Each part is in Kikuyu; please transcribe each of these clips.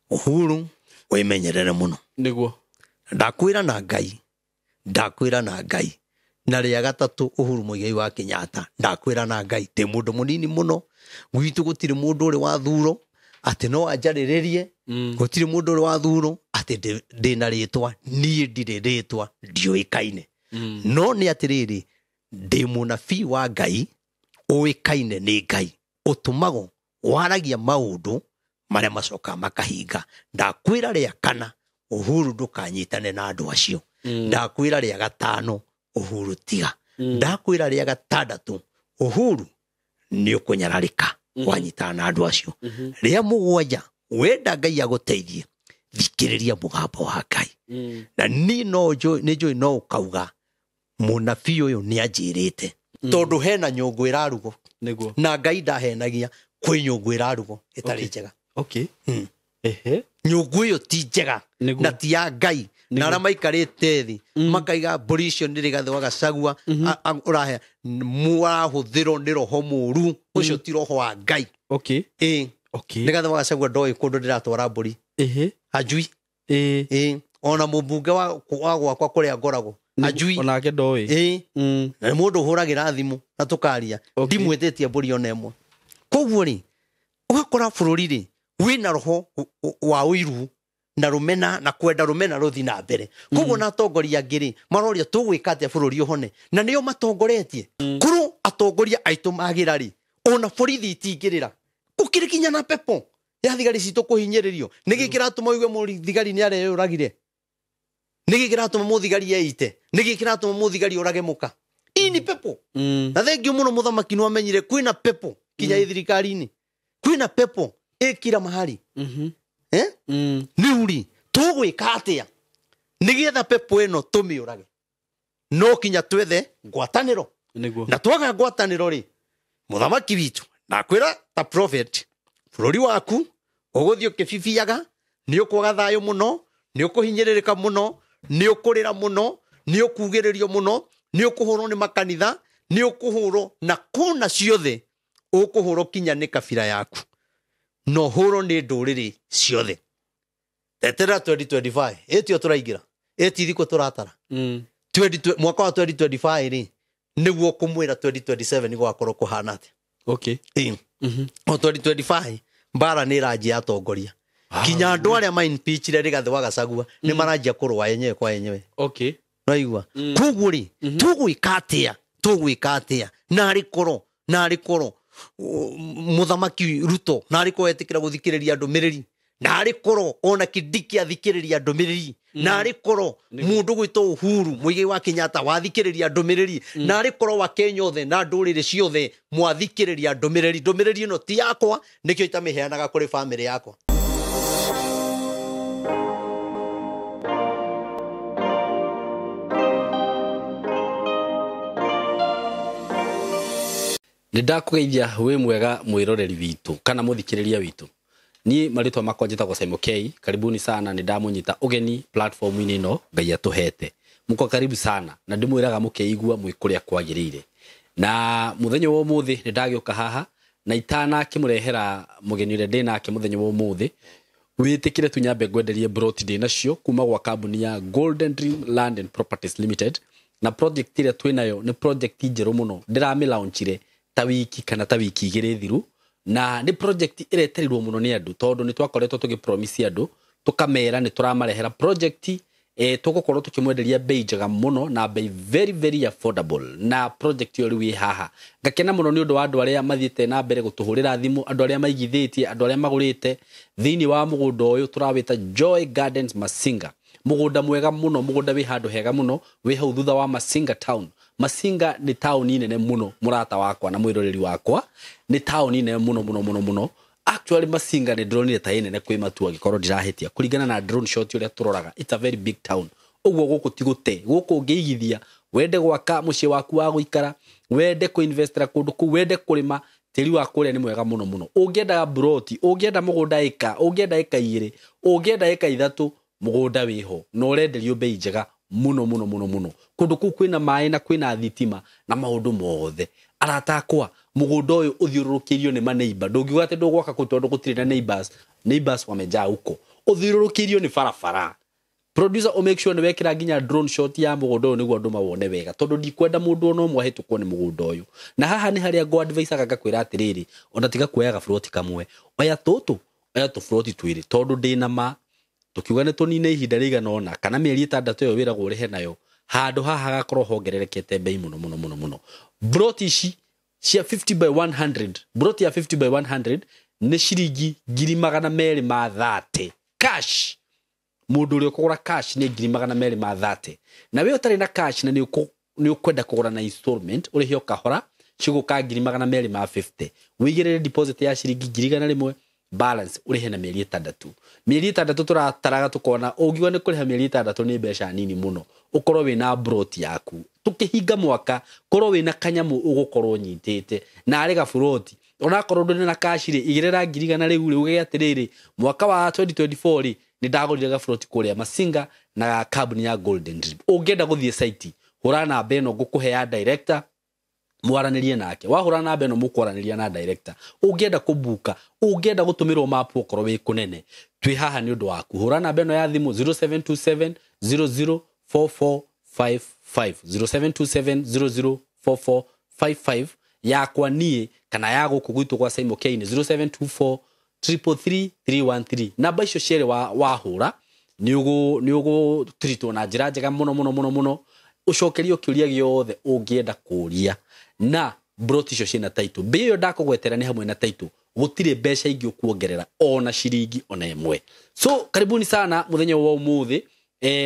Uhuru wĩmenyerere mũno. Nĩguo. Ndakwĩra na Ngai, ndakwĩra na Ngai. Na rĩa gatatũ Uhuru Muigai wa Kenyatta, ndakwĩra na Ngai, ndĩ mũndũ mũnini mũno, gwitũ gũtirĩ mũndũ ũrĩ wa thuro atĩ no anjarĩrĩrie. Gũtirĩ mũndũ ũrĩ wa thuro atĩ ndĩna rĩtwa, niĩ ndirĩ rĩtwa, ndiũĩkaine. No nĩ atĩrĩrĩ, ndĩ mũnabii wa Ngai, ũĩkaine nĩ Ngai, ũtũmagwo waragia maũndũ marĩa macokaga makahinga. Ndakwĩra rĩa kana, Uhuru ndũkanyitane na andũ acio. Ndakwĩra rĩa gatano, Uhuru tiga. Ndakwĩra rĩa gatandatũ, Uhuru nĩ ũkũnyararĩka wanyitana na andũ acio. Rĩa mũgwanja, wenda Ngai agũteithie, thikĩrĩria mũgambo wa Ngai. Na niĩ no njũĩ, nĩ njũĩ no ũkauga mũnabii ũyũ nĩ anjĩrĩte. Tondũ hena nyũngũ ĩrarugwo. Nĩguo. Na Ngai ndahenagia, kwĩ nyũngũ ĩrarugwo ĩtarĩ njega. Okay. Ehe. Nyũngũ ĩyo ti njega. Nĩguo. Na ti ya Ngai. Na arĩa maikarĩte thĩ, makaiga mbũri icio nĩ Rigathĩ wa Gachagua, ũrahe, mũrahũthĩrwo nĩ roho mũũru. Ũcio ti roho wa Ngai. Okay. Ĩĩ. Okay. Rigathĩ wa Gachagua ndoĩ kũndũ ndĩratwara mbũri. Ehe. Ajui. Ĩĩ. Ĩĩ. Ona mũmbunge wa gwakwa kũrĩa ngoragwo. Ajui. Onake ndoĩ. Ĩĩ. Na nĩ mũndũ ũhũragĩra thimũ na tũkaria. Okay. Ndimwĩtĩtie mbũri ona ĩmwe. Koguo rĩ, ũgakora bũrũri rĩ, wĩna roho wa ũiru na rũmena na kwenda rũmena rũthi na mbere. Koguo na atongoria angĩ rĩ, maroria tũgwĩka atĩa bũrũri ũhone, na nĩo matongoretie. Korwo atongoria aitũ magĩra rĩ, ona borithi itingĩrĩra. Gũkĩrĩ kinya na pepo ya thigari citũ kũhinyĩrĩrio. Nĩkĩ kĩratũma ũigue mũthigari nĩ areyũragire? Nĩkĩ kĩratũma mũthigari eite? Nĩkĩ kĩratũma mũthigari ũrage mũka? Ii ni pepo. Na thengiũ mũno mũthamaki nĩ wamenyire kwĩna pepo kinya ĩ thirikari-inĩ. Kwĩna pepo ĩ kila mahali. Rĩu rĩ, tũgwĩka atĩa nĩgetha pepo ĩno tũmĩũrage? No kinya twethe ngwatanĩro. Nĩguo. Na twaga ngwatanĩro rĩ, mũthamaki witũ ndakwĩra ta prophet, bũrũri waku ũgũthiĩ ũkĩbibiaga, nĩ ũkwaga thayũ mũno, nĩ ũkũhinyĩrĩrĩka mũno, nĩ ũkũrĩra mũno, nĩ ũkugĩrĩrio mũno, nĩ ũkũhũrwo nĩ makanitha, nĩ ũkũhũrwo na kũna ciothe, ũkũhũrwo kinya nĩ kabira yaku, na ũhũrwo nĩ ndũrĩrĩ ciothe. Eterera 2025, ĩtio tũraingĩra, ĩti thikũ tũratara. Mwaka wa 2025 rĩ, nĩguo kũmwĩra 2027 gwakorwo kũhana atĩa. Okay. Ĩĩ. O 2025, mbara nĩ ĩranjia atongoria. Kinya andũ arĩa ma-impeachire Rigathĩ wa Gachagua nĩ maranjia kũrũa enyewe kwa enyewe. Okay. Naigua. Koguo rĩ, tũgwĩka atĩa? Tũgwĩka atĩa? Narĩ korwo, narĩ korwo, mũthamaki Ruto, narĩ korwo etĩkĩra gũthikĩrĩria ndũmĩrĩri. Narĩ korwo ona Kindiki athikĩrĩria ndũmĩrĩri. Narĩ korwo mũndũ gwĩtwo Uhuru Muigai wa Kenyatta wathikĩrĩria ndũmĩrĩri. Narĩ korwo wa Kenya othe na ndũrĩrĩ ciothe mwathikĩrĩria ndũmĩrĩri. Ndũmĩrĩri ĩno ti yakwa, nĩkĩo itamĩheanaga kũrĩ bamĩrĩ yakwa. Nĩ ndakũgeithia wĩ mwega mwĩroreri witũ kana mũthikĩrĩria witũ. Niĩ marĩtwa makwa njĩtagwo Simon K. Karibuni sana, nĩ ndamũnyita ũgeni platform-inĩ ĩno Ngai atũhete. Mũko karibu sana na ndĩmwĩraga mũkeigua mwĩ kũrĩa kwagĩrĩire. Na mũthenya wa ũmũthĩ nĩ ndagĩũka haha na itanakĩmũrehera mũgeni ũrĩa ndĩ nake mũthenya wa ũmũthĩ, wĩtĩkĩre tu nyambe ngwenderie broti ndĩ nacio kuma gwa kambuni ya Golden Dream Land and Properties Limited. Na project ĩrĩa twĩ nayo nĩ project njerũ mũno, ndĩramĩlaunchire ta wiki kana ta wiki igĩrĩ thiru, na nĩ project ĩretereirwo mũno nĩ andũ tondũ nĩ twakoretwo tũgĩpromise andũ tũkamera nĩ tũramarehera project, tũgũkorwo tũkĩmwenderia bei njega mũno na bei very very affordable, na project ĩyo rĩu ĩ haha. Ngakena mũno nĩ ũndũ wa andũ arĩa mathiĩte na mbere gũtũhũrĩra thimũ, andũ arĩa maigithĩtie, andũ arĩa magũrĩte thĩinĩ wa mũgũnda ũyũ tũrawĩta Joy Gardens Masinga. Mũgũnda mwega mũno, mũgũnda wĩ handũ hega mũno, wĩ hau thutha wa Masinga town. Masinga nĩ taũni nene mũno, mũrata wakwa na mwĩroreri wakwa, nĩ taũni nene mũno mũno mũno mũno. Actually Masinga nĩ ndĩronire ta ĩ nene kwĩ Matua, angĩkorwo ndirahĩtia, kũringana na drone shot ũrĩa tũroraga, it's a very big town. Ũguo gũkũ ti gũte, gũkũ ũngĩigithia, wende gwaka mũciĩ waku wa gũikara, wende kũinvestera kũndũ kũu, wende kũrĩma, tĩri wa kũrĩa nĩ mwega mũno mũno. Ũngĩenda broti, ũngĩenda mũgũnda ĩka, ũngĩenda ĩka igĩrĩ, ũngĩenda ĩka ithatũ, mũgũnda wĩho na ũrenderio bei njega mũno mũno mũno mũno. Kũndũ kũu kwĩna maĩ na kwĩna thitima na maũndũ mothe. Arata akwa, mũgũnda ũyũ ũthiũrũrũkĩirio nĩ maneighbor. Ndũngiuga atĩ ndũgwaka kũu tondũ gũtirĩ na neighbors. Neighbors wamejaa huko. Ũthiũrũrũkĩirio nĩ barabara. Producer, o make sure nĩ wekĩra nginya drone shot ya mũgũnda ũyũ nĩguo andũ mawone wega, tondũ ndikwenda mũndũ ona ũmwe ahĩtũkwo nĩ mũgũnda ũyũ. Na haha nĩ harĩa ngũ advice ngakwĩra atĩrĩrĩ, ona tiga kuoya gaburoti kamwe, oya tũtũ, oya tũburoti twĩrĩ, tondũ ndĩna ma tũkiuga nĩ tũnine ihinda rĩigana ũna kana mĩeri 6 ĩyo wĩragwo ũrĩhe nayo, handũ haha hagakorwo hongererekete bei mũno mũno mũno mũno. Broti ici cia 50 by 100, broti ya 50 by 100 nĩ ciringi 230,000 cash. Mũndũ ũrĩa ũkũgũra cash nĩ 230,000. Na we ũtarĩ na cash na nĩ ũkwenda kũgũra na installment, ũrĩhe o kahora, cigũka 250,000. Wĩigĩrĩre deposit ya ciringi 100,000, balance ũrĩhe na mĩeri 6. Mĩeri 6 tũrataraga tũkona ũngiuga nĩ kũrĩha mĩeri 6 nĩ mbeca nini mũno, ũkorwo wĩna broti yaku. Tũkĩhinga mwaka korwo wĩna kanyamũ ũgũkorwo ũnyitĩte na arĩ gaburoti, onakorwo ndũrĩ na cash rĩ, igĩrĩra 100,000 rĩu rĩ, uge atĩrĩrĩ, mwaka wa 2024 rĩ, nĩ ndagũrire gaburoti kũrĩa Masinga na kambuni ya Golden Dream. Ũngĩenda gũthiĩ site, hũra namba ĩno ngũkũhe ya director, mwaranĩrie nake. Wahũra namba ĩno mũkwaranĩria na director. Ũngĩenda kũbuka, ũngĩenda gũtũmĩrwo map okorwo wĩ kũnene, twĩ haha nĩ ũndũ waku. Hũra namba ĩno ya thimũ 0727 004455, 0727 004455 yakwa niĩ kana ya gũkũ gwitũ gwa Simon K nĩ 0724 333 313. Namba icio cierĩ wahũra nĩ ũgũtiritwo na njĩra njega mũno mũno mũno mũno, ũcokerio kĩũria gĩothe ũngĩenda kũũria. Na broti icio ciĩna title, mbei ĩyo ndakũgwetera nĩ hamwe na title, gũtirĩ mbeca ingĩ ũkuongerera ona ciringi ona ĩmwe. So karibuni sana mũthenya wa ũmũthĩ.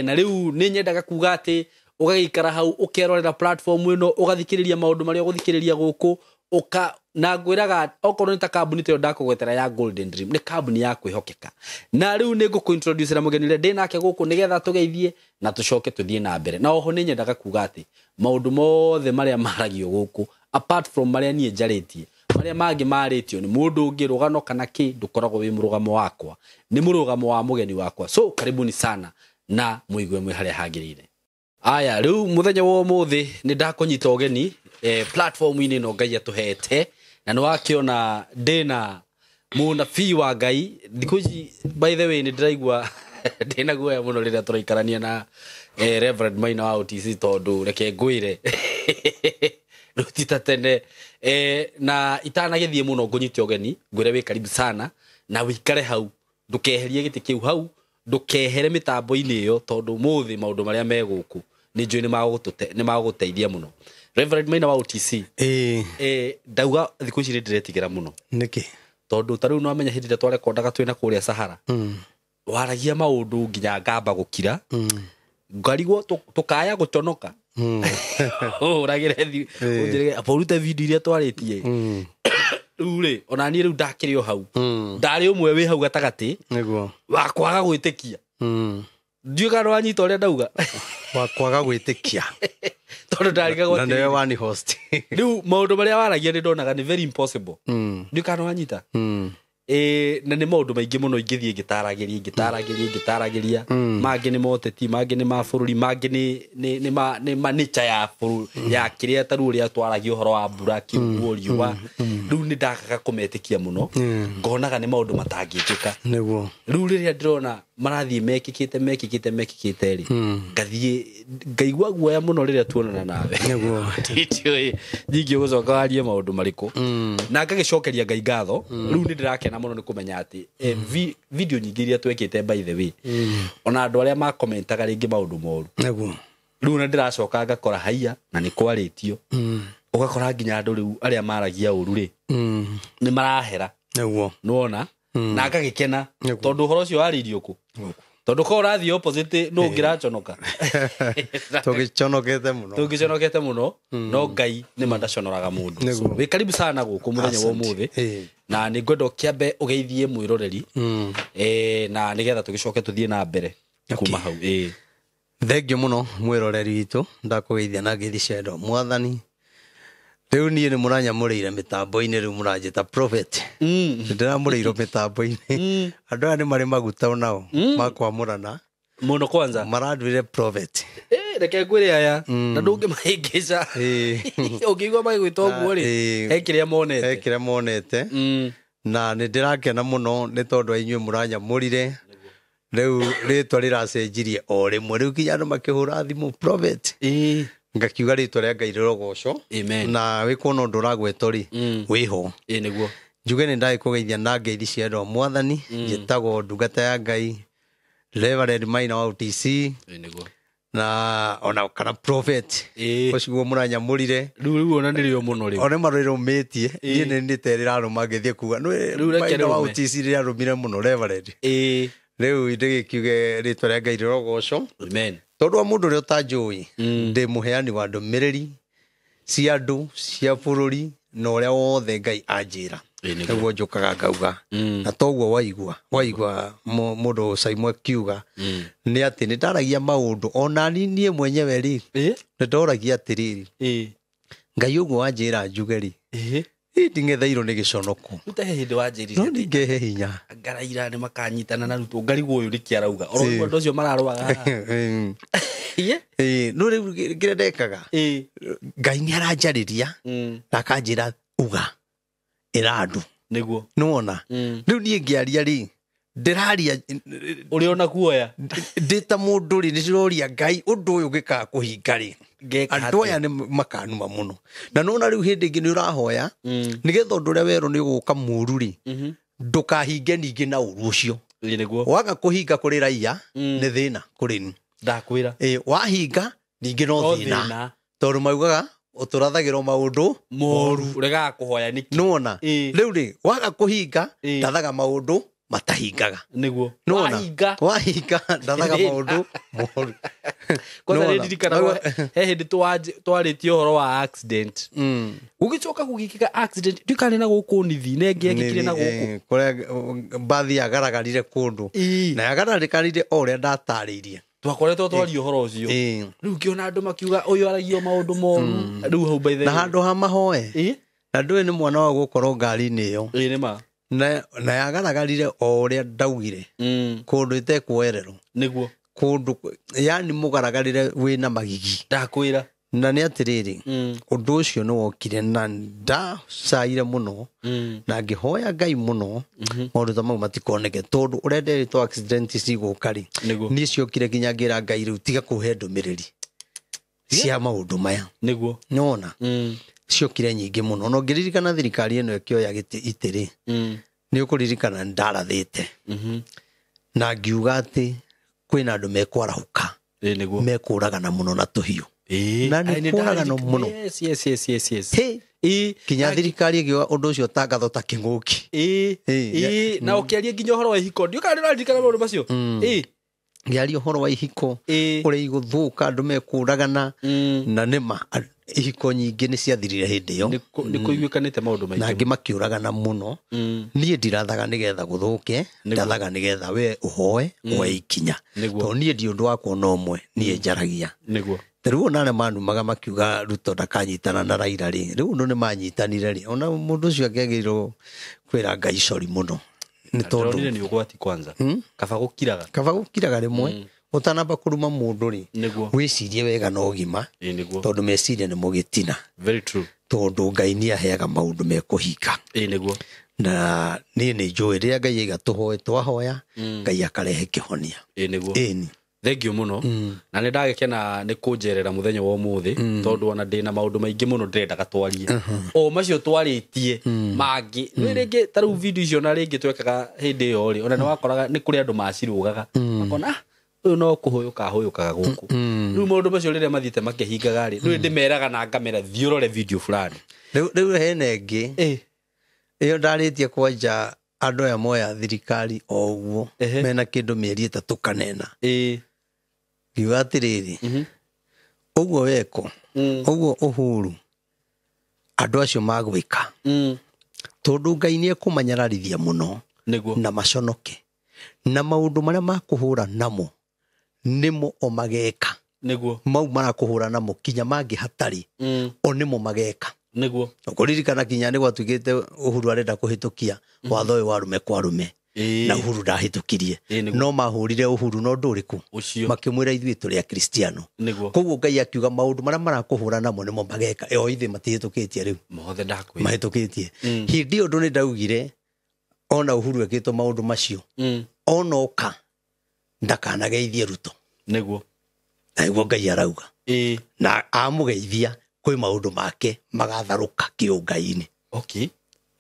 Na rĩu nĩ nyendaga kuga atĩ ũgagĩikara hau ũkerorera platform ĩno, ũgathikĩrĩria maũndũ marĩa ũgũthikĩrĩria gũkũ, ũka na ngwĩraga okorwo nĩ ta kambuni ta ĩyo ndakũgwetera ya Golden Dream, nĩ kambuni ya kwĩhokeka. Na rĩu nĩ ngũkũ-introducera mũgeni ũrĩa ndĩ nake gũkũ nĩgetha tũgeithie na tũcoke tũthiĩ na mbere. Na oho nĩ nyendaga kuga atĩ maũndũ mothe marĩa maragio gũkũ, apart from marĩa niĩ njarĩtie, marĩa mangĩ marĩtio nĩ mũndũ ũngĩ, rũgano kana kĩ, ndũkoragwo wĩ mũrũgamo wakwa, nĩ mũrũgamo wa mũgeni wakwa. So karibuni sana na mũigue mwĩ harĩa hagĩrĩire. Aya, rĩu mũthenya wa ũmũthĩ nĩ ndakũnyita ũgeni platform-inĩ ĩno Ngai atũhete, na nĩ wakĩona ndĩna mũnabii wa Ngai. Thikũ ici by the way nĩ ndĩraigua ndĩna guoya mũno rĩrĩa tũraikarania na Reverend Maina wa OTC, tondũ reke ngwĩre rĩu ti ta tene. Na itanagĩthiĩ mũno ngũnyite ũgeni, ngwĩre wĩ karibu sana na wĩikare hau, ndũkeherie gĩtĩ kĩu hau, ndũkehere mĩtambo-inĩ ĩyo, tondũ ũmũthĩ maũndũ marĩa me gũkũ nĩ njũĩ nĩ magũgũteithia mũno. Reverend Maina wa OTC, ndauga thikũ ici nĩ ndĩretigĩra mũno. Nĩkĩ? Tondũ ta rĩu nĩ wamenya hĩndĩ ĩrĩa twarekondaga twĩna kũrĩa Sahara, waragia maũndũ nginya ngamba gũkira, ngarigwo tũkaya gũconoka. Ũragĩre ũnjĩre ũrute video iria twarĩtie. Rĩu rĩ, ona niĩ rĩu ndakĩrĩ o hau, ndarĩ ũmwe wĩ hau gatagatĩ nĩguo wa kwaga gwĩtĩkia. Ndiũĩ kana wanyita ũrĩa ndauga. Wa kwaga gwĩtĩkia tondũ ndarigagwo na nĩwe wani host. Rĩu maũndũ marĩa waragia nĩ ndonaga nĩ very impossible. Ndiũĩ kana wanyita. Na nĩ maũndũ maingĩ mũno ingĩthiĩ ngĩtaragĩria ngĩtaragĩria ngĩtaragĩria, mangĩ nĩ moteti, mangĩ nĩ ma bũrũri, mangĩ nĩ ma nature ya bũrũri, ya kĩrĩa ta rĩu ũrĩa twaragia ũhoro wa mbura, kĩguũ, riũa. Rĩu nĩ ndakaga kũmetĩkia mũno, ngonaga nĩ maũndũ matangĩkĩka. Nĩguo. Rĩu rĩrĩa ndĩrona marathiĩ mekĩkĩte mekĩkĩte mekĩkĩte rĩ, ngathiĩ ngaigua guoya mũno rĩrĩa tuonana nawe. Nĩguo. Ndiũĩ nyingĩ ũgũcoka warie maũndũ marĩkũ. Na ngagĩcokeria Ngai ngatho. Rĩu nĩ ndĩrakena mũno nĩ kũmenya atĩ video nyingĩ iria twekĩte by the way, ona andũ arĩa makomentaga rĩngĩ maũndũ moru, Nĩguo. rĩu na ndĩracoka ngakora haiya na nĩ kwarĩtio, ũgakora nginya andũ rĩu arĩa maragia ũru rĩ, nĩ marahera. Nĩguo. Nĩwona? Na ngagĩkena tondũ ũhoro ũcio warĩirio kũ, tondũ korwo ũrathiĩ opposite nũ ũngĩraconoka. Tũgĩconokete mũno. Tũngĩconokete mũno, no Ngai nĩ mandaconoraga mũndũ. So, wĩ karibu sana gũkũ mũthenya wa ũmũthĩ, na nĩ ngwenda ũkĩambe ũgeithie mwĩroreri, na nĩgetha tũgĩcoke tũthiĩ na mbere kuma hau. Thengiũ mũno mwĩroreri witũ, ndakũgeithia na ngeithi cia wendo Mwathani. Rĩu niĩ nĩ mũranyamũrĩire mĩtambo-inĩ, rĩu mũranjĩta prophet. Ndĩramũrĩirwo mĩtambo-inĩ. Andũ aya nĩ marĩ maguta onao ma kwamũrana mũno kwanza maranduire prophet. Reke ngwĩre aya, na ndũngĩmahĩngĩca. Ũngĩigua magĩgwĩta ũguo rĩ, he kĩrĩa monete. He kĩrĩa monete. Na nĩ ndĩrakena mũno nĩ tondũ inyuĩ mũranyamũrire. Rĩu rĩtwa rĩracenjirie o rĩmwe, rĩu nginya andũ makĩhũra thimũ prophet, ngakiuga rĩtwa rĩa Ngai rĩrogocwo. Amen. Na wĩkuona ũndũ ũragwetwo rĩ, wĩho. Ĩĩ nĩguo. Njuge nĩ ndagĩkũgeithia na ngeithi cia andũ a Mwathani. Njĩtagwo ndungata ya Ngai Reverend Maina wa UTC, Ĩĩ nĩguo. na ona kana prophet, Ĩĩ. ũcio mũranyamũrire. Rĩu ona nĩrĩo mũno rĩu. One marĩrũmĩtie, niĩ nĩ nĩte rĩrarũma ngĩthiĩ kuga Rĩu reke Maina wa rĩrũme. UTC rĩrarũmire mũno Reverend. Ĩĩ. Rĩu ndĩgĩkiuge rĩtwa rĩa Ngai rĩrogocwo. Amen. Tondũ wa mũndũ ũrĩa ũtanjũĩ, ndĩ mũheani wa ndũmĩrĩri cia andũ cia bũrũri na ũrĩa wothe Ngai anjĩra, Ĩĩ nĩguo. nĩguo njũkaga ngauga. Na toguo waigua mũndũ Saimo akiuga nĩ atĩ nĩ ndaragia maũndũ ona niĩ mwenyewe rĩ, Ĩĩ. nĩ ndoragia atĩrĩrĩ, Ĩĩ. Ngai ũguo wanjĩra njuge rĩ, Ĩĩ. ĩ nding'etheirwo nĩ gĩconoko, Rĩu ta he hĩndĩ wanjĩrire no atĩ ningĩhe hinya. anga Raila nĩ makanyitana na Ruto, ngarigwo ũyũ nĩkĩ arauga oro ũguo andũ acio mararũaga haha. Ĩĩ. Ĩĩ, no rĩu kĩrĩa ndekaga, Ĩĩ. Ngai nĩ aranjarĩria na akanjĩra uga ĩra andũ. Nĩguo. Nĩwona rĩu niĩ ngĩaria rĩ, ndĩraria Ũrĩ ona kuoya ndĩ ta mũndũ rĩ, nĩndĩroria Ngai ũndũ ũyũ ũngĩkaga kũhinga rĩ, Ngeka andũ aya nĩ makanuma mũno. Na nona rĩu hĩndĩ ĩngĩ nĩ ũrahoya nĩgetha ũndũ ũrĩa werwo nĩ ũgũka mũru rĩ, ndũkahinge ningĩ na ũru ũcio. Ĩĩ nĩguo. Waga kũhinga kũrĩ raia nĩ thĩna kũrĩ ni. Ndakwĩra. Ĩ, wahinga ningĩ no No thĩna, thĩna. tondũ maugaga ũtũrathagĩrwo maũndũ Moru ũregaga kũhoya nĩkĩ? Nĩwona Ĩĩ. rĩu rĩ, waga kũhinga, Ĩĩ. ndathaga maũndũ matahingaga. Nĩguo. Nĩwona? Wahinga. Wahinga ndathaga Thĩna. maũndũ moru. Kwanza Nĩwona? nĩ ndirikanaga he hĩndĩ twarĩtie ũhoro wa accident, gũgĩcoka gũgĩkĩka accident ndiũĩ na gũkũ nithi na ĩngĩ yekĩkire na gũkũ. Ĩ, kũrĩa mbathi yagaragarire kũndũ, Ĩĩ. na yagaragarire o ũrĩa ndatarĩirie. Twakoretwo twaria ũhoro ũcio. Ĩĩ. Rĩu ngĩona andũ makiuga ũyũ aragia maũndũ moru rĩu hau by the Na way. handũ ha mahoe, Ĩĩ. na ndũĩ nĩ mwana wa gũkorwo ngari-inĩ ĩyo. Ĩĩ nĩ ma. Na yagaragarire o ũrĩa ndaugire, kũndũ ĩtekuoererwo, Nĩguo. kũndũ yani mũgaragarire wĩna magigi. Ndakwĩra. Na nĩ atĩrĩrĩ, ũndũ ũcio nĩ wokire na ndacaire mũno na ngĩhoya Ngai mũno maũndũ ta mau matikoneke, tondũ ũrĩa nderĩtwo accident cigũka rĩ, Nĩguo. niĩ ciokire nginya ngĩra Ngai rĩu tiga kũhe ndũmĩrĩri cia maũndũ maya. Nĩguo. Nĩwona ciokire nyingĩ mũno. Na ũngĩririkana thirikari ĩno ĩkĩoya gĩtĩ itĩ rĩ, nĩ ũkũririkana nĩndarathĩte na ngiuga atĩ kwĩna andũ mekwarahũka, Ĩĩ nĩguo. mekũragana mũno na tũhiũ. Ĩĩ. Na nĩ Ai, nĩ kũragano ndaririkanire. mũno. Yes, yes, yes, yes, yes. Hĩ, Ĩĩ. kinya thirikari ĩgĩoya ũndũ ũcio tangatho ta kĩng'ũki. Ĩĩ. Ĩĩ. Ĩĩ. Na ũkĩaria nginya ũhoro wa ihiko, ndiũĩ kana nĩũraririkana maũndũ macio. Ĩĩ. Ngĩaria ũhoro wa ihiko, Ĩĩ. ũrĩa igũthũka, andũ mekũragana, na nĩma ihiko nyingĩ nĩ ciathirire hĩndĩ ĩyo. Nĩ kũiguĩkanĩte maũndũ Na maingĩ. angĩ makĩũragana mũno. Niĩ ndirathaga nĩgetha gũthũke, ndathaga nĩgetha we ũhoe, woe ikinya. Nĩguo. Tondũ niĩ ndi ũndũ wakwa ona ũmwe, niĩ njaragia. Nĩguo. Ta rĩu ona arĩa manumaga makiuga Ruto ndakanyitana na Raila rĩ, rĩu ũndũ nĩ manyitanire rĩ, ona mũndũ ũcio angĩagĩrĩirwo kwĩra Ngai cori mũno, nĩ tondũ Ndĩronire nĩ ũgwati kwanza. Kaba gũkiraga. Kaba gũkiraga rĩmwe ũtanamba kũruma mũndũ rĩ, Nĩguo. wĩcirie wega na ũgima, Ĩĩ nĩguo. tondũ meciria nĩ mũgĩtina. Very true. Tondũ Ngai nĩ aheaga maũndũ mekũhinga. Ĩĩ nĩguo. Na niĩ nĩ njũĩ rĩrĩa Ngai aiga tũhoe, twahoya Ngai akarehe kĩhonia. Ĩĩ nĩguo. Ĩni. Thank you mũno. Na nĩ ndagĩkena nĩ kũnjerera mũthenya wa ũmũthĩ, tondũ ona ndĩna maũndũ maingĩ mũno ndĩrendaga twarie o macio twarĩtie mangĩ. Nĩ rĩngĩ ta rĩu video icio na rĩngĩ twekaga hĩndĩ ĩyo rĩ, ona nĩ wakoraga nĩ kũrĩ andũ macirũgaga makona, "Ah, ũyũ no kũhũyũka ahũyũkaga gũkũ." Rĩu maũndũ macio rĩrĩa mathiĩte makĩhingaga rĩ, rĩu ndĩmeraga na ngamera thiĩ ũrore video fulani. Rĩu hena ĩngĩ Ĩĩ. ĩyo ndarĩtie kwanja andũ aya moya thirikari o ũguo mena kĩndũ mĩeri 3 kanena. Ĩĩ. Ngiuga atĩrĩrĩ, ũguo weko, ũguo Uhuru andũ acio magwĩka, tondũ Ngai nĩ ekũmanyararithia mũno Nĩguo. na maconoke, na maũndũ marĩa makũhũra namo nĩmo o mageka. Nĩguo. Mau marakũhũra namo kinya mangĩ hatarĩ, o nĩmo mageka. Nĩguo. Ũkũririkana kinya nĩ gwatuĩkĩte Uhuru arenda kũhĩtũkia watho ũyũ wa arũme kwa arũme, na Uhuru ndahĩtũkirie. Ĩĩ, nĩguo. No mahũrire Uhuru na ũndũ ũrĩkũ? Ũcio. Makĩmwĩra ithuĩ tũrĩ akristiano. Nĩguo. Koguo Ngai akiuga maũndũ marĩa marakũhũra namo nĩmo mageka, o ithuĩ matihĩtũkĩtie rĩu. Mothe ndakwĩra. Mahĩtũkĩtie. Hĩndĩ ĩyo ũndũ nĩ ndaugire ona Uhuru ekĩtwo maũndũ macio, ona oka ndakanageithie Ruto. Nĩguo. Na nĩguo Ngai arauga. Na amũgeithia kwĩ maũndũ make magatharũka kĩũngai-inĩ. Okay.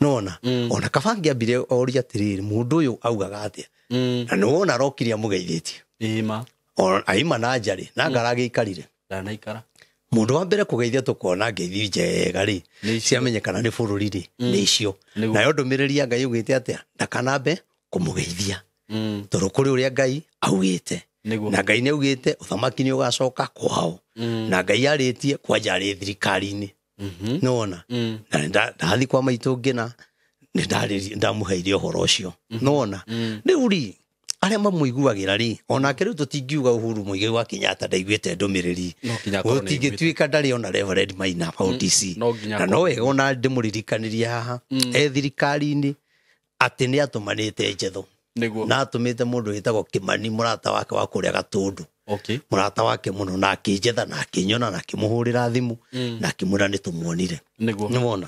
Nona ona kaba angĩambire oria atĩrĩrĩ, mũndũ ũyũ augaga atĩa? Na nĩwona arokire amũgeithĩtie. Ĩma. Aima na nja rĩ, na ngaragĩikarire. Ndanaikara. Mũndũ wa mbere kũgeithia tũkona ngeithi njega rĩ, ciamenyekana nĩ bũrũri rĩ, nĩ icio. Nayo ndũmĩrĩri ya Ngai ugĩte atĩa? Ndakanambe kũmũgeithia. Tondũ kũrĩ ũrĩa Ngai augĩte. Na Ngai nĩ augĩte ũthamaki nĩ ũgacoka kwao. Na Ngai arĩtie kwanja arĩ thirikari-inĩ. Nĩwona? Na ndathiĩ kwa maitũ ngĩna, nĩ ndamũheire ũhoro ũcio. Nĩwona? Rĩu rĩ, arĩa mamũiguagĩra rĩ, onake rĩu tũtingiuga Uhuru Muigai wa Kenyatta ndaiguĩte ndũmĩrĩri. Gũtingĩtuĩka ndarĩ ona Reverend Maina wa OTC. Na no wega ona ndĩmũririkanirie haha, e thirikari-inĩ atĩ nĩ atũmanĩte njetho. Na atũmĩte mũndũ wĩtagwo Kimani, mũrata wake wa kũrĩa Gatũndũ. Okay. Mũrata wake mũno, na akĩnjetha na akĩnyona na akĩmũhũrĩra thimũ na akĩmwĩra nĩ tũmuonire. Nĩwona?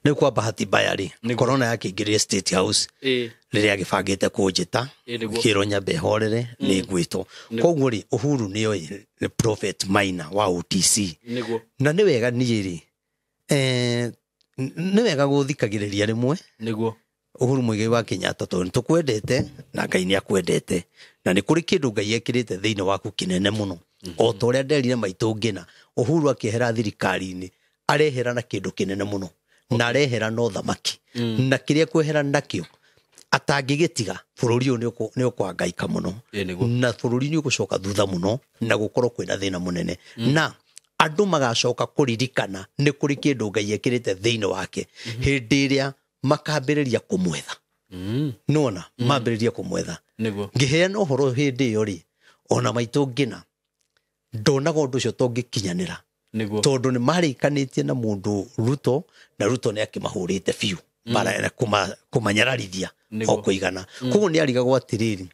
Rĩu kwa bahati mbaya rĩ, corona yakĩingĩrire State House rĩrĩa agĩbangĩte kũnjĩta, ngĩkĩrwo nyambe horere nĩ ngwĩtwo. Koguo rĩ, Uhuru nĩoĩ Prophet Maina wa OTC. Na nĩ wega niĩ rĩ, nĩ wega gũthikagĩrĩria rĩmwe. Nĩguo. Uhuru Muigai wa Kenyatta tondũ nĩtũkwendete na Ngai nĩakwendete, na nĩ kũrĩ kĩndũ Ngai ekĩrĩte thĩinĩ waku kĩnene mũno. O ta ũrĩa nderire maitũ ngĩna, Uhuru akĩehera thirikari-inĩ arehera na kĩndũ kĩnene mũno, na arehera na ũthamaki, na kĩrĩa ekwehera nakĩo atangĩgĩtiga bũrũri ũyũ nĩ ũkwangaika mũno, na bũrũri nĩ ũgũcoka thutha mũno, na gũkorwo kwĩna thĩna mũnene, na andũ magacoka kũririkana nĩ kũrĩ kĩndũ Ngai ekĩrĩte thĩinĩ wake hĩndĩ ĩrĩa makambĩrĩria kũmwetha. Nĩwona? Mambĩrĩria kũmwetha. Ngĩheana ũhoro hĩndĩ ĩyo rĩ, ona maitũ ngĩna ndonaga ũndũ ũcio tũngĩkinyanĩra, tondũ nĩ marĩkanĩtie na mũndũ Ruto, na Ruto nĩ akĩmahũrĩte biũ kũmanyararithia o kũigana. Koguo nĩ arigagwo atĩrĩrĩ,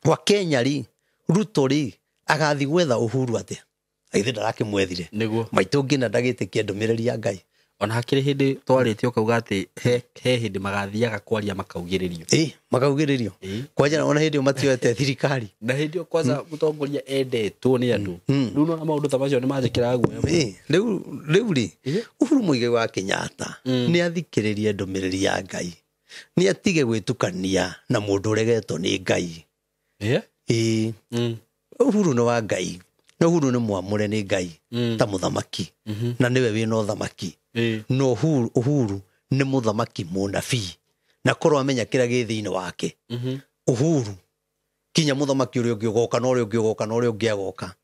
wa Kenya rĩ, Ruto rĩ agathiĩ gwetha Uhuru atĩa? Githĩ ndarakĩmwethire? Maitũ ngĩna ndagĩtĩkia ndũmĩrĩri ya Ngai. Ona hakĩrĩ hĩndĩ twarĩtie ũkauga atĩ he hĩndĩ magathiaga kwaria makaugĩrĩrio. Makaugĩrĩrio. Kwanja ona hĩndĩ ĩyo matioete thirikari. Na hĩndĩ ĩyo kwanza mũtongoria endetwo nĩ andũ. Rĩu nona maũndũ ta macio nĩ manjĩkĩraga guoya. Rĩu rĩ, Uhuru Muigai wa Kenyatta nĩ athikĩrĩrie ndũmĩrĩri ya Ngai. Nĩ atige gwĩtukania na mũndũ ũregetwo nĩ Ngai. Uhuru nĩ wa Ngai. Na Uhuru nĩ mwamũre nĩ Ngai ta mũthamaki. Na nĩwe wĩna ũthamaki. No Uhuru nĩ mũthamaki mũnabii, na korwo amenya kĩrĩa gĩ thĩinĩ wake. Uhuru kinya mũthamaki ũrĩa ũngĩ ũgoka na ũrĩa ũngĩ ũgoka na ũrĩa ũngĩ agoka,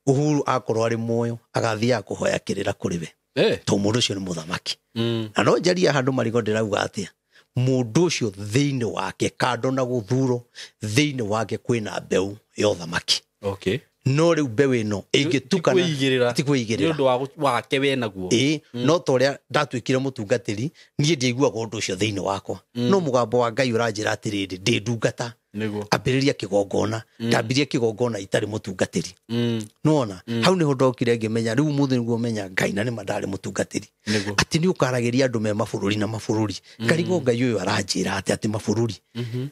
Uhuru akorwo arĩ muoyo agathiaga kũhoya kĩrĩra kũrĩ we, tondũ mũndũ ũcio nĩ mũthamaki. Na no njaria handũ marigo ndĩrauga atĩa, mũndũ ũcio thĩinĩ wake kando na gũthuro, thĩinĩ wake kwĩna mbeũ ya ũthamaki. Okay. No rĩu mbeũ ĩno ĩngĩtukana ti kwĩigĩrĩra nĩ ũndũ wake we naguo. No ta ũrĩa ndatuĩkire mũtungatĩri, niĩ ndiaiguaga ũndũ ũcio thĩinĩ wakwa. No mũgambo wa Ngai ũranjĩra atĩrĩrĩ, ndĩ ndungata. Ambĩrĩria kĩgongona. Ndambirie kĩgongona itarĩ mũtungatĩri. Nĩwona? Hau nĩho ndokire ngĩmenya, rĩu ũmũthĩ nĩguo menya Ngai na nĩma ndarĩ mũtungatĩri. Atĩ nĩ ũkaragĩria andũ me mabũrũri na mabũrũri. Ngarigwo Ngai ũyũ aranjĩra atĩ atĩ mabũrũri.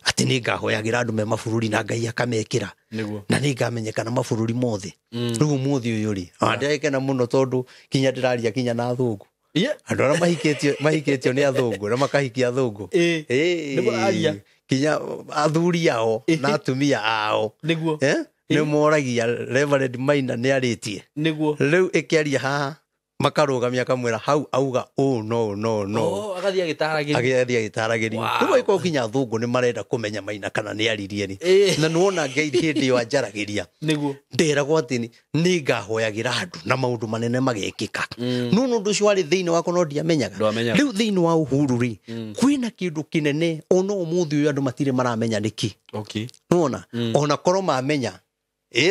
Atĩ nĩ ngahoyagĩra andũ me mabũrũri na Ngai akamekĩra. Na nĩ ngamenyekana mabũrũri mothe. Rĩu ũmũthĩ ũyũ rĩ, ona ndĩrakena mũno tondũ kinya ndĩraria kinya na athũngũ. Andũ arĩa mahikĩtio nĩ athũngũ na makahikia athũngũ. Nĩmũraria. Kinya athuri ao na atumia ao. Nĩguo. Nĩ moragia Reverend Maina nĩ arĩtie. Nĩguo. Rĩu ĩkĩaria haha makarũgamia akamwĩra hau auga ũũ no no no. Agathiĩ agĩtaragĩria. Agathiĩ agĩtaragĩria. Rĩu angĩkorwo kinya athũngũ nĩ marenda kũmenya Maina kana nĩ aririe rĩ. Na nĩwona Ngai hĩndĩ ĩyo anjaragĩria. Nĩguo. Nderagwo atĩ nĩ ngahoyagĩra andũ na maũndũ manene magekĩka. No ũndũ ũcio warĩ thĩinĩ wakwa no ndiamenyaga. Rĩu thĩinĩ wa Uhuru rĩ, kwĩna kĩndũ kĩnene ona ũmũthĩ ũyũ andũ matirĩ maramenya nĩkĩ. Okay. Nĩwona? Ona korwo mamenya,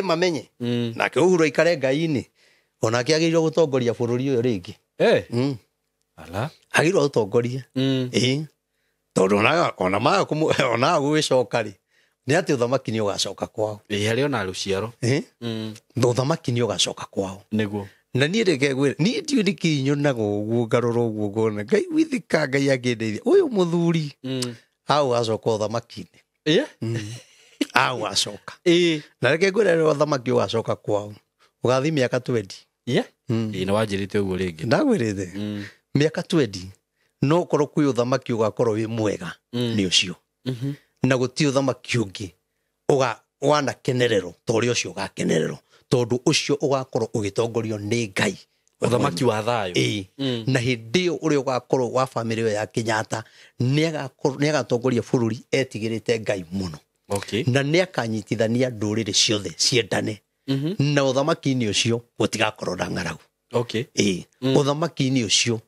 mamenye. Nake Uhuru aikare Ngai-inĩ. Onake agĩrĩirwo gũtongoria bũrũri ũyũ rĩngĩ. Ala. Agĩrĩirwo gũtongoria. Tondũ ona gũgĩcoka rĩ, nĩ atĩ ũthamaki nĩ ũgacoka kwao. Harĩ ona rũciaro. Ũthamaki nĩ ũgacoka kwao. Nĩguo. Na niĩ reke ngwĩre, niĩ ndiũĩ nĩkĩ nyonaga ũguo ngarora ũguo ngona Ngai withika Ngai akĩndeithia. Ũyũ mũthuri agũgacoka ũthamaki-inĩ. Agũgacoka. Ĩĩ. Na reke ngwĩre rĩrĩa ũthamaki ũgacoka kwao ũgathiĩ mĩaka 20. Yeah. Ĩĩ, nĩ wanjĩrĩte ũguo rĩngĩ. Ndagwĩrĩte mĩaka 20 no korwo kwĩ ũthamaki ũgakorwo wĩ mwega nĩ ũcio. Na gũtirĩ ũthamaki ũngĩ wanakenererwo ta ũrĩa ũcio ũgakenererwo, tondũ ũcio ũgakorwo ũgĩtongorio nĩ Ngai. Ũthamaki wa thayũ. Ĩĩ. Na hĩndĩ ĩyo ũrĩa ũgakorwo wa bamĩrĩ ĩyo ya Kenyatta nĩagatongoria bũrũri etigĩrĩte Ngai mũno. Okay. Na nĩakanyitithania ndũrĩrĩ ciothe ciendane. Na ũthamaki-inĩ ũcio gũtigakorwo na ng'aragu. Okay. Ĩĩ. Ũthamaki-inĩ ũcio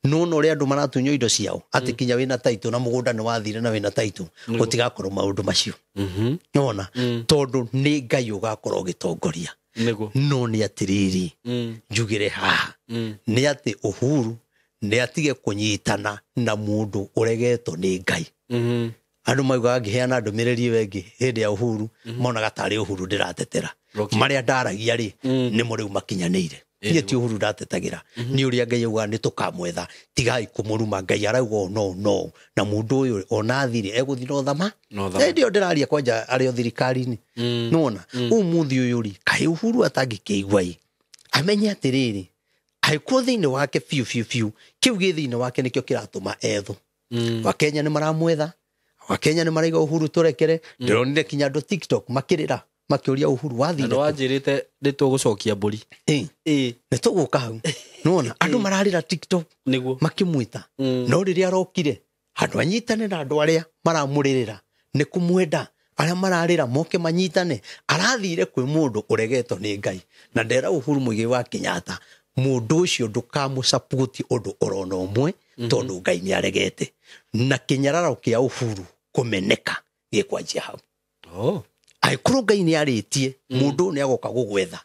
nona ũrĩa andũ maratunywo indo ciao atĩ kinya wĩna taitũ na mũgũnda nĩ wathire na wĩna taitũ, gũtigakorwo maũndũ macio. Nona tondũ nĩ Ngai ũgakorwo ũgĩtongoria. Nĩguo. No nĩ atĩrĩrĩ, njugire haha nĩ atĩ Uhuru nĩ atige kũnyitana na mũndũ ũregetwo nĩ Ngai. Andũ maugaga ngĩheana ndũmĩrĩri ĩyo ĩngĩ hĩndĩ ya Uhuru, monaga tarĩ Uhuru ndĩratetera. Marĩa ndaragia rĩ, nĩmo rĩu makinyanĩire. Niĩ ti Uhuru ndatetagĩra, nĩ ũrĩa Ngai augaga nĩ tũkamwetha, tigai kũmũruma. Ngai arauga o no no, na mũndũ ũyũ ona athire egũthiĩ na ũthama. Na ũthama. Hĩndĩ ĩyo ndĩraria kwanja arĩ o thirikari-inĩ. Nĩwona ũmũthĩ ũyũ rĩ, kaĩ Uhuru atangĩkĩigua ĩ, amenye atĩrĩrĩ, angĩkorwo thĩinĩ wake biũ biũ biũ, kĩu gĩ thĩinĩ wake nĩkĩo kĩratũma ethwo. Wakenya nĩ maramwetha, Wakenya nĩ maraiga Uhuru tũrekere. Ndĩronire kinya andũ TikTok makĩrĩra makĩũria Uhuru wathire Na kũ? wanjĩrĩte nĩ tũgũcokia mbũri. Ĩĩ. Ĩĩ. Nĩ tũgũka hau. Nĩwona andũ mararĩra TikTok Nĩguo. makĩmwĩta. No rĩrĩa arokire handũ anyitane na andũ arĩa maramũrĩrĩra nĩ kũmwenda, arĩa mararĩra moke manyitane, arathire kwĩ mũndũ ũregetwo nĩ Ngai. Na ndera Uhuru Muigai wa Kenyatta, mũndũ ũcio ndũkamũsapoti ũndũ orona ũmwe, tondũ Ngai nĩ aregete. Na kĩnyararo kĩa Uhuru kũmeneka gĩkwanjia hau. Oh. Angĩkorwo Ngai nĩ arĩtie, mũndũ nĩ agoka gũgwetha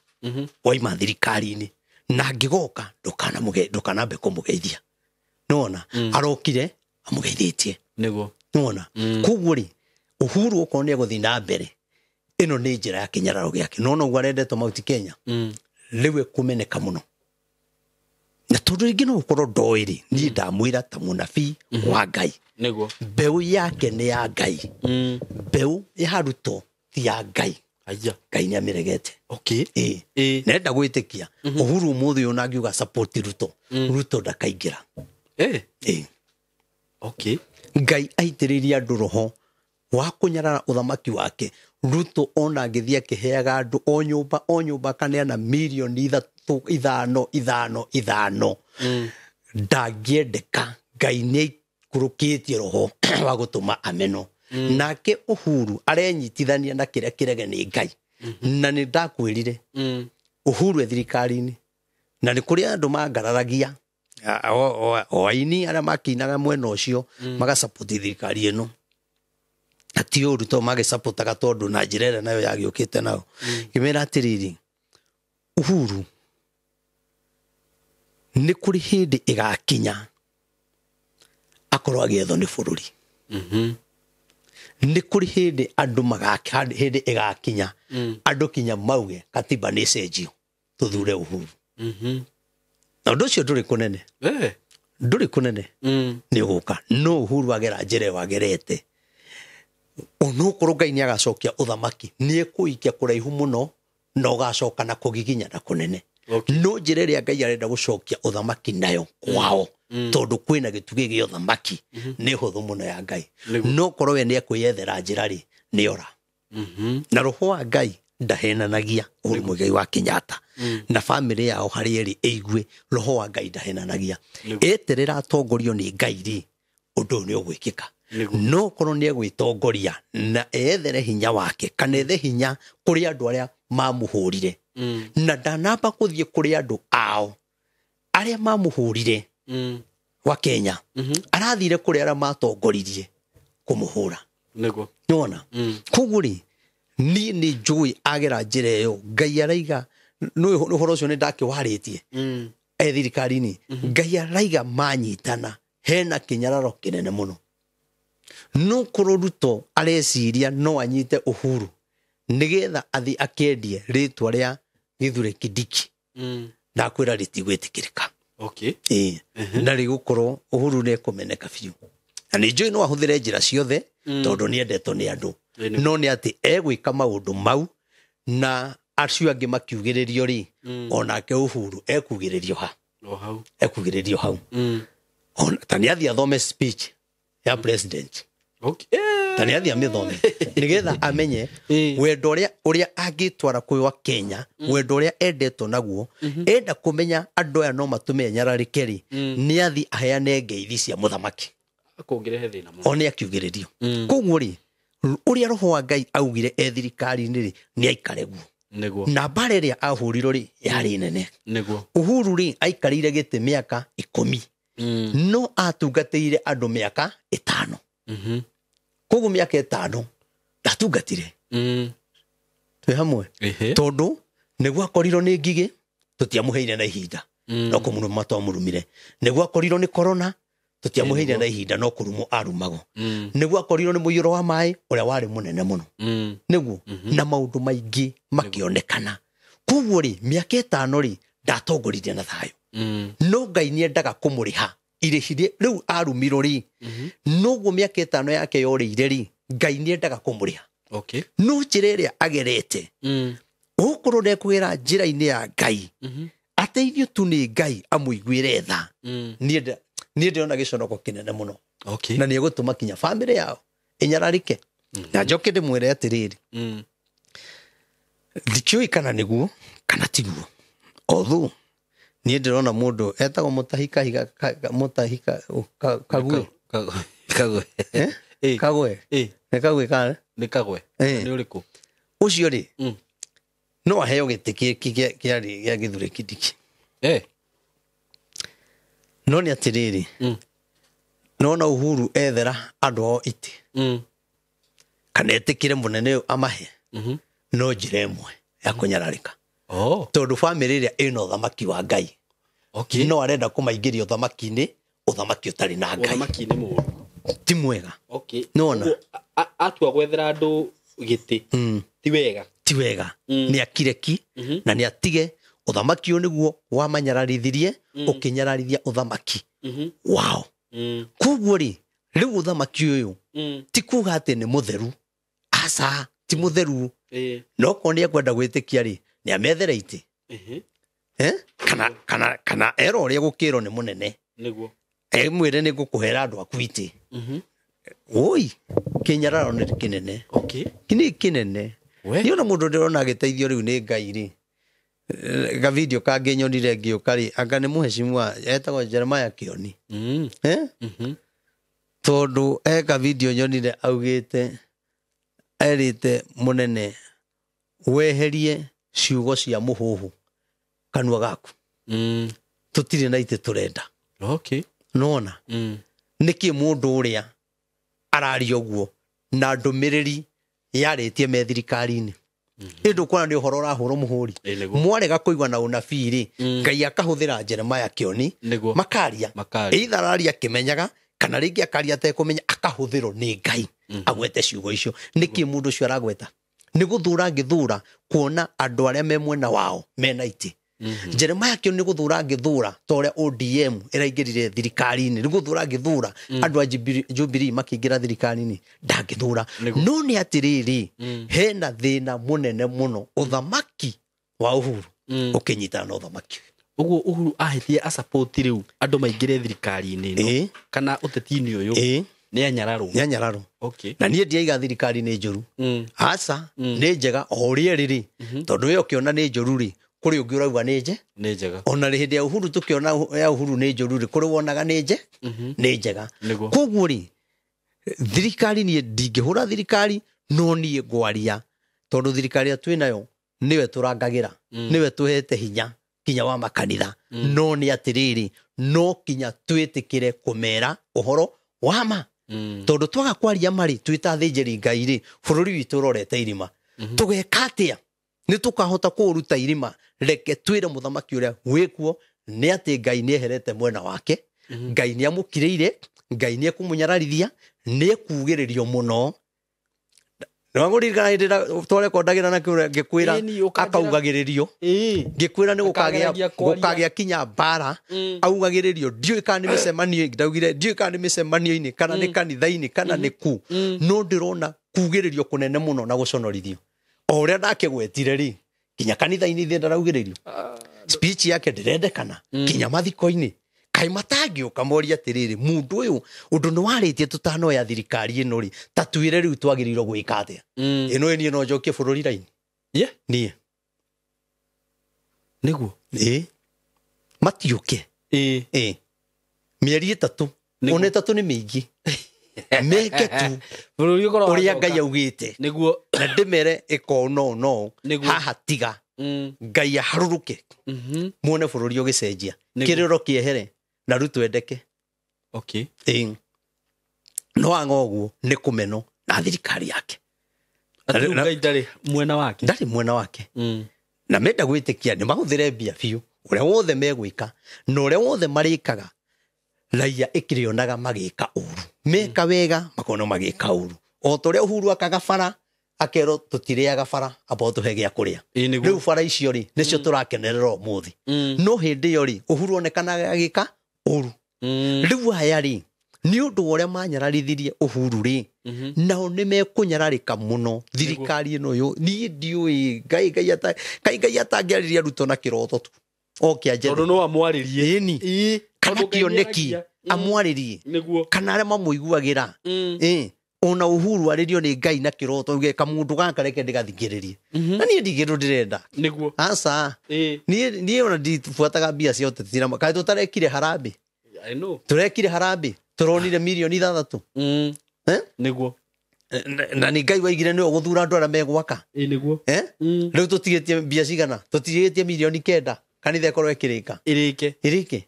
waima thirikari-inĩ, na angĩgoka ndũkanambe kũmũgeithia. Nĩwona arokire amũgeithĩtie. Nĩguo. Nĩwona koguo rĩ, Uhuru okorwo nĩ egũthiĩ na mbere, ĩno nĩ njĩra ya kĩnyararo gĩake. No noguo arendetwo Mount Kenya, rĩu ekũmeneka mũno. Na tondũ rĩngĩ no ũkorwo ndoĩ rĩ, niĩ ndamwĩra ta mũnabii wa Ngai. Nĩguo. Mbeũ yake nĩ ya Ngai. Mbeũ ya Ruto ti ya Ngai. Aya. Ngai nĩ amĩregete. Okay. Ĩĩ. Ĩĩ. Nenda gwĩtĩkia Uhuru ũmũthĩ ũyũ nangiuga support Ruto, Ruto ndakaingĩra. Ĩĩ. Ĩĩ. Okay. Ngai aitĩrĩrie andũ roho wa kũnyarara ũthamaki wake. Ruto ona angĩthiĩ akĩheaga andũ o nyũmba o nyũmba akaneana mirioni 3 5 5 5, ndangĩendeka. Ngai nĩ aikũrũkĩtie roho wa gũtũma ameno. Nake Uhuru arenyitithania na kĩrĩa kĩrege nĩ Ngai. Na nĩ ndakwĩrire Uhuru e thirikari-inĩ, na nĩ kũrĩ andũ mangararagia o aini arĩa makĩinaga mwena ũcio magasapoti thirikari ĩno, na ti ũru tondũ magĩcapotaga tondũ na njĩra ĩrĩa nayo yagĩũkĩte nao. Ngĩmera atĩrĩrĩ, Uhuru nĩ kũrĩ hĩndĩ ĩgakinya akorwo agĩethwo nĩ bũrũri. Nĩ kũrĩ hĩndĩ andũ hĩndĩ ĩgakinya andũ kinya mauge katiba nĩ ĩcenjio tũthure Uhuru. Na ũndũ ũcio ndũrĩ kũnene. Ndũrĩ kũnene. Nĩ ũgũka. No Uhuru agera njĩra ĩyo agerete, onokorwo Ngai nĩ agacokia ũthamaki, nĩ ekũikia kũraihu mũno na ũgacoka na kũgiginya na kũnene. No njĩra ĩrĩa Ngai arenda gũcokia ũthamaki nayo kwao, tondũ kwĩna gĩtugĩ gĩa ũthamaki, nĩ hũthũ mũno ya Ngai. No korwo we nĩ ekwĩyethera njĩra rĩ, nĩ ora. Na roho wa Ngai ndahenanagia Uhuru Muigai wa Kenyatta na bamĩrĩ yao harĩa ĩrĩ ĩigue roho wa Ngai ndahenanagia. Eterera atongorio nĩ Ngai rĩ, ũndũ ũyũ nĩ ũgwĩkĩka. No korwo nĩ egwĩtongoria na ethere hinya wake kana ethe hinya kũrĩ andũ arĩa mamũhũrire, na ndanamba gũthiĩ kũrĩ andũ ao arĩa mamũhũrire wa Kenya, arathire kũrĩ arĩa matongoririe kũmũhũra. Nĩguo. Nĩwona? Koguo rĩ, niĩ nĩ njũĩ agera njĩra ĩyo Ngai araiga, nĩ ũhoro ũcio nĩ ndakĩwarĩtie e thirikari-inĩ. Ngai araiga manyitana hena kĩnyararo kĩnene mũno. No korwo Ruto areciria no anyite Uhuru nĩgetha athiĩ akĩendie rĩtwa rĩa Githure Kindiki, ndakwĩra rĩtigwĩtĩkĩrĩka. Okay. Ĩĩ. Na rĩgũkorwo Uhuru nĩ ekũmeneka biũ. Na nĩ njũĩ no ahũthĩre njĩra ciothe tondũ nĩ endetwo nĩ andũ. No nĩ atĩ egwĩka maũndũ mau na acio angĩ makiugĩrĩrio rĩ, onake Uhuru ekugĩrĩrio ha? O hau. Ekugĩrĩrio hau. Ta nĩ athiĩ athome speech ya president. Okay. Ta nĩ athiĩ amĩthome nĩgetha amenye wendo ũrĩa angĩtwara kwĩ wa Kenya, wendo ũrĩa endetwo naguo. Enda kũmenya andũ aya no matũme anyararĩke rĩ, nĩ athiĩ aheane ngeithi cia mũthamaki. Kũngĩrehe thĩna mũno. O nĩ akiugĩrĩrio. Koguo rĩ, ũrĩa roho wa Ngai augire e thirikari-inĩ rĩ, nĩ aikare guo. Nĩguo. Na mbara ĩrĩa ahũrirwo rĩ, yarĩ nene. Nĩguo. Uhuru rĩ, aikarĩire gĩtĩ mĩaka 10. No atungatĩire andũ mĩaka 5. Koguo mĩaka 5 ndatungatire. Twĩ hamwe. Tondũ nĩguo akorirwo nĩ ngigĩ, tũtiamũheire na ihinda. No kũmũruma twamũrumire. Nĩguo akorirwo nĩ corona, tũtiamũheire na ihinda, no kũrumwo arumagwo. Nĩguo akorirwo nĩ mũiyũro wa maĩ ũrĩa warĩ mũnene mũno. Nĩguo. Na maũndũ maingĩ makĩonekana. Koguo rĩ, mĩaka 5 rĩ, ndatongoririe na thayũ. No Ngai nĩendaga kũmũrĩha irĩhi rĩu arumirwo rĩ, noguo mĩaka 5 yake yorĩire rĩ, Ngai nĩendaga kũmũrĩha. Okay. No njĩra ĩrĩa agerete, ũkorwo ndekũgera njĩra-inĩ ya Ngai, ateithio tu nĩ Ngai amũiguĩre tha. Niĩ ndĩrona gĩconoko kĩnene mũno. Okay. Na nĩegũtũma kinya bamĩrĩ yao ĩnyararĩke. Na njoke ndĩmwĩre atĩrĩrĩ, ndikĩũĩ kana nĩguo kana tiguo. Although niĩ ndĩrona mũndũ etagwo Mũtahi Mũtahi Kagwe. Kagwe. Kagwe. Nĩ Kagwe kana? Nĩ Kagwe. Nĩ ũrĩkũ? Ũcio rĩ, no aheo gĩtĩ kĩa Gĩthure Kindiki. No nĩ atĩrĩrĩ, nona Uhuru ethera andũ ao itĩ, kana etĩkĩre mũnene ũyũ amahe, no njĩra ĩmwe ya kũnyararĩka. Tondũ bamĩrĩ ĩrĩa ĩna ũthamaki wa Ngai, no arenda kũmaingĩria ũthamaki-inĩ, ũthamaki ũtarĩ na Ngai. Ũthamaki-inĩ mũũru. Ti mwega. Okay. Nona. Atua gwethera andũ gĩtĩ, ti wega. Ti wega. Nĩ akire ki, na nĩ atige ũthamaki ũyũ nĩguo wamanyararithirie, ũkĩnyararithia ũthamaki wao. Koguo rĩ, rĩu ũthamaki ũyũ ti kuga atĩ nĩ mũtheru. Aca, ti mũtheru. No korwo nĩ ekwenda gwĩtĩkia rĩ, nĩ amethere itĩ. Kana erwo ũrĩa gũkĩrwo nĩ mũnene. Nĩguo. Emwĩre nĩ ngũkũhera andũ aku itĩ. Oi, kĩnyararo nĩ kĩnene. Okay. Nĩ kĩnene. Niĩ ona mũndũ ndĩrona agĩteithio rĩu nĩ Ngai rĩ. Ga video kangĩ nyonire ngĩũka rĩ, anga nĩ mũheshimiwa etagwo Jeremiah Kĩoni. Tondũ eka video nyonire augĩte, erĩte mũnene weherie ciugo cia mũhuhu kanua gaku. Tũtirĩ na itĩ tũrenda. Okay. Nona. Nĩkĩ mũndũ ũrĩa araria ũguo na ndũmĩrĩri yarĩtie me thirikari-inĩ? Ĩndũ kuona nĩ ũhoro ũrahũrwo mũhũri. Mwarega kũigua na ũnabii rĩ, Ngai akahũthĩra Jeremiah Kĩoni, makaria. Either araria akĩmenyaga, kana rĩngĩ akaria atekũmenya, akahũthĩrwo nĩ Ngai agwete ciugo icio. Nĩkĩ mũndũ ũcio aragweta? Nĩ gũthũra angĩthũra kuona andũ arĩa me mwena wao mena itĩ. Jeremiah Kĩoni nĩ gũthũra angĩthũra ta ũrĩa ODM ĩraingĩrire thirikari-inĩ, nĩ gũthũra angĩthũra andũ a Jubilee makĩingĩra thirikari-inĩ, ndangĩthũra. No nĩ atĩrĩrĩ, hena thĩna mũnene mũno ũthamaki wa Uhuru ũkĩnyitana na ũthamaki. Ũguo Uhuru ahĩtie asupport rĩu andũ maingĩre thirikari-inĩ ĩno, kana ũteti-inĩ ũyũ, nĩ anyararwo. Nĩ anyararwo. Okay. Na niĩ ndiaiga thirikari nĩ njũru. Aca, nĩ njega o ũrĩa ĩrĩ rĩ, tondũ we ũkĩona nĩ njũru rĩ, kũrĩ ũngĩ ũrauga nĩ nje. Nĩ njega. Ona hĩndĩ ya Uhuru tũkĩona ya Uhuru nĩ njũru rĩ, kũrĩ wonaga nĩ nje, nĩ njega. Koguo rĩ, thirikari niĩ ndingĩhũra thirikari, no niĩ ngwaria, tondũ thirikari ĩrĩa twĩ nayo nĩwe tũrangagĩra, nĩwe tũhete hinya kinya wa makanitha. No nĩ atĩrĩrĩ, no kinya twĩtĩkĩre kũmera ũhoro wa ma. Tondũ twaga kwaria marĩ twĩ ta athĩnjĩri Ngai rĩ, bũrũri witũ ũrorete irima. Tũgeka atĩa? Nĩ tũkahota kũũruta irima? Reke twĩre mũthamaki ũrĩa wĩkuo nĩ atĩ Ngai nĩ eherete mwena wake, Ngai nĩ amũkirĩire, Ngai nĩ ekũmũnyararithia, nĩ ekugĩrĩrio mũno. Nĩwagũririkana hĩndĩ ĩrĩa twarekondagĩra na kĩũria ngĩkwĩra Ĩni, ũkanjĩra- akaugagĩrĩrio Ĩĩ. ngĩkwĩra nĩ Akageragia gũkagĩa kwaria. gũkagĩa kinya mbara augagĩrĩrio ndiũĩ kana nĩ mĩcemanio ndaugire ndiũĩ kana nĩ mĩcemanio-inĩ kana nĩ kanitha-inĩ kana nĩ ku no ndĩrona kugĩrĩrio kũnene mũno na gũconorithio o ũrĩa ndakĩgwetire rĩ kinya kanitha-inĩ ithe ndaraugĩrĩrio speech yake ndĩrendekana kinya mathiko-inĩ kaĩ matangĩũka morie atĩrĩrĩ mũndũ ũyũ ũndũ nĩ warĩtie tũtanoya thirikari ĩno rĩ ta twĩre rĩu twagĩrĩirwo gwĩka atĩa ĩno ĩ niĩ no njokie bũrũri raini Yeah. niĩ Nĩguo. ĩ matiũke Ĩĩ. ĩ mĩeri ĩtatũ Nĩguo. ona ĩtatũ nĩ mĩingĩ meke tu Bũrũri ũkorwo ũrĩa wacoka. Ngai augĩte Nĩguo. na ndĩmere ĩka ũũ no no Nĩguo. haha tiga Ngai aharũrũke muone bũrũri ũgĩcenjia Nĩguo. kĩrĩro kĩehere na rĩu twendeke Okay. ĩ no anga ũguo nĩ kũmenwo na thirikari yake Atĩ rĩu Ngai ndarĩ mwena wake. Ndarĩ mwena wake na menda gwĩtĩkia nĩ mahũthĩre mbia biũ ũrĩa wothe megwĩka na ũrĩa wothe marĩkaga raia ĩkĩrĩonaga magĩka ũru meka wega makona magĩka ũru o ta ũrĩa Uhuru akaga bara akerwo tũtirĩaga bara amba ũtũhe gĩa kũrĩa Ĩĩ nĩguo. rĩu bara icio rĩ nĩcio tũrakenerera ũmũthĩ no hĩndĩ ĩyo rĩ Uhuru onekanaga agĩka ũru rĩu aya rĩ nĩ ũndũ wa ũrĩa manyararithirie Uhuru rĩ nao nĩ mekũnyararĩka mũno thirikari ĩno yũ niĩ ndiũĩ Ngai Ngai ata Ngai Ngai atangĩarĩria Ruto na kĩroto tu oke anjethe Tondũ no amwarĩrie. ĩni Ĩĩ. kana Tondũ Ngai kĩoneki nĩaragia. amwarĩrie Nĩguo. kana arĩa mamũiguagĩra ĩ ona Uhuru arĩrio nĩ Ngai na kĩroto uge kamũndũ gaka reke ndĩgathikĩrĩrie na niĩ ndigĩndũ ndĩrenda Nĩguo. aca Ĩĩ. niĩ niĩ ona ndibuataga mbia cia ũteti na kaĩ tũtarekire harambĩ I know. tũrekire harambĩ tũronire mirioni 6 Eh? Nĩguo. Na nĩ Ngai waigire nĩwe ũgũthura andũ arĩa megwaka Ĩĩ nĩguo. Eh? Rĩu tũtigĩtie mbia cigana tũtigĩtie mirioni 9 kanitha ĩkorwo ĩkĩrĩka Ĩrĩke. ĩrĩke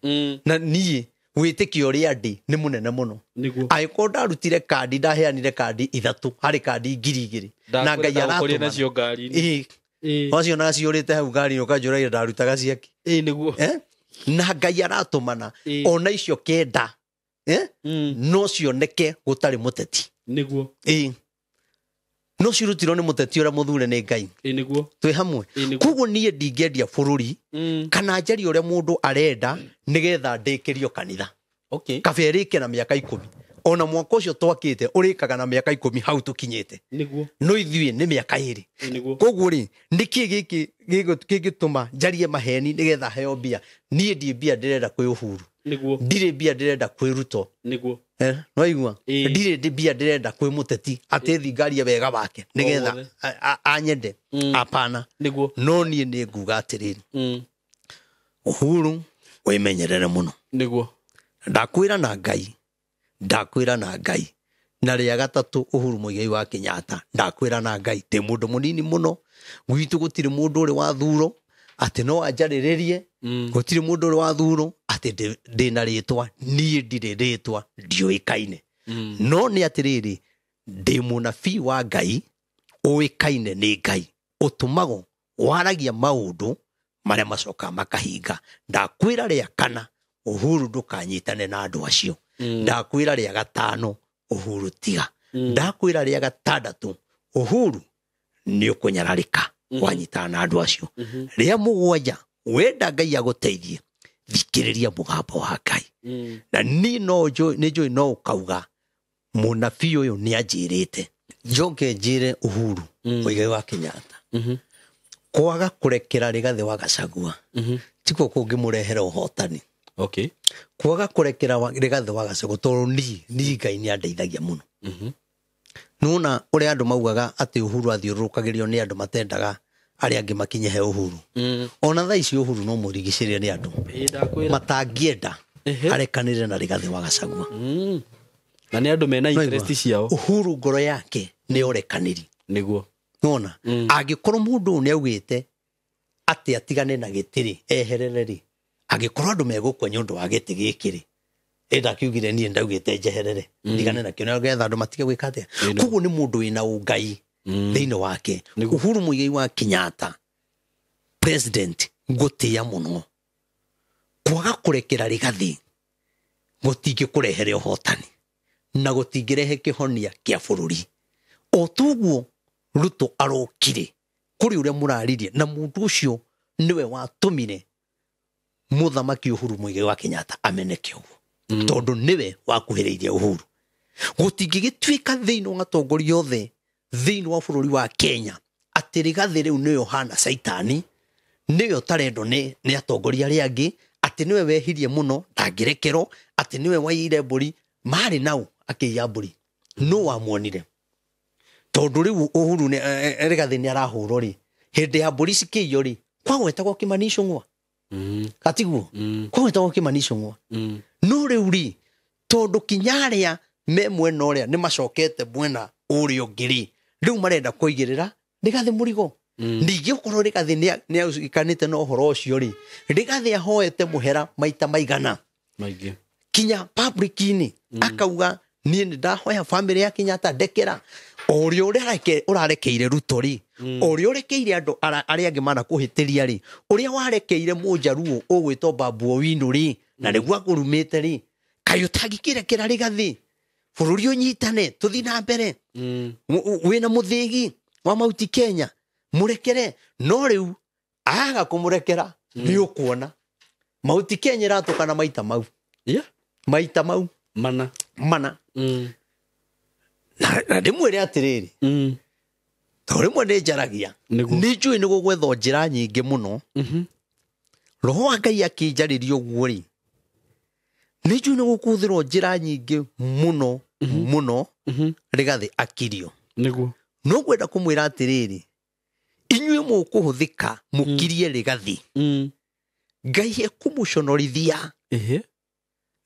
na niĩ wĩtĩkio ũrĩa ndĩ nĩ mũnene mũno Nĩguo. angĩkorwo ndarutire kandi ndaheanire kandi 3 harĩ kandi 2000 na Ngai Ndakũria aratũmana nacio ngari-inĩ. Ĩĩ. Ĩĩ. wacionaga ciũrĩte hau ngari ũkanjũragia ndarutaga ciake Ĩĩ nĩguo. Eh? Na Ngai aratũmana Ĩĩ. ona icio 9 eh? No cioneke gũtarĩ mũteti Nĩguo. Ĩĩ. No cirutirwo nĩ mũteti ũrĩa mũthure nĩ Ngai Ĩĩ nĩguo. twĩ hamwe Ĩĩ nĩguo. koguo niĩ ndingĩendia bũrũri kana njarie ũrĩa mũndũ arenda nĩgetha ndĩkĩrio kanitha Okay. kaba ĩrĩke na mĩaka 10 ona mwaka ũcio twakĩte ũrĩkaga na mĩaka 10 hau tũkinyĩte Nĩguo. no ithuĩ nĩ mĩaka 2 Ĩĩ nĩguo. koguo rĩ nĩkĩ gĩkĩ gĩgũtũma njarie maheni nĩgetha heo mbia niĩ ndirĩ mbia ndĩrenda kwĩ Uhuru Nĩguo. ndirĩ mbia ndĩrenda kwĩ Ruto Nĩguo. nwaigua Ĩĩ. ndirĩ mbia ndĩrenda kwĩ mũteti atĩ thingarie wega wake nĩgetha wothe. anyende apana Nĩguo. no niĩ nĩ nguga atĩrĩrĩ Uhuru wĩmenyerere mũno Nĩguo. ndakwĩra na Ngai ndakwĩra na Ngai na rĩa gatatũ Uhuru Muigai wa Kenyatta ndakwĩra na Ngai ndĩ mũndũ mũnini mũno gwitũ gũtirĩ mũndũ ũrĩ wathuro atĩ no anjarĩrĩrie gũtirĩ mũndũ ũrĩ wathuro atĩ ndĩna rĩtwa niĩ ndirĩ rĩtwa ndiũĩkaine no nĩ atĩrĩrĩ ndĩ mũnabii wa Ngai ũĩkaine nĩ Ngai ũtũmagwo waragia maũndũ marĩa macokaga makahinga ndakwĩra rĩa kana Uhuru ndũkanyitane na andũ acio ndakwĩra rĩa gatano Uhuru tiga ndakwĩra rĩa gatandatũ Uhuru nĩ ũkũnyararĩka wanyitana na andũ acio rĩa mũgwanja wenda Ngai agũteithie thikĩrĩria mũgambo wa Ngai na niĩ no njũĩ nĩ njũĩ no ũkauga mũnabii ũyũ nĩ anjĩrĩte njoke njĩre Uhuru Muigai wa Kenyatta kwaga kũrekera Rigathĩ wa Gachagua tikuo kũngĩmũrehera ũhotani Okay. kwaga kũrekera Rigathĩ wa Gachagua tondũ niĩ Ngai nĩ andeithagia mũno nĩwona ũrĩa andũ maugaga atĩ Uhuru athiũrũrũkagĩrio nĩ andũ matendaga arĩa angĩ makinye he Uhuru ona thaa ici Uhuru no mũrigicĩrie nĩ andũ Ĩĩ ndakwĩra. matangĩenda arekanĩre na Rigathĩ wa Gachagua Na nĩ andũ mena Nĩwaigua? interest ciao. Uhuru ngoro yake nĩ ũrekanĩri Nĩguo. nona angĩkorwo mũndũ ũyũ nĩ augĩte atĩ atigane na gĩtĩ rĩ eherere rĩ angĩkorwo andũ megũkua nĩ ũndũ wa gĩtĩ gĩkĩ rĩ ĩ ndakiugire niĩ ndaugĩte njeherere ndigane nakĩo nĩgetha andũ matige gwĩka atĩa koguo nĩ mũndũ wĩna ũngai thĩinĩ wake Uhuru Muigai wa Kenyatta president ngũtĩĩa mũno kwaga kũrekera Rigathĩ gũtingĩkũrehere ũhotani na gũtingĩrehe kĩhonia kĩa bũrũri o toguo Ruto arokire kũrĩ ũrĩa mũraririe na mũndũ ũcio nĩwe watũmire mũthamaki Uhuru Muigai wa Kenyatta ameneke ũguo tondũ nĩwe wakuhĩrĩirie Uhuru. Gũtingĩgĩtuĩka thĩinĩ wa atongoria othe thĩinĩ wa bũrũri wa Kenya atĩ Rigathĩ rĩu nĩwe ũhana caitani, nĩwe ũtarendwo nĩ atongoria arĩa angĩ, atĩ nĩwe wehirie mũno ndangĩrekerwo, atĩ nĩwe waiyire mbũri. Marĩ nau akĩiya mbũri, no wamuonire tondũ rĩu Uhuru Rigathĩ nĩ arahũrwo rĩ, hĩndĩ ya mbũri cikĩiywo rĩ, kwagwetagwo Kimani Ichung'wa. Katiguo kwagwetagwo Kimani Ichung'wa. No rĩu rĩ, tondũ kinya arĩa me mwena ũrĩa nĩ macokete mwena ũrĩa ũngĩ rĩ, rĩu marenda kũigĩrĩra Rigathĩ mũrigo. Ningĩ okorwo Rigathĩ nĩ acikanĩte na ũhoro ũcio rĩ, Rigathĩ ahoete mũhera maita maigana maingĩ kinya public-inĩ akauga niĩ nĩ ndahoya family ya Kenyatta ndekera. O ũrĩa ũrarekeire Ruto rĩ, o ũrĩa ũrekeire andũ arĩa angĩ manakũhĩtĩria rĩ, ũrĩa warekeire Mũnjaruo ũgwĩtwo Babu Owino rĩ, na nĩguo akũrumĩte rĩ, kaĩ ũtangĩkĩrekera Rigathĩ bũrũri ũnyitane tũthiĩ na mbere. Wĩna mũthĩgi wa Mount Kenya mũrekere. No rĩu aga kũmũrekera nĩ ũkuona Mount Kenya ĩratũkana maita mau. Maita mau mana mana. Na ndĩmwĩre atĩrĩrĩ, tondũ rĩmwe nĩ njaragia, nĩ njũĩ nĩ gũgwethwo njĩra nyingĩ mũno. Roho wa Ngai akĩnjarĩria ũguo rĩ, nĩ njũĩ nĩ gũkũhũthĩrwo njĩra nyingĩ mũno mũno Rigathĩ akirio. Nĩguo. No ngwenda kũmwĩra atĩrĩrĩ, inyuĩ mũkũhũthĩka mũkirie Rigathĩ, Ngai ekũmũconorithia.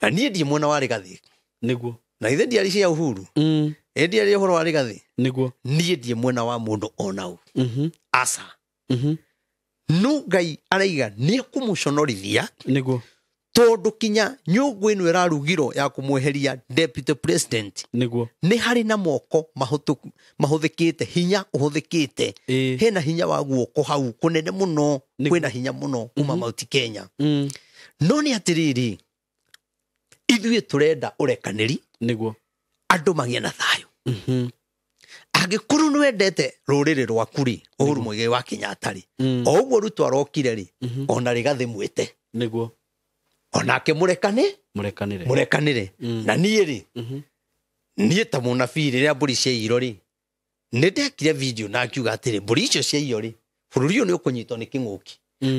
Na niĩ ndirĩ mwena wa Rigathĩ. Nĩguo. Na ithe ndiarĩ cia Uhuru. Ĩ ndiarĩ ũhoro wa Rigathĩ. Nĩguo. Niĩ ndirĩ mwena wa mũndũ ona ũ. Aca. No Ngai araiga nĩ ekũmũconorithia. Nĩguo. Tondũ kinya nyũngũ ĩno ĩrarugirwo ya kũmweheria deputy president. Nĩguo. Nĩ harĩ na moko mahũthĩkĩte, hinya ũhũthĩkĩte. Hena hinya wa guoko hau kũnene mũno, kwĩna hinya mũno kuma Mount Kenya. No nĩ atĩrĩrĩ, ithuĩ tũrenda ũrekanĩri. Nĩguo. Andũ magĩe na thayũ. Angĩkorwo nĩ wendete rũrĩrĩ rwaku rĩ, Uhuru Muigai wa Kenyatta rĩ, o ũguo Ruto arokire rĩ, ona Rigathĩ mwĩte. Nĩguo. Onake mũrekane, mũrekanĩre. Mũrekanĩre. Na niĩ rĩ, niĩ ta mũnabii rĩrĩa mbũri ciaiyirwo rĩ, nĩ ndekire video na ngiuga atĩrĩ, mbũri icio ciaiywo rĩ, bũrũri ũyũ nĩ ũkũnyitwo nĩ kĩng'ũki.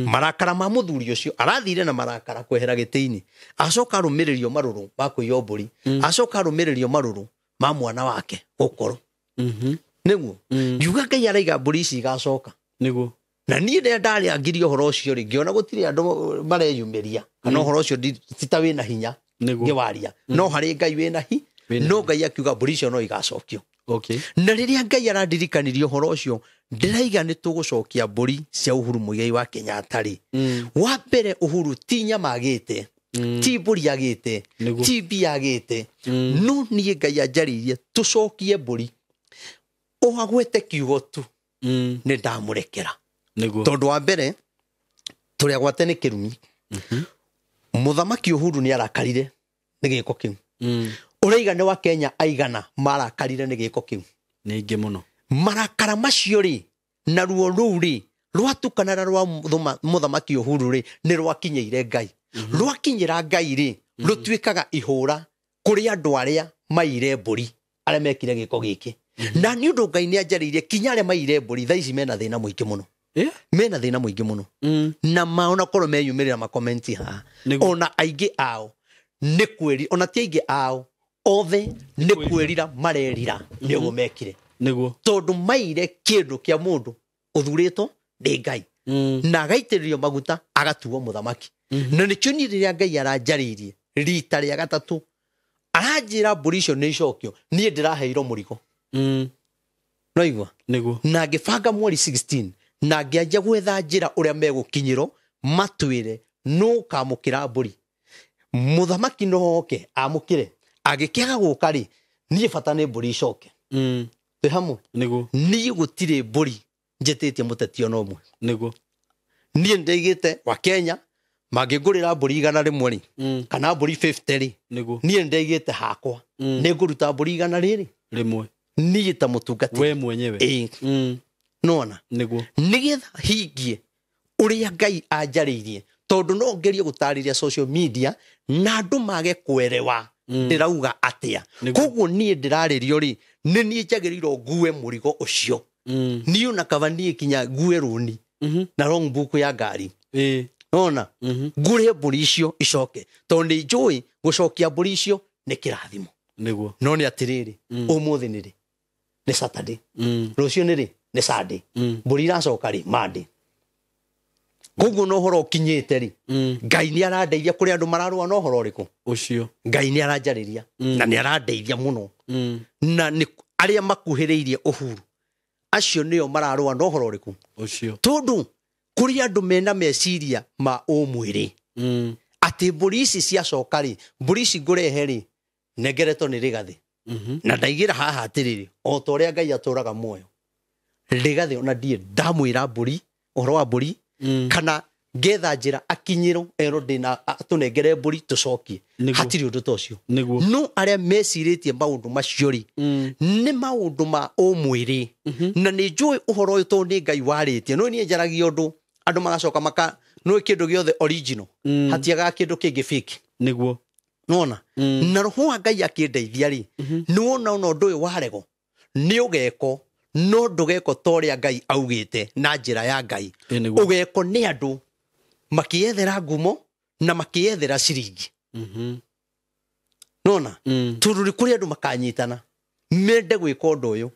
Marakara ma mũthuri ũcio arathire na marakara kwehera gĩtĩ-inĩ, acoka arũmĩrĩrio marũrũ ma kũiywo mbũri, acoka arũmĩrĩrio marũrũ ma mwana wake gũkorwo. Nĩguo. Ngiuga Ngai araiga mbũri ici igacoka. Nĩguo. Na niĩ rĩrĩa ndarĩangirie ũhoro ũcio rĩ, ngĩona gũtirĩ andũ mareyumĩria kana ũhoro ũcio ti ta wĩna hinya ngĩwaria, no harĩ Ngai wĩna hi, no Ngai akiuga mbũri icio no igacokio. Na rĩrĩa Ngai arandirikanirie ũhoro ũcio, ndĩraiga nĩ tũgũcokia mbũri cia Uhuru Muigai wa Kenyatta rĩ. Wa mbere Uhuru ti nyama agĩte, ti mbũri agĩte, ti mbia agĩte, no niĩ Ngai anjarĩirie tũcokie mbũri. Ũhagwete kiugo tu, nĩ ndamũrekera. Tondũ wa mbere tũrĩa gwate nĩ kĩrumi. Mũthamaki Uhuru nĩ arakarire nĩ gĩko kĩu. Ũraiga nĩ wa Kenya aigana marakarire nĩ gĩko kĩu. Nĩ aingĩ mũno. Marakara macio rĩ, na ruo rũu rĩ, rwatukana na rwa mũthamaki Uhuru rĩ, nĩ rwakinyĩire Ngai. Rwakinyĩra Ngai rĩ, rũtuĩkaga ihũra kũrĩ andũ arĩa maire mbũri, arĩa mekire gĩko gĩkĩ. Na nĩ ũndũ Ngai nĩ anjarĩirie kinya arĩa maire mbũri thaa ici mena thĩna mũingĩ mũno. Mena thĩna mũingĩ mũno. Na maona korwo meyumĩrĩra makomenti haha, ona aingĩ ao nĩ kwĩrira, ona ti aingĩ ao othe nĩ kwĩrira marerira nĩ ũguo mekire. Nĩguo. Tondũ maire kĩndũ kĩa mũndũ ũthurĩtwo nĩ Ngai. Na agaitĩrĩrio maguta agatuo mũthamaki. Na nĩkĩo niĩ rĩrĩa Ngai aranjarĩirie rita rĩa gatatũ, aranjĩra mbũri icio nĩ icokio, niĩ ndĩraheirwo mũrigo. Noigua? Nĩguo. Na ngĩbanga mweri 16 na ngĩanjia gwetha njĩra ũrĩa megũkinyĩrwo matwĩre nũ ũkamũkĩra mbũri. Mũthamaki no oke amũkĩre, angĩkĩaga gũka rĩ, niĩ bata nĩ mbũri icoke. Twĩ hamwe? Nĩguo. Niĩ gũtirĩ mbũri njĩtĩtie mũteti ona ũmwe. Nĩguo. Niĩ nĩndaigĩte wa Kenya mangĩngũrĩra mbũri 100 rĩ, kana mbũri 50 rĩ, Nĩguo. niĩ nĩndaigĩte hakwa nĩngũruta mbũri 100 rĩrĩ rĩmwe. Niĩ ta mũtungatĩri We mwenyewe. Ĩĩ. Nona Nĩguo. Nĩgetha hingie ũrĩa Ngai anjarĩirie, tondũ no ngerie gũtarĩria social media na andũ mage kwerewa ndĩrauga atĩa. Nĩguo. Koguo niĩ ndĩrarĩrio rĩ, nĩ niĩ njagĩrĩirwo ngue mũrigo ũcio. Niĩ ona kaba niĩ kinya ngue rũni na wrong book ya ngari. Nona ngũre mbũri icio icoke, tondũ nĩ njũĩ gũcokia mbũri icio nĩ kĩrathimo. Nĩguo. No nĩ atĩrĩrĩ, ũmũthĩ nĩ rĩ? Nĩ Saturday. Rũciũ nĩ rĩ? Nĩ Sunday. Mbũri iracoka rĩ? Monday. Koguo na ũhoro ũkinyĩte rĩ, Ngai nĩ arandeithia. Kũrĩ andũ mararũa na ũhoro ũrĩkũ? Ũcio. Ngai nĩ aranjarĩria na nĩ arandeithia mũno. Na nĩ arĩa makuhĩrĩirie Uhuru, acio nĩo mararũa na ũhoro ũrĩkũ? Ũcio. Tondũ kũrĩ andũ mena meciria ma ũmwĩrĩ atĩ mbũri ici ciacoka rĩ, mbũri ici ngũrehe rĩ, nengeretwo nĩ Rĩgathĩ. Na ndaigĩra haha atĩrĩrĩ, o ta ũrĩa Ngai atũraga muoyo, Rĩgathĩ ona ndirĩ ndamwĩra mbũri, ũhoro wa mbũri, kana ngetha njĩra akinyĩrwo erwo ndĩna tũnengere mbũri tũcokie. Nĩguo. Hatirĩ ũndũ ta ũcio. Nĩguo. No arĩa mecirĩtie maũndũ macio rĩ, nĩ maũndũ ma ũmwĩrĩ. Na nĩ njũĩ ũhoro ũyũ tondũ nĩ Ngai warĩtie. No niĩ njaragia ũndũ, andũ magacoka maka nĩ kĩndũ gĩothe original, hatiagaga kĩndũ kĩngĩ fake. Nĩguo. Nona na roho wa Ngai akĩndeithia rĩ, nĩ wona ona ũndũ ũyũ warego nĩ ũgeko, no ndũgeko ta ũrĩa Ngai augĩte na njĩra ya Ngai. Ĩ, nĩguo. Ũgeko nĩ andũ makĩethera ngumo na makĩethera ciringi. Nona tondũ nĩ kũrĩ andũ makanyitana mende gwĩka ũndũ ũyũ,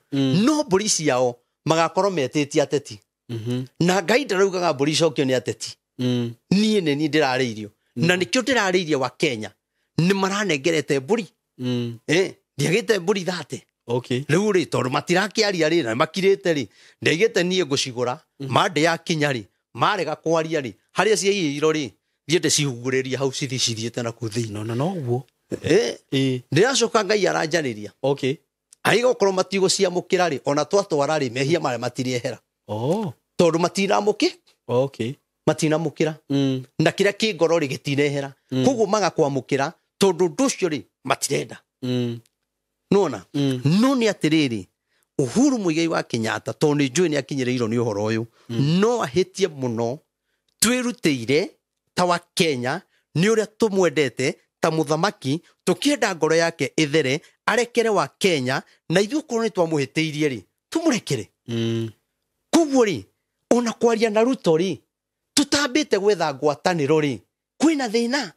no mbũri ciao magakorwo metĩtie ateti. Na Ngai ndaraugaga mbũri icokio nĩ ateti. Niĩ nĩ niĩ ndĩrarĩirio, na nĩkĩo ndĩrarĩirie wa Kenya nĩ maranengerete mbũri. Ndiagĩte mbũri 30. Okay. Rĩu rĩ, tondũ matirakĩaria rĩ, na makirĩte rĩ, ndaigĩte niĩ ngũcigũra mande yakinya rĩ, marega kwaria rĩ, harĩa ciaiyĩirwo rĩ, thiĩ ndĩcihungurĩrie hau cithi cithiĩte na kũu thĩinĩ. No, no, noguo. Ndĩracoka Ngai aranjarĩria. Okay. Aiga okorwo matigũciamũkĩra rĩ, ona twatwara rĩ, mehia marĩa matiriehera. Oh. Tondũ matinamũkĩ Okay. matinamũkĩra. Na kĩrĩa kĩ ngoro rĩ gĩtinehera. Koguo magakwamũkĩra tondũ ũndũ ũcio rĩ matirenda. Nona no nĩ atĩrĩrĩ, Uhuru Muigai wa Kenyatta, tondũ nĩ njũĩ nĩ akinyĩrĩirwo nĩ ũhoro ũyũ, no ahĩtie mũno. Twĩrutĩire ta wa Kenya nĩ ũrĩa tũmwendete ta mũthamaki, tũkĩenda ngoro yake ĩthere, arekere wa Kenya, na ithuĩ okorwo nĩ twamũhĩtĩirie rĩ, tũmũrekere. Koguo rĩ, ona kwaria na Ruto rĩ, tũtambĩte gwetha ngwatanĩro rĩ, kwĩna thĩna.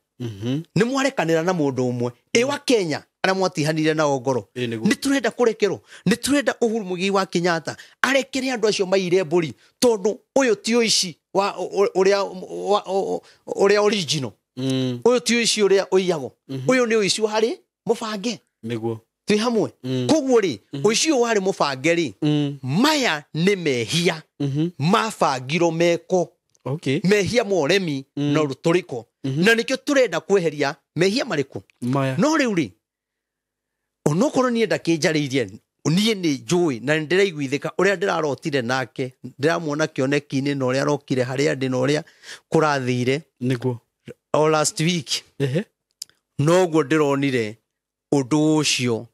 Nĩ mwarekanĩra na mũndũ ũmwe ĩ wa Kenya arĩa mwatihanire nao ngoro. Ĩ, nĩguo. Nĩ tũrenda kũrekerwo, nĩ tũrenda Uhuru Muigai wa Kenyatta arekere andũ acio maire mbũri, tondũ ũyũ ti ũici wa ũrĩa ũrĩa original. Ũyũ ti ũici ũrĩa ũiyagwo, ũyũ nĩ ũici warĩ mũbange. Nĩguo. Twĩ hamwe. Koguo rĩ, ũici ũyũ warĩ mũbange rĩ, maya nĩ mehia mabangirwo meko. Okay. Mehia ma ũremi na rũtũrĩko, na nĩkĩo tũrenda kweheria mehia marĩkũ? Maya. No rĩu rĩ, onokorwo niĩ ndakĩnjarĩirie, niĩ nĩ njũĩ na nĩ ndĩraiguithĩka ũrĩa ndĩrarotire nake, ndĩramuona kĩoneki-inĩ na ũrĩa arokire harĩa ndĩ na ũrĩa kũrathire. Nĩguo. O last week, Ehe. noguo ndĩronire ũndũ ũcio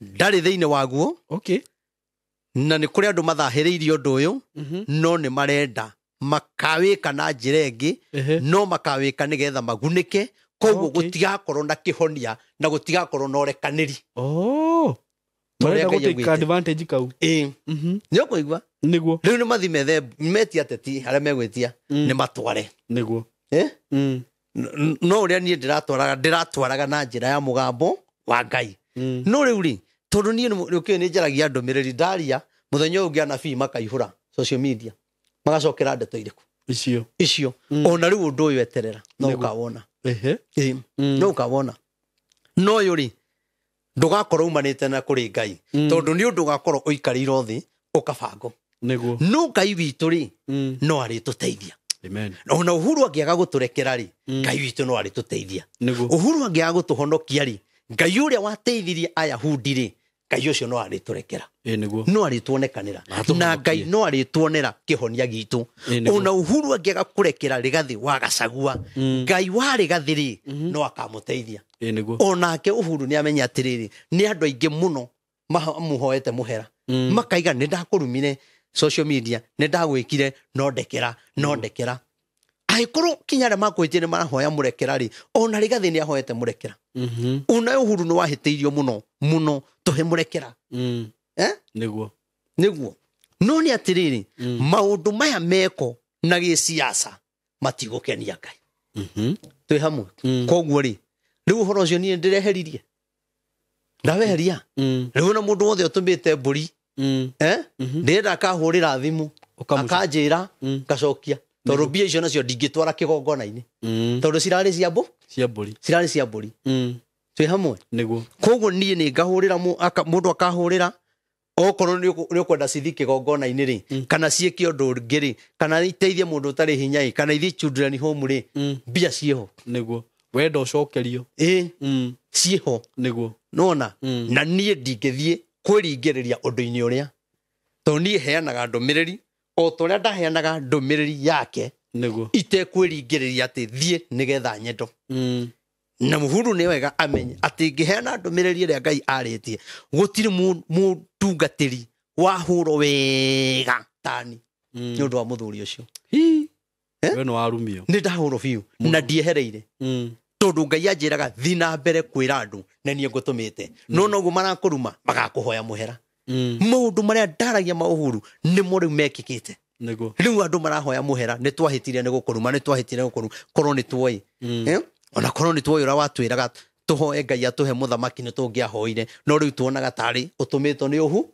ndarĩ thĩinĩ waguo. Okay. Na nĩ kũrĩ andũ mathahĩrĩirie ũndũ ũyũ, no nĩ marenda makawĩka na njĩra ĩngĩ. Ehe. No makawĩka nĩgetha magunĩke. Koguo Okay. gũtigakorwo na kĩhonia na gũtigakorwo na ũrekanĩri. Oh. Ta ũrĩa Marenda Ngai gũtake augĩte. advantage kau. Ĩĩ, nĩ ũkũigua. Nĩguo. Rĩu nĩ mathi methe metie ateti arĩa megwĩtia nĩ matware. Nĩguo. Eh? No ũrĩa niĩ ndĩratwaraga na njĩra ya mũgambo wa Ngai. No rĩu rĩ, tondũ niĩ nĩ ũkĩũĩ nĩ njaragia ndũmĩrĩri, ndaria mũthenya ũyũ ũngĩ anabii makaihũra social media magacokera ndeto irĩkũ? Icio. Icio. Ona rĩu ũndũ ũyũ eterera no Nĩguo. ũkawona. Ehe. Ĩĩ, no ũkawona. No ũyũ rĩ, ndũgakorwo umanĩte na kũrĩ Ngai, tondũ nĩ ũndũ ũgakorwo ũikarĩirwo thĩ ũkabango. Nĩguo. No Ngai witũ rĩ, no arĩtũteithia. Amen. Ona Uhuru angĩaga gũtũrekera rĩ, Ngai witũ no arĩtũteithia. Nĩguo. Uhuru angĩaga gũtũhonokia rĩ, Ngai ũrĩa wateithirie Ayahudi rĩ, Ngai ũcio no arĩtũrekera. Ĩ, nĩguo. No arĩtuonekanĩra. Atũhonokie. Na Ngai no arĩtuonera kĩhonia gitũ. Ĩ, nĩguo. Ona Uhuru angĩaga kũrekera Rigathĩ wa Gachagua, Ngai wa Rigathĩ rĩ, no akamũteithia. Ĩ, nĩguo. Onake Uhuru nĩ amenya atĩrĩrĩ, nĩ andũ aingĩ mũno mamuhoete muhera makaiga nĩ ndakũrumire social media nĩ ndagwĩkire no ndekera no ndekera angĩkorwo kinya arĩa makwĩtie nĩ marahoya mũrekera rĩ ona Rigathĩ nĩ ahoete mũrekera ona Uhuru nĩ wahĩtĩirio mũno mũno tũhe mũrekera nĩguo nĩguo no nĩ atĩrĩrĩ maũndũ maya meko na gĩsiasa matigũkenia Ngai twĩ hamwe koguo rĩ rĩu ũhoro ũcio niĩ ndĩreheririe ndaweheria rĩu ona mũndũ wothe ũtũmĩte mbũri ndĩrenda akahũrĩra thimũ akanjĩra ngacokia tondũ mbia icio nacio ndingĩtwara kĩgongona-inĩ tondũ cirarĩ cia mbũri cirarĩ cia mbũri twĩ hamwe nĩguo koguo niĩ nĩ ngahũrĩra mũndũ akahũrĩra okorwo nĩ ũkwenda cithi kĩgongona-inĩ rĩ kana ciĩke ũndũ ũngĩ rĩ kana iteithie mũndũ ũtarĩ hinya ĩ kana ithiĩ children home rĩ mbia ciĩho nĩguo wenda ũcokerio ĩ ciĩho nĩguo nona na niĩ ndingĩthiĩ kwĩringĩrĩria ũndũ-inĩ ũrĩa tondũ niĩ heanaga ndũmĩrĩri o ta ũrĩa ndaheanaga ndũmĩrĩri yake nĩguo itekwĩringĩrĩria atĩ thiĩ nĩgetha nyendo na Uhuru nĩ wega amenye atĩ ngĩheana ndũmĩrĩri ĩrĩa Ngai arĩtie gũtirĩ mũtungatĩri wahũrwo wega tani nĩ ũndũ wa mũthuri ũcio we nĩ warumio nĩ ndahũrwo biũ na ndiehereire tondũ Ngai anjĩraga thiĩ na mbere kwĩra andũ na niĩ ngũtũmĩte no noguo marakũruma magakũhoya mũhera maũndũ marĩa ndaragia ma Uhuru nĩmo rĩu mekĩkĩte nĩguo rĩu andũ marahoya mũhera nĩ twahĩtire nĩ gũkũruma nĩ twahĩtire nĩ gũkũruma korwo nĩ tuoĩ ona korwo nĩ tuoĩ ũrĩa watwĩraga tũhoe Ngai atũhe mũthamaki nĩ tũngĩahoire no rĩu tuonaga tarĩ ũtũmĩtwo nĩ Ũhu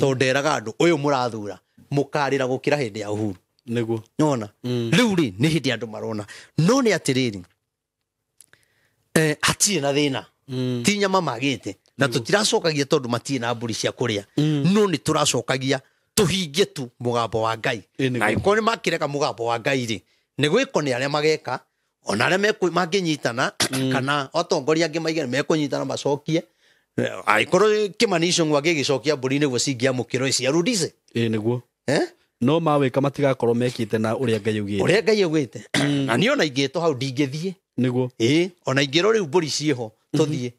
tondũ nderaga andũ ũyũ mũrathura mũkarĩra gũkĩra hĩndĩ ya Uhuru nĩguo nona rĩu rĩ nĩ hĩndĩ andũ marona no nĩ atĩrĩrĩ hatirĩ na thĩna ti nyama magĩte na tũtiracokagia tondũ matirĩ na mbũri cia kũrĩa no nĩ tũracokagia tũhingie tu mũgambo wa Ngai na angĩkorwo nĩ makĩrega mũgambo wa Ngai rĩ nĩ gwĩko nĩ arĩa mageka ona arĩa mangĩnyitana kana atongoria angĩ maige mekũnyitana macokie angĩkorwo Kĩmani Ichung'wa angĩgĩcokia mbũri nĩguo cingĩamũkĩrwo ciarudise nĩguo no mawĩka matigakorwo mekĩte na ũrĩa Ngai augĩte ũrĩa Ngai augĩte na niĩ ona ingĩtwo hau ndingĩthiĩ nĩguo ona ingĩrwo rĩu mbũri ciĩho tũthiĩ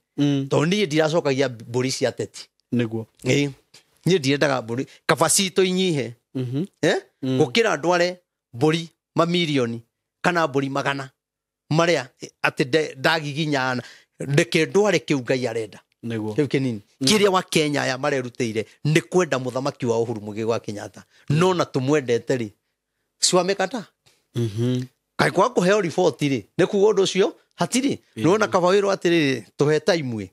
tondũ niĩ ndiracokagia mbũri cia teti nĩguo niĩ ndirendaga mbũri kaba citũ inyihe gũkĩra ndware mbũri mamirioni kana mbũri magana marĩa atĩ ndagiginyana ndeke ndware kĩu Ngai arenda nĩguo kĩu kĩnini kĩrĩa wa Kenya aya marerutĩire nĩ kwenda mũthamaki wa Uhuru Muigai wa Kenyatta no na tũmwendete rĩ siwamekata kaĩ kwaga kũheo riboti rĩ nĩ kuga ũndũ ũcio hatirĩ nĩwona kaba wĩrwo atĩrĩrĩ tũhe taimwe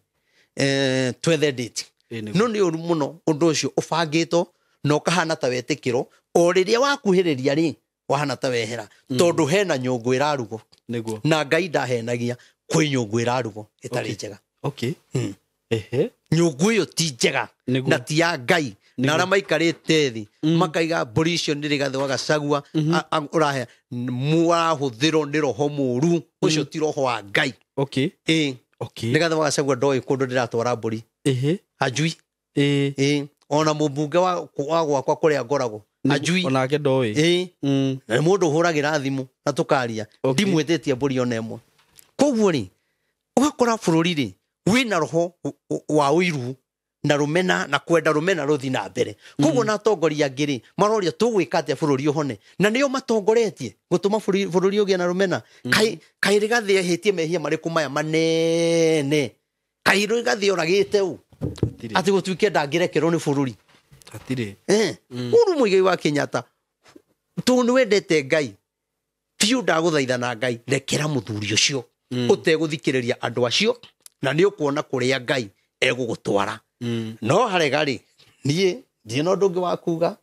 twethe date no nĩ ũru mũno ũndũ ũcio ũbangĩtwo na ũkahana ta wetĩkĩrwo o rĩrĩa wakuhĩrĩria rĩ wahana ta wehera tondũ hena nyũngũ ĩrarugwo nĩguo na Ngai ndahenagia kwĩ nyũngũ ĩrarugwo ĩtarĩ njega nyũngũ ĩyo ti njega na ti ya Ngai na arĩa maikarĩte thĩ makaiga mbũri icio nĩ Rigathĩ wa Gachagua ũrahe mũrahũthĩrwo nĩ roho mũru ũcio ti roho wa Ngai Rigathĩ wa Gachagua ndoĩ kũndũ ndĩratwara mbũri ajui ona mũmbunge wa gwakwa kũrĩa ngoragwo ajui onake ndoĩ na nĩ mũndũ ũhũragĩra thimũ na tũkaria ndimwĩtĩtie mbũri ona ĩmwe koguo rĩ ũgakora bũrũri rĩ wĩna roho wa ũiru na rũmena na kwenda rũmena rũthi na mbere koguo na atongoria angĩ rĩ maroria tũgwĩka atĩa bũrũri ũhone na nĩo matongoretie gũtũma bũrũri ũgĩe na rũmena kaĩ Rigathĩ ehĩtie mehia marĩkũ maya manene kaĩ Rigathĩ oragĩte ũ atĩ gũtuĩke ndangĩrekerwo nĩ bũrũri hatirĩ Uhuru Muigai wa Kenyatta tondũ nĩ wendete Ngai biũ ndagũthaitha na Ngai rekera mũthuri ũcio ũtegũthikĩrĩria andũ acio na nĩ ũkuona kũrĩa Ngai egũgũtwara no harega rĩ niĩ ndirĩ na ũndũ ũngĩ wa kuga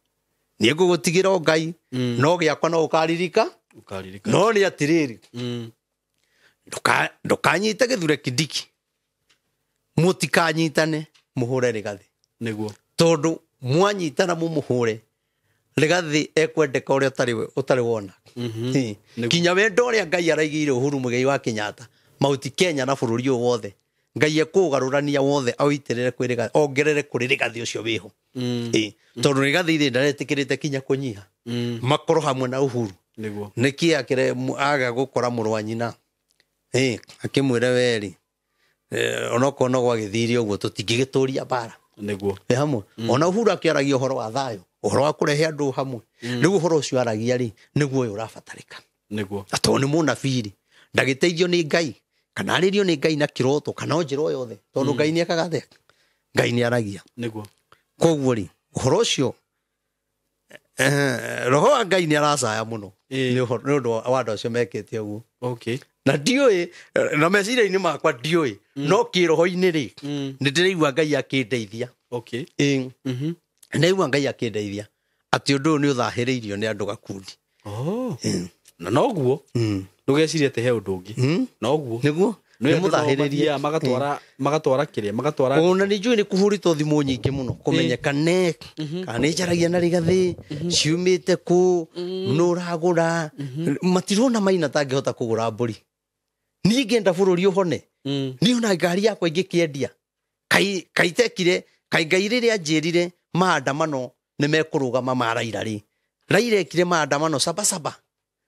niĩ ngũgũtigĩra o Ngai no gĩakwa no ũkaririka no nĩ atĩrĩrĩ ndũkanyite Gĩthure Kindiki mũtikanyitane mũhũre Rigathĩ nĩguo tondũ mwanyitana mũmũhũre Rigathĩ ekwendeka ũrĩa ũtarĩ wona kinya wendo ũrĩa Ngai araigĩire Uhuru Muigai wa Kenyatta Mauti Kenya na bũrũri ũyũ wothe Ngai ekũũgarũrania wothe aũitĩrĩre kwĩ Rigathĩ ongerere kũrĩ Rigathĩ ũcio wĩho tondũ Rigathĩ ithe ndaretĩkĩrĩte kinya kũnyiha makorwo hamwe na Uhuru nĩguo nĩkĩ akĩre aga gũkora mũrũ wa nyina akĩmwĩre werĩ onokorwo no gwagĩthire ũguo tũtingĩgĩtũria mbara Nĩguo. Wĩ hamwe. Ona Uhuru akĩaragia ũhoro wa thayũ, ũhoro wa kũrehe andũ hamwe. Rĩu ũhoro ũcio aragia rĩ, nĩguo ũyũ ũrabatarĩka. Nĩguo. Na tondũ nĩ mũnabii rĩ, ndagĩteithio nĩ Ngai, kana arĩrio nĩ Ngai na kĩroto, kana o njĩra o yothe, tondũ Ngai nĩ ekaga atĩa? Ngai nĩ aragia. Nĩguo. Koguo rĩ, ũhoro ũcio roho wa Ngai nĩ aracaya mũno nĩ ũndũ wa andũ acio mekĩte ũguo. Okay. Na ndiũĩ, na meciria-inĩ makwa ndiũĩ, no kĩroho-inĩ rĩ, nĩ ndĩraigua Ngai akĩndeithia. Okay. Ndĩraigua Ngai akĩndeithia atĩ ũndũ ũyũ nĩ ũthahĩrĩirio nĩ andũ gakundi. Oh. Na noguo ndũgecirie atĩ he ũndũ ũngĩ. Noguo. Nĩguo. Nĩ mũthahĩrĩrie. Magatwara kĩrĩa, magatwara. Ona nĩ njũĩ nĩ kũhũrĩtwo thimũ nyingĩ mũno kũmenyekane kana nĩ njaragia na rĩgathĩ ciumĩte kũ, nũ ũragũra. Matirona Maina tangĩhota kũgũra mbũri. Niĩ ngĩenda bũrũri ũhone. Niĩ ona ngari yakwa ingĩkĩendia. Kaitekire, kai Ngai rĩrĩa anjĩrire maandamano nĩ mekũrũgama ma Raila rĩ. Raila ekire maandamano saba saba.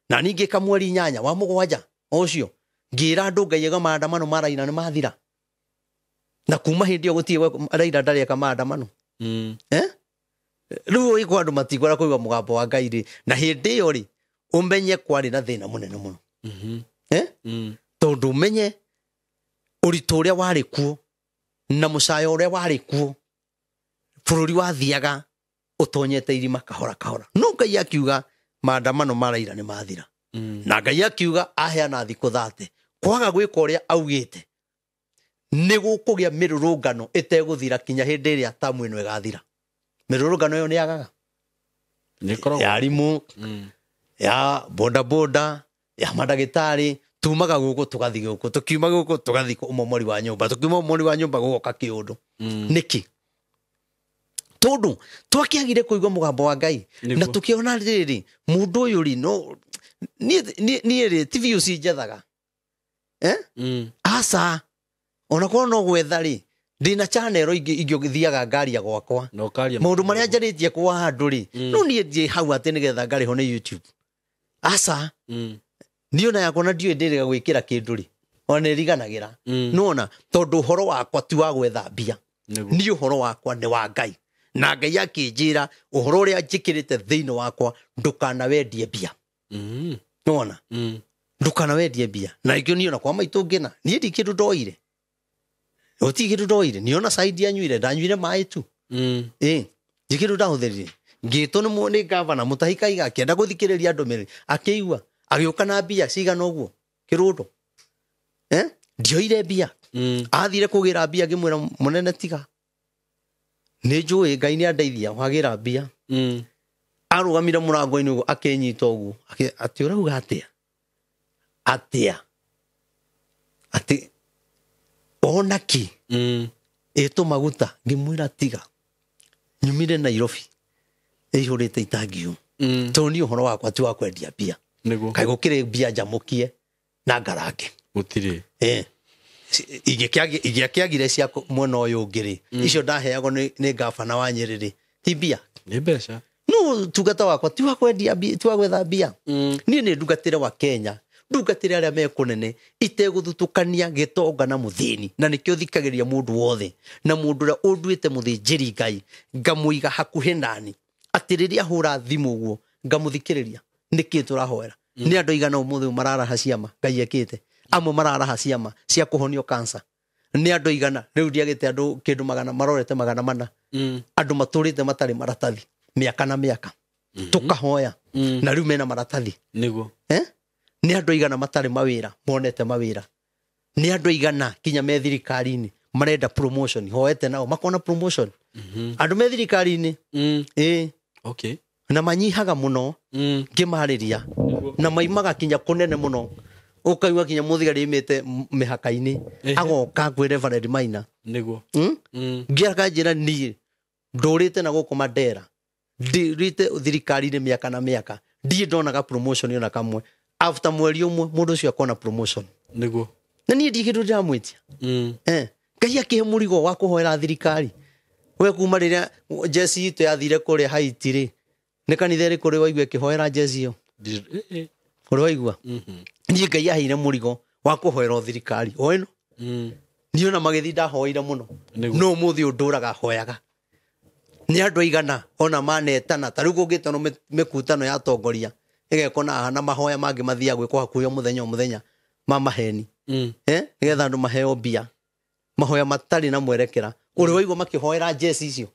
Na ningĩ kamweri 8 wa 7 ũcio. Ngĩra andũ Ngai ega maandamano ma Raila nĩ mathira. Na kuma hĩndĩ ĩyo gũtirĩ Raila ndarĩ eka maandamano. Rĩu ĩko andũ matigwara kũigua mũgambo wa Ngai rĩ. Na hĩndĩ ĩyo rĩ, ũmenye kwarĩ na thĩna mũnene mũno. Tondũ ũmenye ũritũ ũrĩa warĩ kuo na mũcayo ũrĩa warĩ kuo, bũrũri wathiaga ũtonyete irima kahora kahora. No Ngai akiuga maandamano ma Raila nĩ mathira. Na Ngai akiuga aheana thikũ 30. Kwaga gwĩka ũrĩa augĩte nĩ gũkũgĩa mĩrũrũngano ĩtegũthira kinya hĩndĩ ĩrĩa tamu ĩno ĩgathira. Mĩrũrũngano ĩyo nĩ yagaga. Ya arimũ, ya boda boda, ya mandagĩtarĩ, tumaga gũkũ tũgathiĩ gũkũ, tũkiuma gũkũ tũgathiĩ ũmomori wa nyũmba, tũkiuma ũmomori wa nyũmba gũgoka kĩũndũ. Nĩkĩ? Tondũ twakĩagire kũigua mũgambo wa Ngai. Na tũkĩona rĩrĩ, mũndũ ũyũ rĩ, no niĩ rĩ, ti views njethaga. Aca, ona korwo no gwetha rĩ, ndĩna channel ingĩ ingĩthiaga ngaria gwakwa. Maũndũ marĩa njarĩtie kwa andũ rĩ, no niĩ ndiĩ hau atĩ nĩgetha ngarĩhwo nĩ YouTube. Aca, niĩ ona yakwa na ndiũĩ ndĩrĩga gwĩkĩra kĩndũ rĩ, ona nĩriganagĩra. Nĩwona, tondũ ũhoro wakwa ti wa gwetha mbia. Niĩ ũhoro wakwa nĩ wa Ngai. Na Ngai akĩnjĩra ũhoro ũrĩa njĩkĩrĩte thĩinĩ wakwa ndũkanawendie mbia. Nĩwona? Ndũkanawendie mbia. Na ikĩo niĩ ona kwa maitũ ngĩna, niĩ ndi kĩndũ ndoire. Gũtirĩ kĩndũ ndoire. Niĩ ona cai ndianyuire, ndanyuire maĩ tu. Ndi kĩndũ ndahũthĩrire. Ngĩtwo nĩ gavana Mutahi Kahiga akĩenda gũthikĩrĩria ndũmĩrĩri, akĩigua, agĩũka na mbia cigana ũguo kĩrũndo. Ndioire mbia. Athire kũgĩra mbia ngĩmwĩra mũnene tiga. Nĩ njũĩ Ngai nĩ andeithia wagĩra mbia. Arũgamire mũrango-inĩ ũguo akĩnyita ũguo, atĩ ũrauga atĩa? Atĩa? Atĩ ona kĩ? Ĩtũ maguta ngĩmwĩra tiga. Nyumire Nairobi ĩihũrĩte itangi ũũ. Tondũ niĩ ũhoro wakwa ti wa kwendia mbia. Kaĩ gũkĩrĩ mbia njamũkie na ngarange. Gũtirĩ. Ingĩakĩagire cia mwena ũyũ ũngĩ rĩ, icio ndaheagwo nĩ gavana wa Nyĩrĩ rĩ, ti mbia. Nĩ mbeca. No tungata wakwa ti wa kwendia mbia, ti wa gwetha mbia. Niĩ nĩ ndungatĩre wa Kenya, ndungatĩre arĩa me kũnene, itegũthutũkania gĩtonga na mũthĩni, na nĩkĩo thikagĩrĩria mũndũ wothe, na mũndũ ũrĩa ũnduĩte mũthĩnjĩri Ngai, ngamũiga hakuhĩ nani, atĩ rĩrĩa hũra thimũ ũguo, ngamũthikĩrĩria. Nĩkĩ tũrahoera? Nĩ andũ aigana ũmũthĩ mararaha ciama Ngai ekĩte. Amwe mararaha ciama cia kũhonio cancer. Nĩ andũ aigana rĩu ndiagĩte andũ kĩndũ magana marorete 400. Andũ matũrĩte matarĩ maratathi mĩaka na mĩaka. Tũkahoya. Na rĩu mena maratathi. Nĩguo. Nĩ andũ aigana matarĩ mawĩra monete mawĩra. Nĩ andũ aigana kinya me thirikari-inĩ marenda promotion, hoete nao makona promotion. Andũ me thirikari-inĩ. Okay. Na manyihaga mũno ngĩmarĩria. Na maimaga kinya kũnene mũno. Ũkaigua kinya mũthigari aimĩte mĩhaka-inĩ, agoka kwĩ Reverend Maina. Nĩguo. Ngĩakanjĩra niĩ ndũrĩte na gũkũ Mandera, ndĩrĩte thirikari-inĩ mĩaka na mĩaka, ndirĩ ndonaga promotion ona kamwe. After mweri ũmwe mũndũ ũcio akona promotion. Nĩguo. Na niĩ ndirĩ kĩndũ ndĩramwĩtia. Ngai akĩhe mũrigo wa kũhoera thirikari. We kuma rĩrĩa jeci itũ yathire kũrĩa Haiti rĩ, nĩ kanitha ĩrĩkũ ũrĩ waigua ĩkĩhoera jeci ĩyo? Ũrĩ waigua? Niĩ Ngai aheire mũrigo wa kũhoera thirikari o ĩno. Niĩ ona magĩthiĩ ndahoire mũno. Nĩguo. No ũmũthĩ ũyũ ndũraga hoyaga. Nĩ andũ aigana ona manetana ta rĩu kũngĩtanwo mĩkutano ya atongoria ĩgekwo na haha na mahoya mangĩ mathiaga gwĩkwo hakuhĩ o mũthenya o mũthenya ma maheni. Nĩgetha andũ maheo mbia. Mahoya matarĩ na mwerekera. Ũrĩ waigua makĩhoera njeci icio.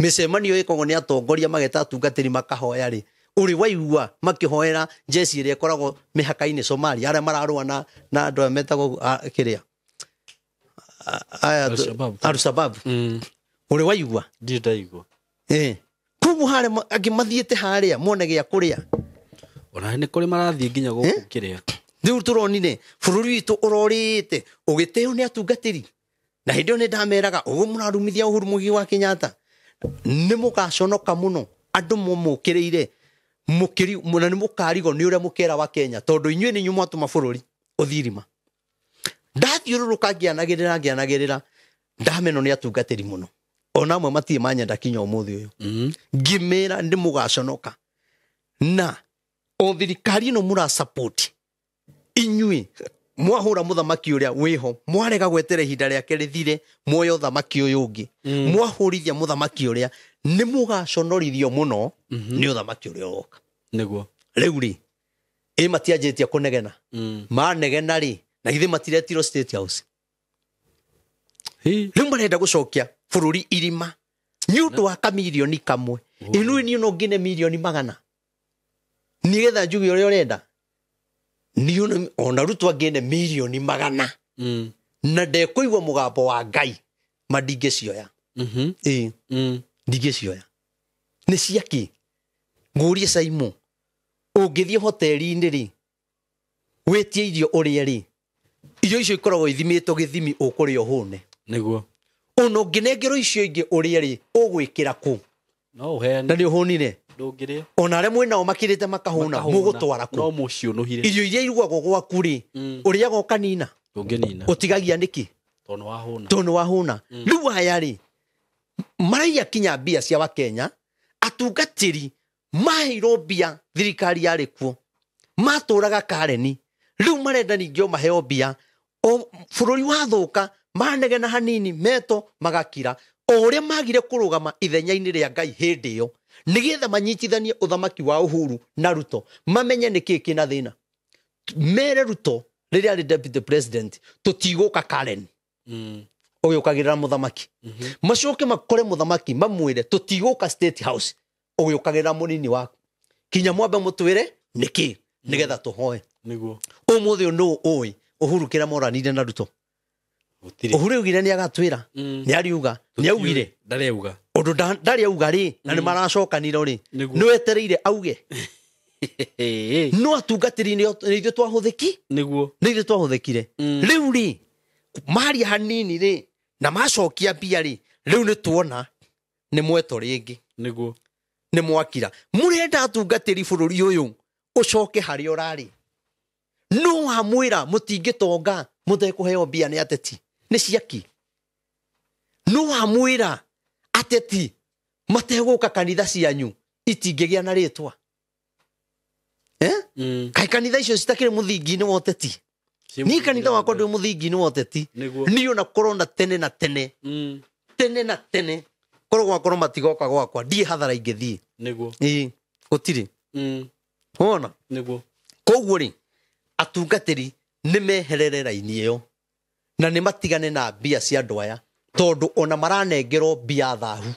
Mĩcemanio ĩkagwo nĩ atongoria mageta atungatĩri makahoya rĩ. Ũrĩ waigua makĩhoera njeci ĩrĩa ĩkoragwo mĩhaka-inĩ Somalia arĩa mararũa na andũ aya metagwo kĩrĩa Al-Shabaab. Al-Shabaab. Ũrĩ waigua? Ndirĩ ndaigua. Koguo harĩa angĩ mathiĩte harĩa mone gĩa kũrĩa. Ona nĩ kũrĩ marathiĩ nginya gũkũ kĩrĩa. Rĩu tũronire bũrũri witũ ũrorĩte ũgĩteo nĩ atungatĩri. Na hĩndĩ ĩyo nĩ ndameraga ũguo mũrarumithia Uhuru Muigai wa Kenyatta nĩ mũgaconoka mũno andũ mũmũkĩrĩire na nĩ mũkarigwo nĩ ũrĩa mũkera wa Kenya tondũ inyuĩ nĩ inyuĩ mwatũma bũrũri ũthiĩ irima. Ndathiũrũrũka ngĩanagĩrĩra ndamenwo nĩ atungatĩri mũno. Ona amwe matirĩ manyenda kinya ũmũthĩ ũyũ. Ngĩmera nĩ mũgaconoka. Na o thirikari ĩno mũrasupport inyuĩ mwahũra mũthamaki ũrĩa wĩho mwarega gweterera ihinda rĩake rĩthire muoyo ũthamaki ũyũ ũngĩ. Mwahũrithia mũthamaki ũrĩa nĩ mũgaconorithio mũno nĩ ũthamaki ũrĩa ũgoka. Nĩguo. Rĩu rĩ ĩ matianjĩtie kũnegena. Manegena rĩ na githĩ matiretirwo State House. Rĩu marenda gũcokia bũrũri irima nĩ ũndũ wa kamirioni kamwe. Ĩno niĩ no ngine mirioni 100 nĩgetha njuge ũrĩa ũrenda. Niĩ ona Ruto angĩne mirioni 100 na ndekũigua mũgambo wa Ngai ma ndingĩcioya. Ndingĩcioya. Nĩ ciakĩ? Ngũrie Saimu, ũngĩthiĩ hoteli-inĩ rĩ wĩtie irio ũrĩe rĩ irio icio ikoragwo ithimĩtwo gĩthimi ũkũrĩa ũhũne. Nĩguo. Ona ũngĩnengerwo icio ingĩ ũrĩe rĩ ũgwĩkĩra kũ? No ũheane. Na nĩ ũhũnire. Ndũngĩrĩa. Ona arĩa mwĩnao makĩrĩte makahũna mũgũtwara kũ? No mũciũnũhire. Irio iria irugagwo gwaku rĩ ũrĩaga ũkanina. Ndũngĩnina. Ũtigagia nĩkĩ? Tondũ wahũna. Tondũ wahũna. Rĩu aya rĩ maraiya kinya mbia cia Wakenya atungatĩri maheirwo mbia thirikari yarĩ kuo matũraga Kareni rĩu marenda ningĩ o maheo mbia o bũrũri wathũka manegena hanini meto magakira o ũrĩa magire kũrũgama ithenya-inĩ rĩa Ngai hĩndĩ ĩyo nĩgetha manyitithanie ũthamaki wa Uhuru na Ruto mamenye nĩkĩĩ kĩna thĩna. Mere Ruto rĩrĩa arĩ deputy president tũtigũka Karen ũgĩũkagĩrĩra mũthamaki. Macoke makore mũthamaki mamwĩre tũtigũka State House ũgĩũkagĩrĩra mũnini waku kinya mwambe mũtwĩre nĩkĩ nĩgetha tũhoe. Nĩguo. Ũmũthĩ ũyũ nũ ũĩ Uhuru kĩrĩa moranire na Ruto? Uhuru augire nĩ agatwĩra. Nĩ ariuga. Nĩ augire. Ndarĩ auga. Ũndũ ndarĩ auga rĩ na nĩ maracokanire rĩ nĩ wetereire auge. No atungatĩri nĩ ithuĩ twahũthĩki. Nĩguo. Nĩ ithuĩ twahũthĩkire. Rĩu rĩ maria hanini rĩ na macokia mbia rĩ rĩu nĩ tuona nĩ mweto rĩngĩ. Nĩguo. Nĩ mwakira. Mũrenda atungatĩri bũrũri ũyũ ũcoke harĩa ũrarĩ. No wamwĩra mũtingĩtonga mũtekũheo mbia nĩ ateti. Nĩ ciaki. No wamwĩra ateti mategũka kanitha cianyu itingĩgĩa na rĩtwa. Kaĩ kanitha icio citakĩrĩ mũthingi-inĩ wa ũteti? Niĩ kanitha wakwa ndĩ mũthingi-inĩ wa ũteti. Niĩ ona korwo na tene na tene. Tene na tene. Korwo gwakorwo matigoka gwakwa ndiĩ hathara ingĩthiĩ. Nĩguo. Ĩĩ gũtirĩ. Wona? Nĩguo. Koguo rĩ atungatĩri nĩ meherere raini ĩyo na nĩ matigane na mbia cia andũ aya tondũ ona maranengerwo mbia thahu.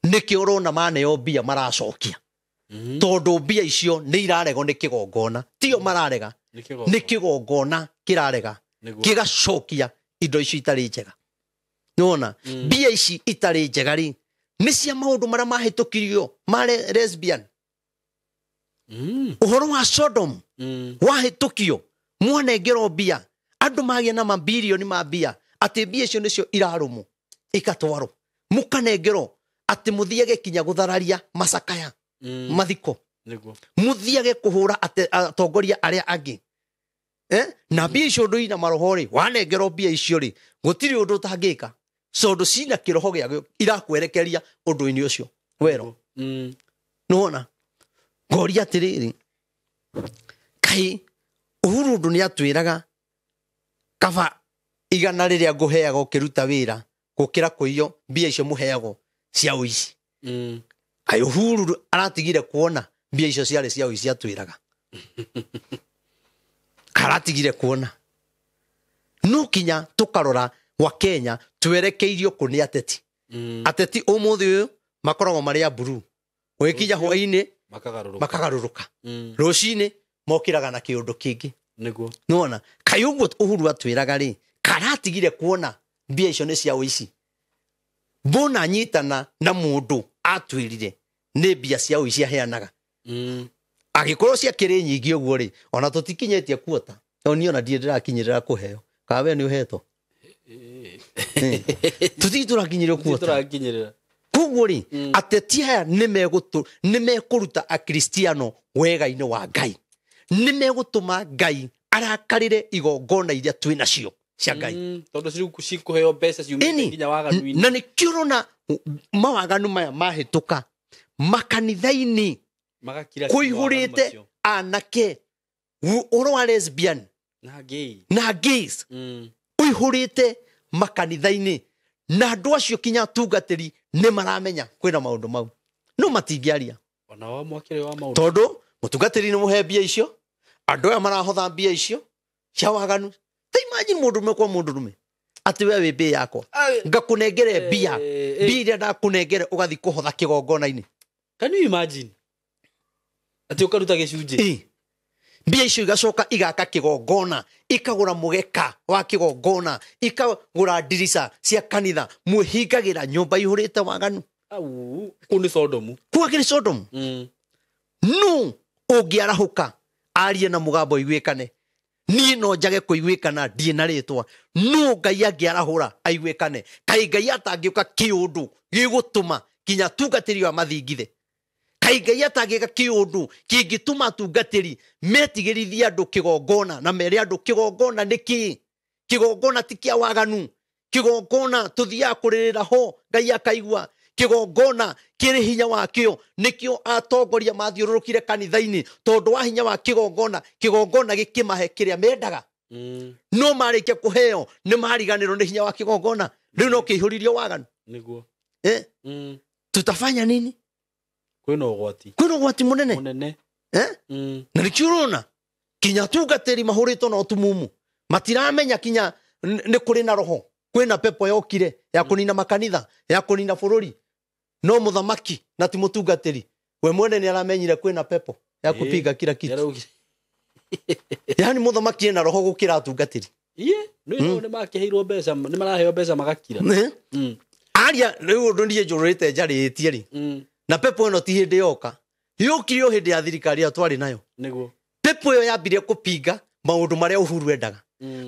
Nĩkĩo ũrona maneo mbia maracokia. Tondũ mbia icio nĩ iraregwo nĩ kĩgongona. Tio mararega. Nĩ kĩgongona kĩrarega. Gĩgacokia indo icio itarĩ njega. Nĩwona? Mbia ici itarĩ njega rĩ nĩ cia maũndũ marĩa mahĩtũkirio ma lesbian. Ũhoro wa Sodom wahĩtũkio mwanengerwo mbia andũ magĩa na mabirioni ma mbia atĩ mbia icio nĩcio irarũmwo ikatwarwo mũkanengerwo atĩ mũthiage kinya gũthararia macakaya mathiko. Nĩguo. Mũthiage kũhũra atongoria arĩa angĩ. Na mbia icio ũndũ ina maroho rĩ wanengerwo mbia icio rĩ gũtirĩ ũndũ ũtangĩka tondũ cina kĩroho gĩakĩo irakwerekeria ũndũ-inĩ ũcio wero. Nĩwona? Ngoria atĩrĩrĩ kaĩ Uhuru ũndũ nĩ atwĩraga kaba igana rĩrĩa ngũheaga ũkĩruta wĩra gũkĩra kũiyo mbia icio mũheagwo cia ũici. Kaĩ Uhuru aratigire kuona mbia icio ciarĩ cia ũici atwĩraga. Aratigire kuona. No kinya tũkarora gwa Kenya twerekeirio kũ nĩ ateti. Ateti ũmũthĩ ũyũ makoragwo marĩ a blue. Gũgĩkinya hwaĩ-inĩ makagarũrũka. Rũcinĩ mokĩraga na kĩũndũ kĩngĩ. Nĩguo. Nĩwona kaĩ ũguo Uhuru atwĩraga rĩ, karatigire kuona mbia icio nĩ cia ũici. Mbona nyitana na mũndũ atwĩrire nĩ mbia cia ũici aheanaga. Angĩkorwo ciakĩrĩ nyingĩ ũguo rĩ, ona tũtikinyĩtie kuota. No niĩ ona ndirĩ ndĩrakinyĩrĩra kũheo. Kana we nĩ ũhetwo? Tũtirĩ tũrakinyĩrĩra kuota. Tũrakinyĩrĩra. Koguo rĩ, ateti aya nĩ mekũruta akristiano wega-inĩ wa Ngai. Nĩ megũtũma Ngai arakarĩre igongona iria twĩ nacio cia Ngai. Tondũ cikũheo mbeca ciumĩte nginya waganu-inĩ. Na nĩkĩo ũrona mawaganu maya mahĩtũka makanitha-inĩ kũihũrĩte anake ũhoro wa lesbian na gays ũihũrĩte makanitha-inĩ, na andũ acio kinya atungatĩri nĩ maramenya kwĩna maũndũ mau, no matingĩaria. Ona wao mwakĩrĩ wa maũndũ. Tondũ mũtungatĩri nĩ mũhe mbia icio, andũ aya marahotha mbia icio cia waganu. Ta imagine mũndũrũme kwa mũndũrũme atĩ we wĩ mbĩa yakwa ngakũnengere mbia, mbia iria ndakũnengere ũgathiĩ kũhotha kĩgongona-inĩ. Can you imagine? Atĩ ũkaruta gĩcunjĩ. Mbia icio igacoka igaka kĩgongona, ikagũra mũgeka wa kĩgongona, ikagũra ndirica cia kanitha, mwĩhingagĩra nyũmba ihũrĩte waganu. Au, kũu nĩ Sodomu. Kũu akĩrĩ Sodomu. No ũngĩarahũka arie na mũgambo iguĩkane, niĩ no njage kũiguĩkana ndirĩ na rĩtwa, no Ngai angĩarahũra aiguĩkane. Kaĩ Ngai atangĩũka kĩũndũ gĩgũtũma kinya atungatĩri aya mathingithe. Kaĩ Ngai atangĩka kĩũndũ kĩngĩtũma atungatĩri metigĩrithie andũ kĩgongona na mere andũ kĩgongona nĩ kĩĩ. Kĩgongona ti kĩa waganu. Kĩgongona tũthiaga kũrĩrĩra ho Ngai akaigua. Kĩgongona kĩrĩ hinya wakĩo, nĩkĩo atongoria mathiũrũrũkire kanitha-inĩ tondũ wa hinya wa kĩgongona. Kĩgongona gĩkĩmahe kĩrĩa mendaga. No marĩkia kũheo nĩ mariganĩrwo nĩ hinya wa kĩgongona. Rĩu no kĩihũririo waganu. Nĩguo. Tutafanya nini? Kwĩna ũgwati. Kwĩna ũgwati mũnene. Mũnene. Na nĩkĩo ũrona kinya atungatĩri mahũrĩtwo na ũtumumu, matiramenya kinya nĩ kũrĩ na roho, kwĩna pepo yokire ya kũnina makanitha, ya kũnina bũrũri. No mũthamaki na ti mũtungatĩri we mwene nĩ aramenyire kwĩna pepo ya kupiga kila kitu. Yaani mũthamaki ena roho gũkĩra atungatĩri. Nĩ makĩheirwo mbeca, nĩ maraheo mbeca magakira. Aria rĩu ũndũ niĩ njũrĩte njarĩtie rĩ, na pepo ĩno ti hĩndĩ yoka, yũkire o hĩndĩ ya thirikari ĩyo twarĩ nayo. Nĩguo. Pepo ĩyo yambirie kũpinga maũndũ marĩa Uhuru endaga.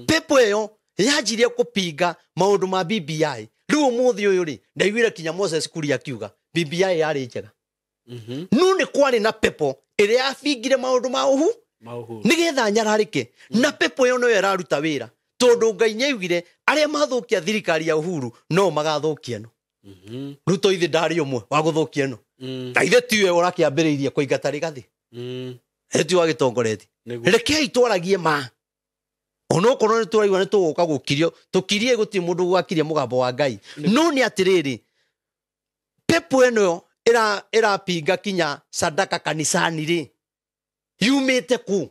Pepo ĩyo yanjirie kũpinga maũndũ ma BBI. Rĩu ũmũthĩ ũyũ rĩ, ndaiguire kinya Moses Kuria akiuga BBI yarĩ njega. No nĩ kwarĩ na pepo ĩrĩa yabingire maũndũ ma Uhuru nĩgetha nyararĩke. Na pepo ĩyo noyo ĩraruta wĩra, tondũ Ngai nĩaugire arĩa mathũkia thirikari ya Uhuru no magathũkia ĩno. Ruto ithe ndarĩ ũmwe wa gũthũkia ĩno. Ta ithe tiwe ũrakĩambĩrĩirie kũingata Rigathĩ. Tiwe wagĩtongoretie. Rekei twaragie ma. Onokorwo nĩ tũraigua nĩ tũgũka gũkirio, tũkirie gũtirĩ mũndũ gwakirie mũgambo wa Ngai. No nĩ atĩrĩrĩ, pepo ĩno ĩrapinga kinya sadaka kanisani rĩ, yumĩte kũ?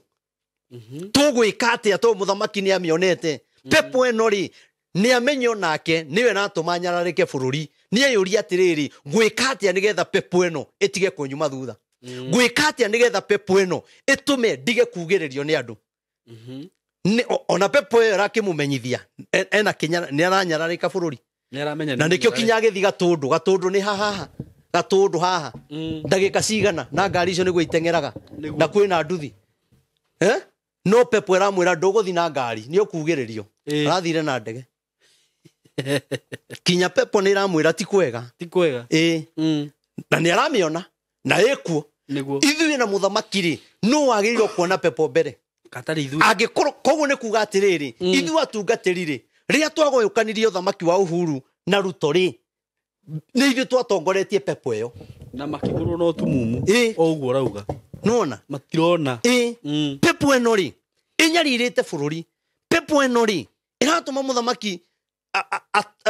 Tũgwĩka atĩa tondũ mũthamaki nĩ amĩonete? Pepo ĩno rĩ, nĩ amenye onake nĩwe ĩratũma nyararĩke bũrũri. Nĩ eyũria atĩrĩrĩ, ngwĩka atĩa nĩgetha pepo ĩno ĩtige kũnyuma thutha? Ngwĩka atĩa nĩgetha pepo ĩno ĩtũme ndige kugĩrĩrio nĩ andũ? Ona pepo ĩyo ĩrakĩmũmenyithia ena kinya nĩ aranyararĩka bũrũri. Na nĩkĩo kinya agĩthiĩ Gatũndũ. Gatũndũ nĩ haha, Gatũndũ haha ndagĩka cigana na ngari icio nĩguo iteng'eraga na kwĩna nduthi. No pepo ĩramwĩra ndũgũthiĩ na ngari nĩ ũkugĩrĩrio. Arathire na ndege. Kinya pepo nĩ ĩramwĩra ti kwega. Ti kwega. Na nĩ aramĩona na ĩkuo. Ithuĩ na mũthamaki rĩ, no wagĩrĩirwo kuona pepo mbere. Angĩkorwo koguo nĩ kuga atĩrĩrĩ, ithuĩ atungatĩri rĩ, rĩrĩa twagũyũkanirie ũthamaki wa Uhuru na Ruto rĩ, nĩ ithuĩ twatongoretie pepo ĩyo. Na makĩhũrwo na ũtumumu. O ũguo ũrauga. Nĩwona? Matirona. Pepo ĩno rĩ, ĩnyarirĩte bũrũri. Pepo ĩno rĩ, ĩratũma Ĩratũma mũthamaki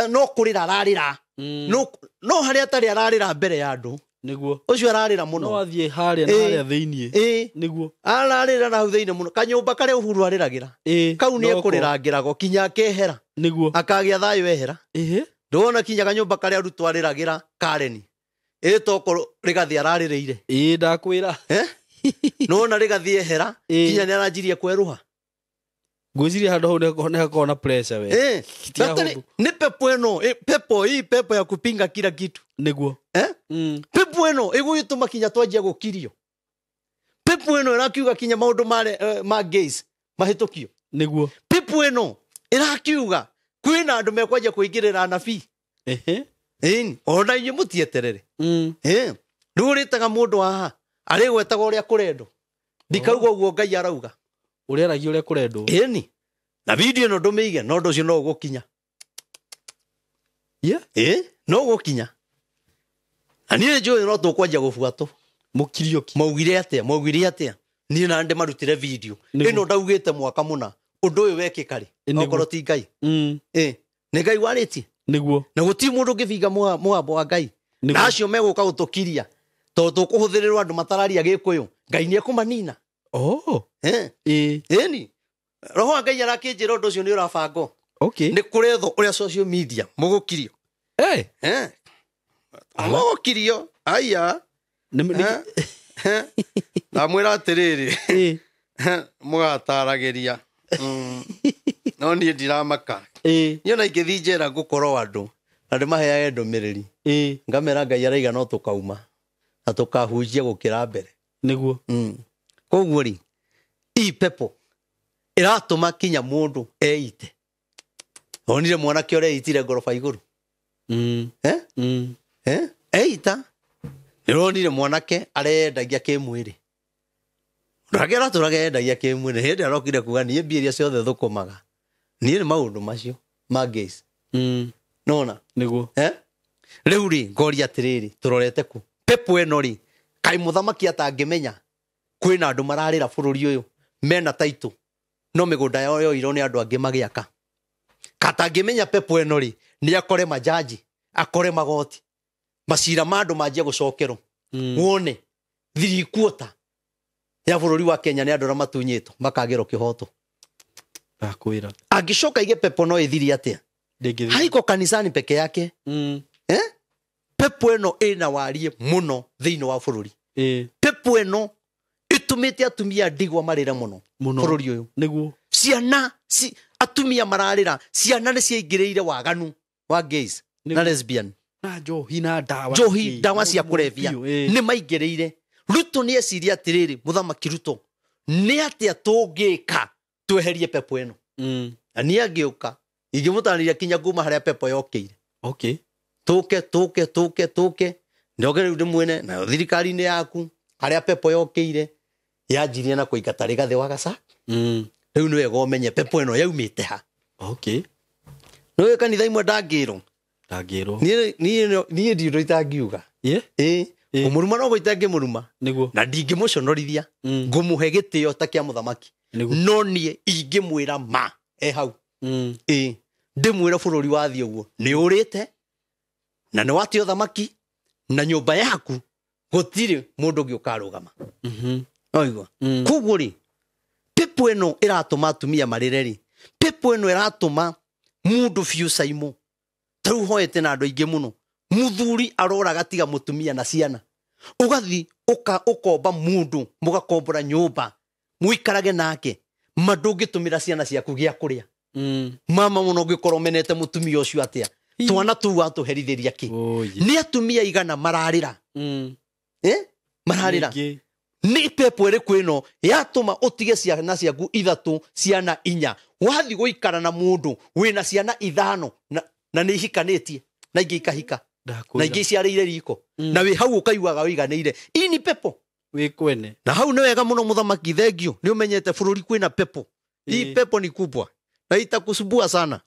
no kũrĩra ararĩra. No harĩa atarĩ ararĩra mbere ya andũ. Nĩguo. Ũcio ararĩra mũno. No athiĩ harĩa na harĩa thĩiniĩ. Nĩguo. Ararĩra na hau thĩiniĩ mũno. Kanyũmba karĩa Uhuru arĩragĩra. Kau nĩ ekũrĩrangĩragwo kinya akehera. Nĩguo. Akagĩa thayũ ehera. Ndũrona kinya kanyũmba karĩa Ruto arĩragĩra Karen. Ĩtokorwo Rigathi ararĩrĩire. Ndakwĩra. Nĩwona Rigathi ehera kinya nĩ aranjirie kwerũha. Ngwĩciria handũ hau nĩ hakoragwo na pressure we. Nĩ pepo ĩno, pepo hii, pepo ya kupinga kila kitu. Nĩguo. Pepo ĩno ĩgũgĩtũma kinya twanjia gũkirio. Pepo ĩno ĩrakiuga kinya maũndũ ma gays mahĩtũkio. Nĩguo. Pepo ĩno ĩrakiuga kwĩna andũ mekwanjia kũingĩrĩra anabii. Ona inyuĩ mũtieterere. Rĩu ũrĩtaga mũndũ haha arĩgwetaga ũrĩa kũrendwo. Ndikauga ũguo Ngai arauga. Ũrĩa aragia ũrĩa kũrendwo. Ĩni. Na video ĩno ndũmĩige no ũndũ ũcio no ũgũkinya. No ũgũkinya. Na niĩ njũĩ no tũkwanjia gũbuatwo. Mũkirio ki. Maugire atĩa? Maugire atĩa? Niĩ na ndĩmarutire video. Ĩno ndaugĩte mwaka mũna. Ũndũ ũyũ wekĩka rĩ? Okorwo ti Ngai. Nĩ Ngai warĩtie. Nĩguo. Na gũtirĩ mũndũ ũngĩbinga mũgambo wa Ngai. Na acio megũka gũtũkiria. Tondũ tũkũhũthĩrĩrwo andũ matararia Gĩkũyũ. Ngai nĩ ekũmanina. Ĩni. Roho wa Ngai arakĩnjĩra ũndũ ũcio nĩ ũrabangwo. Nĩ kũrethwo ũrĩa social media mũgũkirio. Mũgũkirio. Aya. Ndamwĩra atĩrĩrĩ. Mũgataragĩria. No niĩ ndiramaka. Niĩ ona ingĩthiĩ njera ngũkorwo andũ na ndĩmaheage ndũmĩrĩri. Ngamera Ngai araiga no tũkauma na tũkahunjia gũkĩra mbere. Nĩguo. Koguo rĩ, ii pepo ĩratũma kinya mũndũ eite. Onire mwanake ũrĩa eitire ngoroba igũrũ. Eita. Nĩũronire mwanake arendagia kĩmwĩrĩ. Ũrĩa aratũraga endagia kĩmwĩrĩ. Hĩndĩ arokire kuga niĩ mbia iria ciothe thũkũmaga. Niĩ nĩ maũndũ macio ma gays. Nona? Nĩguo. Rĩu rĩ, ngoria atĩrĩrĩ, tũrorete kũ? Pepo ĩno rĩ, kaĩ mũthamaki atangĩmenya kwĩna andũ mararĩra bũrũri ũyũ mena taitũ no mĩgũnda yao yoirwo nĩ andũ angĩ magĩaka. Katangĩmenya pepo ĩno rĩ, nĩ akore majaji, akore magoti, macira ma andũ manjie gũcokerwo. Wone 3/4 ya bũrũri wa Kenya nĩ andũ arĩa matunyĩtwo makagĩrwo kĩhoto. Ndakwĩra. Angĩcoka aige pepo no ĩthiri atĩa? Haiko kanisani peke yake. Pepo ĩno ĩna warie mũno thĩinĩ wa bũrũri. Pepo ĩno ĩtũmĩte atumia ndigwa marĩre mũno bũrũri ũyũ. Nĩguo. Ciana atumia mararĩra, ciana nĩ ciaingĩrĩire waganu wa gays na lesbian. Na njohi na ndawa. Njohi ndawa cia kũrebia. Nĩ maingĩrĩire. Ruto nĩ eciria atĩrĩrĩ, mũthamaki Ruto, nĩ atĩa tũngĩka tweherie pepo ĩno? Na niĩ angĩũka, ingĩmũtarĩria kinya kuma harĩa pepo yokĩire. Tũke tũke tũke tũke ndoke rĩu ndĩmwene nayo thirikari-inĩ yaku harĩa pepo yokĩire yanjirie na kũingata Rigathĩ wa Gachagua. Rĩu nĩ wega ũmenye pepo ĩno yaumĩte ha. Nĩũĩ kanitha imwe ndangĩrwo. Ndangĩrwo. Niĩ ndirĩ ũndũ itangiuga. Kũmũruma no gũitangĩmũruma. Nĩguo. Na ndingĩmũconorithia. Ngũmũhe gĩtĩo ta kĩa mũthamaki. No niĩ ingĩmwĩra ma e hau. Ndĩmwĩre bũrũri wathiĩ ũguo nĩ ũrĩte na nĩ watĩ ũthamaki na nyũmba yaku gũtirĩ mũndũ ũngĩ ũkarũgama. Oigua. Koguo rĩ, pepo ĩno ĩratũma atumia marĩre rĩ, pepo ĩno ĩratũma mũndũ biũ caimũ. Ta rĩu hoete na andũ aingĩ mũno. Mũthuri aroraga tiga mũtumia na ciana. Ũgathi ũkomba mũndũ, mũgakombora nyũmba, mũikarage nake, ma ndũngĩtũmĩra ciana ciaku gĩa kũrĩa. Mama mũno ũngĩkorwo ũmenete mũtumia ũcio atĩa? Twana tũu watũherithĩria kĩ? Nĩ atumia igana mararĩra. Mararĩra. Nĩ pepo ĩrĩkũ ĩno yatũma ũtige ciana ciaku 3 ciana 4 wathiĩ gũikara na mũndũ wĩna ciana 5 na nĩ ihikanĩtie na ingĩ ikahika na ingĩ iciarĩire riko na wĩ hau ũkaiguaga wĩiganĩire. Ii ni pepo wĩ kwene. Na hau nĩ wega mũno mũthamaki, thengio nĩ ũmenyete bũrũri kwĩna pepo. Hii pepo ni kubwa na itakusumbua sana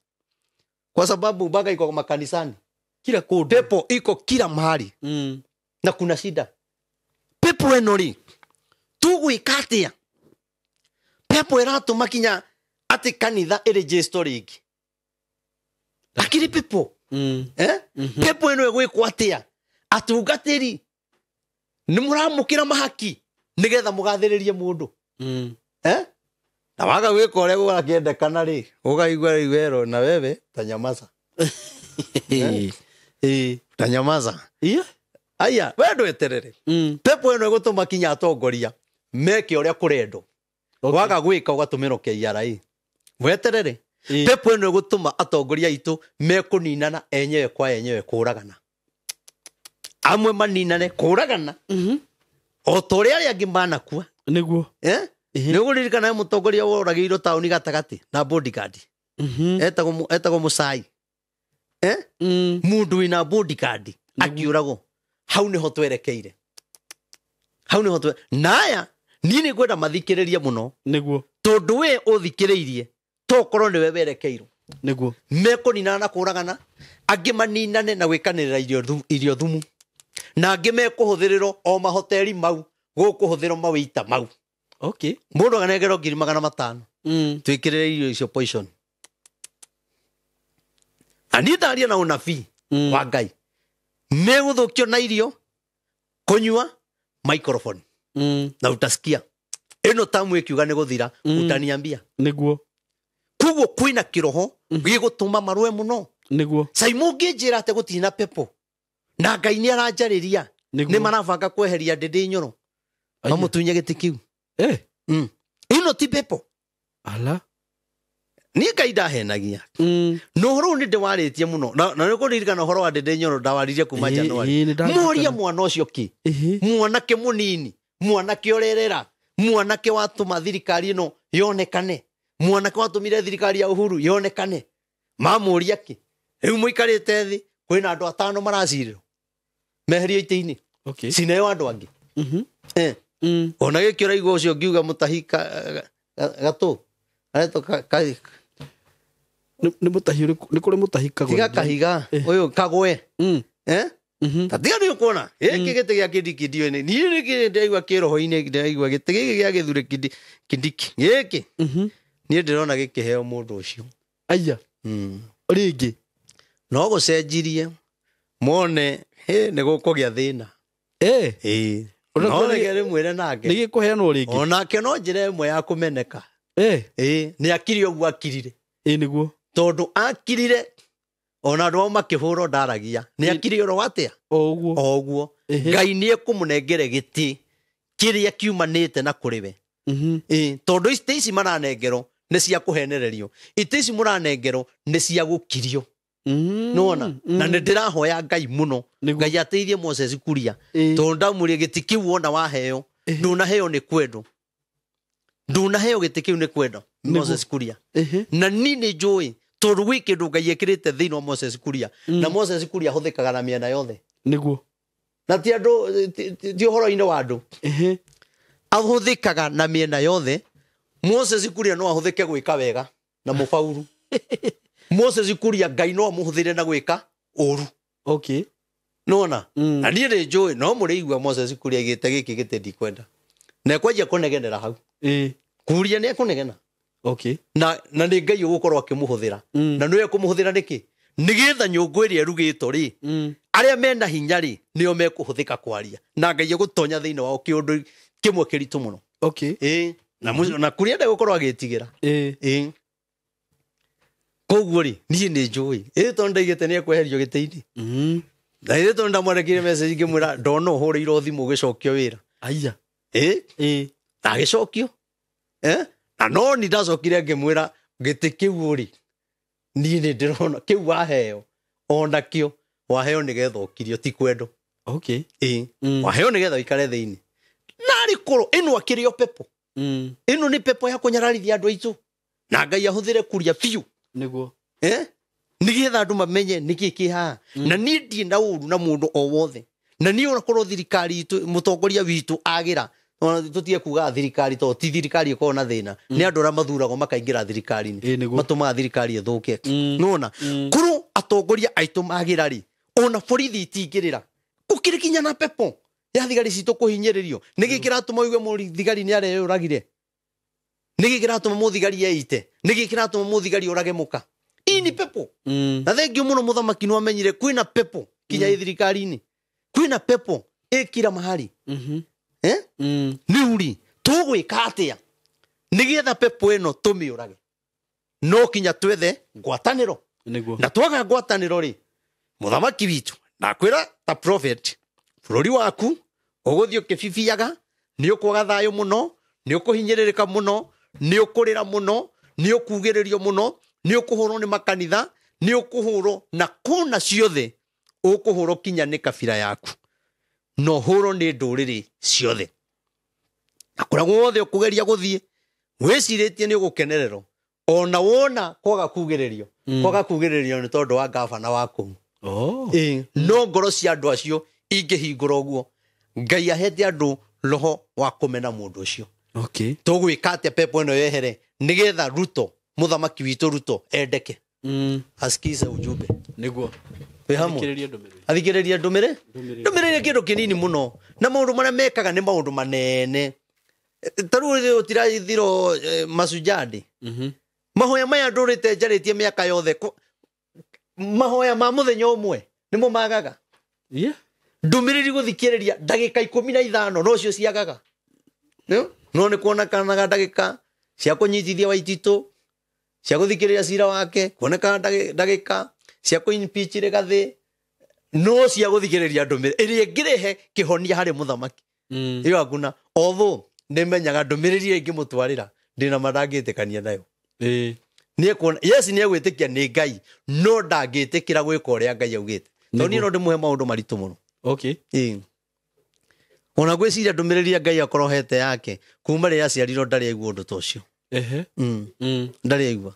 kwa sababu mpaka iko makanisani kila kũndũ. Pepo iko kila mahali. Na kuna shida. Pepo ĩno rĩ, tũgwĩka atĩa? Pepo ĩratũma kinya atĩ kanitha ĩrĩnjĩstwo rĩngĩ. Akĩrĩ pepo. Eh? Pepo ĩno ĩgwĩkwo atĩa? Atungatĩri nĩ mũramũkĩra mahaki nĩgetha mũgathĩrĩrie mũndũ. Eh? Na waga gwĩka ũrĩa gũrakĩendekana rĩ, ũkaigua rĩu werwo na wewe tanyamaza. Tanyamaza. Iya. Aya, we ndweterere. Pepo ĩno ĩgũtũma kinya atongoria meke ũrĩa kũrendwo. Waga gwĩka ũgatũmĩrwo KRA. Weterere. Pepo ĩno ĩgũtũma atongoria aitũ mekũninana enyewe kwa enyewe kũragana. Amwe maninane kũragana. O ta ũrĩa arĩa angĩ manakua. Nĩguo. Eh? Nĩ ũkũririkana mũtongoria woragĩirwo taũni gatagatĩ na bodyguard. Etagwo Mũcai. Eh? Mũndũ wĩna bodyguard akiũragwo. Hau nĩho twerekeire. Hau nĩho twe. Naya niĩ nĩ ngwenda mathikĩrĩrie mũno. Nĩguo. Tondũ we ũthikĩrĩirie tokorwo nĩwe werekeirwo. Nĩguo. Mekũninana na kũragana, angĩ maninane na gwĩkanĩrĩra irio thumu, na angĩ mekũhũthĩrĩrwo o mahoteri mau gũkũhũthĩrwo mawĩita mau. Okay. Mũndũ akanengerwo 500,000. Twĩkĩrĩre irio icio poison. Na niĩ ndaria na ũnabii wa Ngai. Megũthũkio na irio, kũnyua, microphone. Na utasikia ĩno tamu ĩkiuga nĩ gũthira, utaniambia. Nĩguo. Koguo kwĩna kĩroho gĩgũtũma marũe mũno. Nĩguo. Caimũ ngĩnjĩra atĩ gũtirĩ na pepo na Ngai nĩ aranjarĩria, nĩ marabanga kweheria Ndĩndĩ Nyoro mamũtunye gĩtĩ kĩu. Ĩno ti pepo. Ala. Niĩ Ngai ndahenagia. Na ũhoro ũyũ nĩ ndĩwarĩtie mũno. Na nĩ ũkũririkana ũhoro wa Ndĩndĩ Nyoro ndawaririe kuma Januari. Mũria mwana ũcio kĩ? Mwanake mũnini, mwanake ũrerera, mwanake watũma thirikari ĩno yonekane, mwanake watũmire thirikari ya Uhuru yonekane. Mamũria kĩ? Rĩu mũikarĩte thĩ kwĩna andũ atano maracirĩrwo meherio itĩ-inĩ. Okay. Cineo andũ angĩ. Ona gĩkĩ ũraigua ũcio ngiuga mũtahi gatũ aretwo Nĩ mũtahi ũrĩkũ? Nĩ kũrĩ mũtahi Kagwe. Tiga kahiga ũyũ Kagwe. Eh? Ta tiga nĩ ũkuona gĩkĩ gĩtĩ gĩa Kindiki ndiũĩ nĩ niĩ nĩkĩ ndĩraigua kĩroho-inĩ, ndĩraigua gĩtĩ gĩkĩ gĩa gĩthure Kindiki gĩkĩ niĩ ndĩrona gĩkĩheo mũndũ ũcio. Aya. Rĩngĩ no gũcenjirie mone nĩ gũkũgĩa thĩna. No reke rĩmwĩre nake nĩ gĩkũheanwo rĩngĩ. Onake no njĩra ĩmwe ya kũmeneka. Nĩ akire ũguo akirire. Nĩguo. Tondũ akirire ona andũ ao makĩhũrwo ndaragia. Nĩ akire oro atĩa? O ũguo. O ũguo. Ngai nĩ ekũmũnengere gĩtĩ kĩrĩa kiumanĩte na kũrĩ we. Tondũ itĩ ici maranengerwo nĩ cia kũhenererio. Itĩ ici mũranengerwo nĩ cia gũkirio. Nĩwona? Na nĩ ndĩrahoya Ngai mũno. Ngai ateithie Moses Kuria. Tondũ ndamwĩrire gĩtĩ kĩu wona waheo, ndũnaheo nĩ kwendwo. Ndũnaheo gĩtĩ kĩu nĩ kwendwo, Moses Kuria. Na niĩ nĩ njũĩ tondũ gwĩ kĩndũ Ngai ekĩrĩte thĩinĩ wa Moses Kuria. Na Moses Kuria ahũthĩkaga na mĩena yothe. Nĩguo. Na ti andũ, ti ũhoro-inĩ wa andũ. Ahũthĩkaga na mĩena yothe. Moses Kuria no ahũthĩke gwĩka wega na mũbauru. Moses Kuria Ngai no amũhũthĩre na gwĩka ũru. Okay. Nĩwona? Na niĩ nĩ njũĩ no mũrĩigua Moses Kuria gĩte gĩkĩ gĩtĩ ndikwenda. Na ekwanjia kũnegenera hau. Kuria nĩ ekũnegena. Okay. Na nĩ Ngai ũgũkorwo akĩmũhũthĩra. Na nĩwe ekũmũhũthĩra nĩkĩ? Nĩgetha nyũngũ ĩrĩa ĩrugĩtwo rĩ, arĩa mena hinya rĩ, nĩo mekũhũthĩka kwaria. Na Ngai egũtonya thĩinĩ wao kĩũndũ kĩmwe kĩritũ mũno. Okay. Na Kuria ndegũkorwo agĩtigĩra. Koguo rĩ, niĩ nĩ njũĩ. Ĩ tondũ ndaigĩte nĩ ekweherio gĩtĩ-inĩ. Na ĩ tondũ ndamwandĩkĩire message ngĩmwĩra ndona ũhũrĩirwo thimũ ũgĩcokio wĩra. Aya. Na agĩcokio. Na no ni ndacokire ngĩmwĩra gĩtĩ kĩu rĩ, niĩ nĩ ndĩrona kĩu waheo onakĩo waheo nĩgetha ũkirio ti kwendwo. Okay. Waheo nĩgetha ũikare thĩinĩ. Narĩ korwo ĩno akĩrĩ o pepo. Ĩno nĩ pepo ya kũnyararithia andũ aitũ. Na Ngai ahũthĩre Kuria biũ. Nĩguo. Nĩgetha andũ mamenye nĩkĩ kĩ haha. Na niĩ ndirĩ na ũru na mũndũ o wothe. Na niĩ onakorwo thirikari itũ, mũtongoria witũ agĩra, tũtige kuga thirikari tondũ ti thirikari ĩkoragwo na thĩna. Nĩ andũ arĩa mathuragwo makaingĩra thirikari-inĩ. Matũmaga thirikari ĩthũke. Nĩwona? Korwo atongoria aitũ magĩra rĩ, ona borithi itingĩrĩra. Gũkĩrĩ kinya na pepo ya thigari citũ kũhinyĩrĩrio. Nĩkĩ kĩratũma ũigue mũthigari nĩ areyũragire? Nĩkĩ kĩratũma mũthigari eite? Nĩkĩ kĩratũma mũthigari ũrage mũka? Hii ni pepo. Na thengio muno muthamaki no amenyire kwina pepo kinya thirikari-ini, kwina pepo ikira mahali. Ni uri tugwika atia nigetha pepo ino tumiurage? No kinya twethe ngwataniro. Na twaga ngwataniro ri, muthamaki witu nakwira ta prophet, bururi waku uguthii ukibibiaga, ni ukwaga thayo muno, ni ukuhinyĩrĩrĩka muno, ni ukurira muno, ni ukugĩrĩrio muno, ni ukuhũrwo nĩ makanitha, ni ukuhũrwo na kũna ciothe, ukuhũrwo kinya nĩ kabira yaku, no hũrwo nĩ ndũrĩrĩ ciothe. Na kũrĩa guothe ũkũgeria gũthiĩ wĩcirĩtie nĩ ũgũkenererwo, ona wona kwaga kugĩrĩrio, kwaga kugĩrĩrio nĩ tondũ wa gavana wa kũu. No ngoro cia andũ acio ingĩhingũra ũguo, Ngai ahete andũ roho wa kũmena mũndũ ũcio. Tũgwĩka atĩa pepo ĩno yehere nĩgetha Ruto, mũthamaki witũ Ruto, endeke? Asikize ujumbe. Nĩguo. Athikĩrĩrie ndũmĩrĩri. Ndũmĩrĩri kĩndũ kĩnini mũno, na maũndũ marĩa mekaga nĩ maũndũ manene. Ta rĩu ũtirathirwo Mashujaa. Mahoya maya ndũrĩte njarĩtie mĩaka yothe, mahoya ma mũthenya ũmwe nĩmo magaga. Ndũmĩrĩri gũthikĩrĩria ndagĩka 15 nocio ciagaga. No nĩ kuonekanaga ndagĩka cia kũnyitithia Waititũ, cia gũthikĩrĩria cira wake, kuonekana ndagĩka cia kũ-impeach Rigathĩ, no cia gũthikĩrĩria ndũmĩrĩri ĩrĩa ĩngĩrehe kĩhonia harĩ mũthamaki. Ĩyo hakuna. Although nĩmenyaga ndũmĩrĩri ĩrĩa ingĩmũtwarĩra ndĩna ma ndangĩtĩkania nayo. Yes, nĩ egwĩtĩkia nĩ Ngai, no ndangĩtĩkĩra gwĩka ũrĩa Ngai augĩte. Tondũ niĩ no ndĩmũhe maũndũ maritũ mũno. Ona ngwĩciria ndũmĩrĩri ya Ngai akorwo hete yake kuma rĩrĩa aciarirwo ndarĩ aigua ũndũ ta ũcio. Ndarĩ aigua.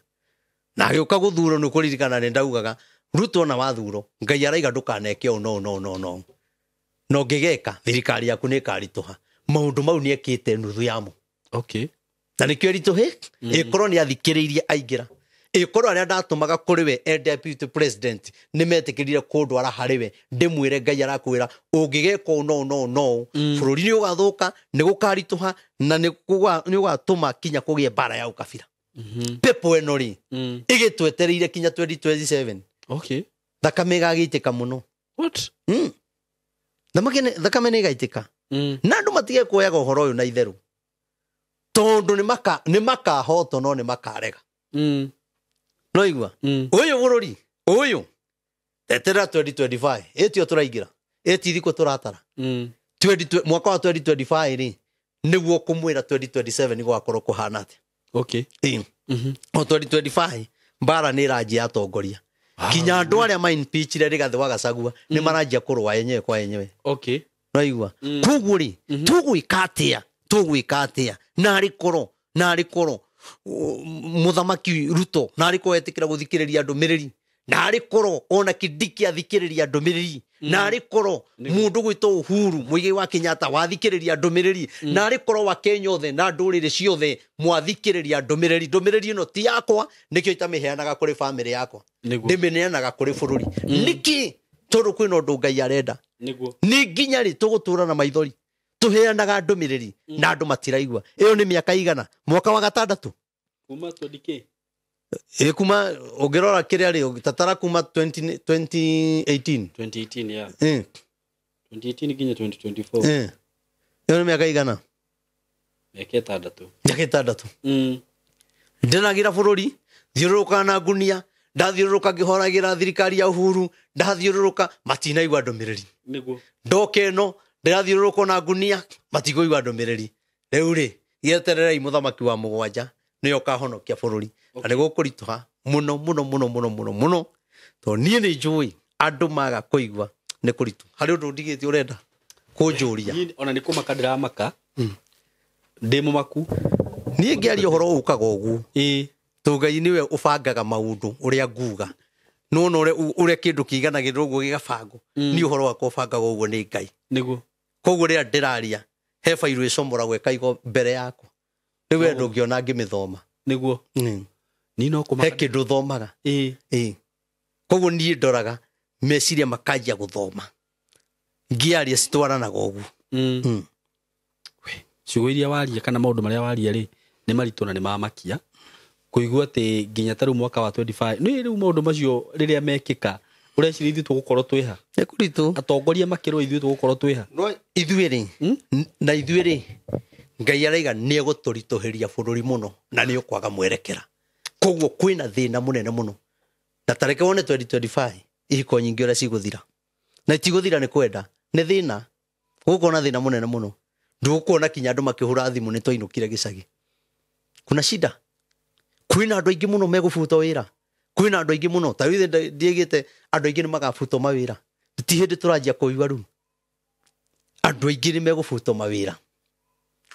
Na agĩũka gũthurwo nĩ kũririkana nĩ ndaugaga Ruto ona wathurwo Ngai araiga ndũkaneke ũũ no no no no. Na ũngĩgeka thirikari yaku nĩ ĩkaritũha. Maũndũ mau nĩ ekĩte nuthu yamo. Na nĩkĩo ĩritũhĩ, ĩkorwo nĩ athikĩrĩirie aingĩra. Ĩkorwo arĩa ndatũmaga kũrĩ we e deputy president nĩ metĩkĩrire kũndwara harĩ we, ndĩmwĩre Ngai arakwĩra ũngĩgeka ũũ no no no, bũrũri nĩ ũgathũka, nĩ gũkaritũha, na nĩ ũgatũma kinya kũgĩe mbara ya ũkabira. Pepo ĩno rĩ, ĩgĩtwetereire kinya 2027. Thakame ĩgagĩitĩka mũno. Thakame nĩ ĩgaitĩka. Na andũ matige kuoyaga ũhoro ũyũ na itherũ, tondũ nĩ makahotwo no nĩ makarega. No igua ũyũ bũrũri ũyũ eterera 2025 ĩtio tũraingĩra, ĩti thikũ tũratara. Mwaka wa 2025 rĩ nĩguo kũmwĩra 2027 gwakorwo kũhana atĩa. O 2025 mbara nĩ ĩranjia atongoria. Kinya andũ arĩa ma-impeachire Rigathĩ wa Gachagua nĩ maranjia kũrũa yenyewe kwa yenyewe. No igua. Koguo rĩ, tũgwĩka atĩa? Tũgwĩka atĩa? Narĩ korwo mũthamaki Ruto narĩ korwo etĩkĩra gũthikĩrĩria ndũmĩrĩri, narĩ korwo ona Kindiki athikĩrĩria ndũmĩrĩri, narĩ korwo mũndũ gwĩtwo Uhuru Muigai wa Kenyatta wathikĩrĩria ndũmĩrĩri, narĩ korwo wa Kenya othe na ndũrĩrĩ ciothe mwathikĩrĩria ndũmĩrĩri. Ndũmĩrĩri ĩno ti yakwa, nĩkĩo itamĩheanaga kũrĩ bamĩrĩ yakwa, ndĩmĩneanaga kũrĩ bũrũri. Nĩkĩ? Tondũ kwĩna ũndũ Ngai arenda. Nĩ nginya rĩ tũgũtũra na maithori tũheanaga ndũmĩrĩri na andũ matiraigua. Ĩyo nĩ mĩaka igana, mwaka wa gatandatũ kuma 20K. Kuma ũngĩrora kĩrĩa rĩ, tatara kuma 2018. 2018, yeah. 2018 nginya 2024. Ĩyo nĩ mĩaka igana? Mĩaka ĩtandatũ. Mĩaka ĩtandatũ. Ndenagira bũrũri, thiũrũrũkaga na ngunia, ndathiũrũrũka ngĩhoragĩra thirikari ya Uhuru, ndathiũrũrũka matinaigua ndũmĩrĩri. Ndoka ĩno ndĩrathiũrũrũka na ngunia, matikũigua ndũmĩrĩri. Rĩu rĩ, gĩetererei mũthamaki wa mũgwanja nĩwe ũkahonokia bũrũri. Na nĩ gũkũritũha mũno mũno mũno mũno mũno mũno, tondũ niĩ nĩ njũĩ andũ maga kũigua nĩ kũritũ. Harĩ ũndũ ndigĩte ũrenda kũnjũria? Ona nĩ kũmaka ndĩramaka. Ndĩ mũmaku. Niĩ ngĩaria ũhoro ũkaga ũguo. Tondũ Ngai nĩwe ũbangaga maũndũ ũrĩa nguga. No no ũrĩa kĩndũ kĩiganagĩrĩra ũguo gĩgabangwo. Niĩ ũhoro wakwa ũbangaga ũguo nĩ Ngai. Koguo rĩrĩa ndĩraria he bairũ ĩcomoragwo ĩkaigwo mbere yakwa. Rĩu we ndũngĩona ngĩmĩthoma. Nĩguo. Niĩ no kũmaka. He kĩndũ thomaga. Koguo niĩ ndoraga meciria makanjia gũthoma. Ngĩaria citwaranaga ũguo. Ciugo iria waria kana maũndũ marĩa waria rĩ nĩ maritũ na nĩ mamakia. Kũigua atĩ nginya ta rĩu mwaka wa 25 nĩ rĩu maũndũ macio rĩrĩa mekĩka ũreciria ithuĩ tũgũkorwo twĩha? Nĩ kũritũ. Atongoria makĩrwo ithuĩ tũgũkorwo twĩha? Ithuĩ rĩ, na ithuĩ rĩ, Ngai araiga nĩ egũtũritũhĩria bũrũri mũno na nĩ ũkwaga mwerekera. Koguo kwĩna thĩna mũnene mũno. Na tareke wone 2025 ihiko nyingĩ ũrĩa cigũthira. Na itigũthira nĩ kwenda, nĩ thĩna. Gũgũkorwo na thĩna mũnene mũno. Ndũgũkuona kinya andũ makĩhũra thimũ nĩ twainũkire gĩcagi. Kuna shida. Kwĩna andũ aingĩ mũno megũbutwo wĩra. Kwĩna andũ aingĩ mũno. Ta rĩu ndiĩgĩte andũ aingĩ nĩ magabutwo mawĩra. Ti hĩndĩ tũranjia kũigua rĩu. Andũ aingĩ nĩ megũbutwo mawĩra.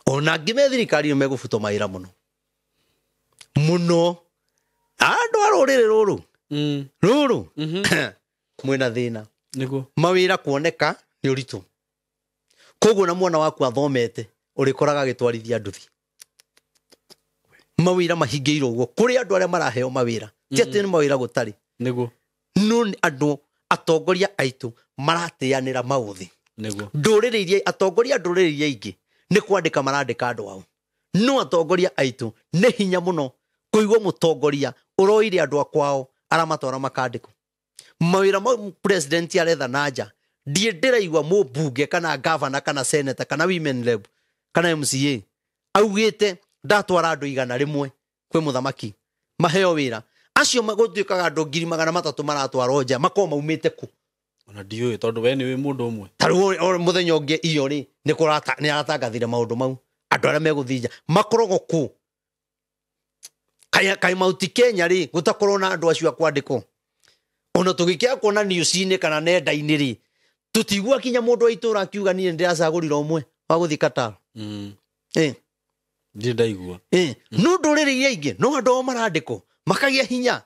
Ona angĩ me thirikari nĩ megũbutwo mawĩra mũno. Mũno. Andũ a rũrĩrĩ rũrũ. Rũrũ. Mwĩna thĩna. Nĩguo. Mawĩra kuoneka nĩ ũritũ. Koguo na mwana waku athomete ũrĩkoraga agĩtwarithia nduthi. Mawĩra mahingĩirwo ũguo. Kũrĩ andũ arĩa maraheo mawĩra. Ti atĩ nĩ mawĩra gũtarĩ. Nĩguo. No nĩ andũ atongoria aitũ maratĩanĩra maũthĩ. Nĩguo. Ndũrĩrĩ iria atongoria ndũrĩrĩ iria ingĩ nĩ kwandĩka marandĩka andũ ao. No atongoria aitũ nĩ hinya mũno kũigua mũtongoria ũroire andũ a kwao aramatwara makandĩkwo. Mawĩra mau president aretha na nja ndiĩ ndĩraigua mũmbunge kana governor kana senator kana women rep kana MCA augĩte ndatwara andũ 100 kwĩ mũthamaki maheo wĩra. Acio magũtuĩkaga andũ 300,000 maratwarwo nja makorwo maumĩte kũ? Ona ndiũĩ tondũ we nĩ wĩ mũndũ ũmwe. Ta rĩu mũthenya ũngĩ iyo rĩ nĩ aratangathire maũndũ mau andũ arĩa megũthiĩ nja makoragwo kũ? Kaĩ Mount Kenya rĩ gũtakorwo na andũ acio a kwandĩkwo. Ona tũgĩkĩaga kuona news-inĩ kana nenda-inĩ rĩ tũtigua kinya mũndũ wa itũũra akiuga niĩ nĩndĩracagũrire ũmwe wa gũthiĩ Qatar. Ndirĩ ndaigua. No ndũrĩrĩ iria ingĩ no andũ ao marandĩkwo makagĩa hinya.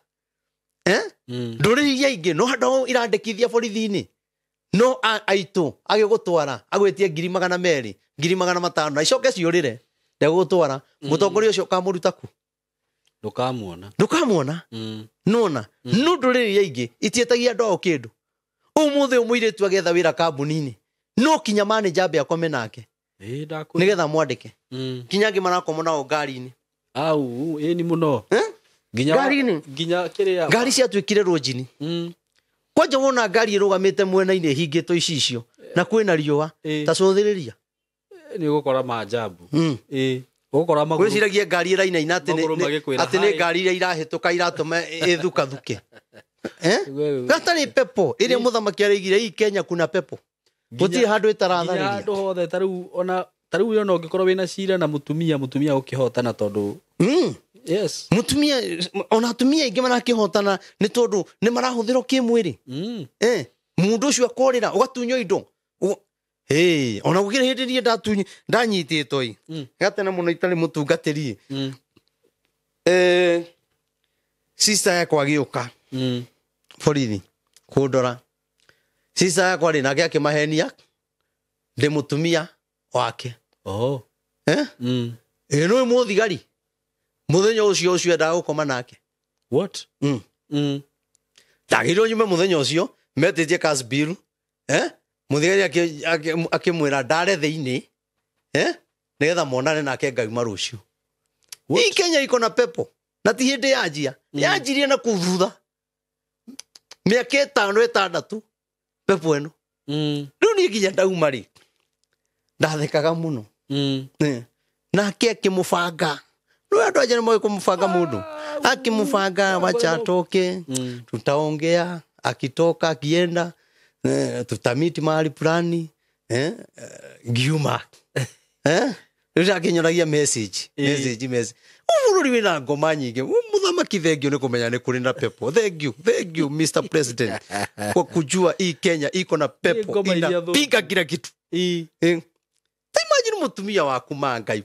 Ndũrĩrĩ iria ingĩ no andũ ao irandĩkithia borithi-inĩ. No aitũ agĩgũtwara agwĩtie 200,000 500,000 na icoke ciũrĩre ndegũgũtwara. Mũtongoria ũcio ũkamũruta kũ? Ndũkamuona. Ndũkamuona. Nona no ndũrĩrĩ iria ingĩ itiĩtagia andũ ao kĩndũ. Ũmũthĩ mũirĩtu agetha wĩra kambuni-inĩ no kinya manager ambe akome nake nĩgetha mwandĩke. Kinya angĩ marakoma nao ngari-inĩ. Au, ĩni mũno. Nginya ngari-inĩ. Nginya kĩrĩa ngari ciatuĩkire rũnjini. Kwanja wona ngari ĩrũgamĩte mwena-inĩ ĩhingĩtwo icicio na kwĩna riũa ta cũthĩrĩria. Nĩ ũgũkora maajabu. Ũgũkora magũrũ. Gwĩciragia ngari ĩrainaina atĩ nĩ ngari iria irahĩtũka iratũma ĩthukathuke. Gatarĩ pepo ĩrĩa mũthamaki araigire hii Kenya kuna pepo. Gũtirĩ handũ ĩtaratharĩria. Handũ hothe ta rĩu ona ta rĩu ona ũngĩkorwo wĩna cira na mũtumia ũkĩhotana tondũ yes. Mũtumia ona atumia aingĩ marakĩhotana nĩ tondũ nĩ marahũthĩrwo kĩmwĩrĩ. Mũndũ ũcio akorĩra ũgatunywo indo. Ona gũkĩrĩ hĩndĩ niĩ ndanyitĩtwo ĩ. Gatene mũno itarĩ mũtungatĩri. Sister yakwa agĩũka. Borithi kũndora. Sister yakwa rĩ nake akĩmahenia ndĩ mũtumia wake. Oh. Ĩ nĩ mũthigari. Mũthenya ũcio ũcio endaga gũkoma nake. What? Ndagĩrĩirwo nyume mũthenya ũcio metĩtie cash bill. Mũthigari akĩmwĩra ndare thĩinĩ. Nĩgetha monane nake ngauma rũciũ. Hii Kenya iko na pepo. Na ti hĩndĩ yanjia. Yanjirie na kũu thutha. Mĩaka 5 6 pepo ĩno. Rĩu niĩ nginya ndauma rĩ ndathekaga mũno. Nake akĩmũbanga. No andũ anja nĩ moĩ kũmũbanga mũndũ. Akĩmũbanga wacha atoke. Tutaongea akitoka akienda tutamiti mahali fulani ngiuma. Rĩu akĩnyonagia message. Message. Bũrũri wĩna ngoma nyingĩ. Mũthamaki thengio nĩ kũmenya nĩ kũrĩ na pepo. Thank you Mr. President kwa kujua hii Kenya iko na pepo inapiga kila kitu. Ta imagine mũtumia waku mangai.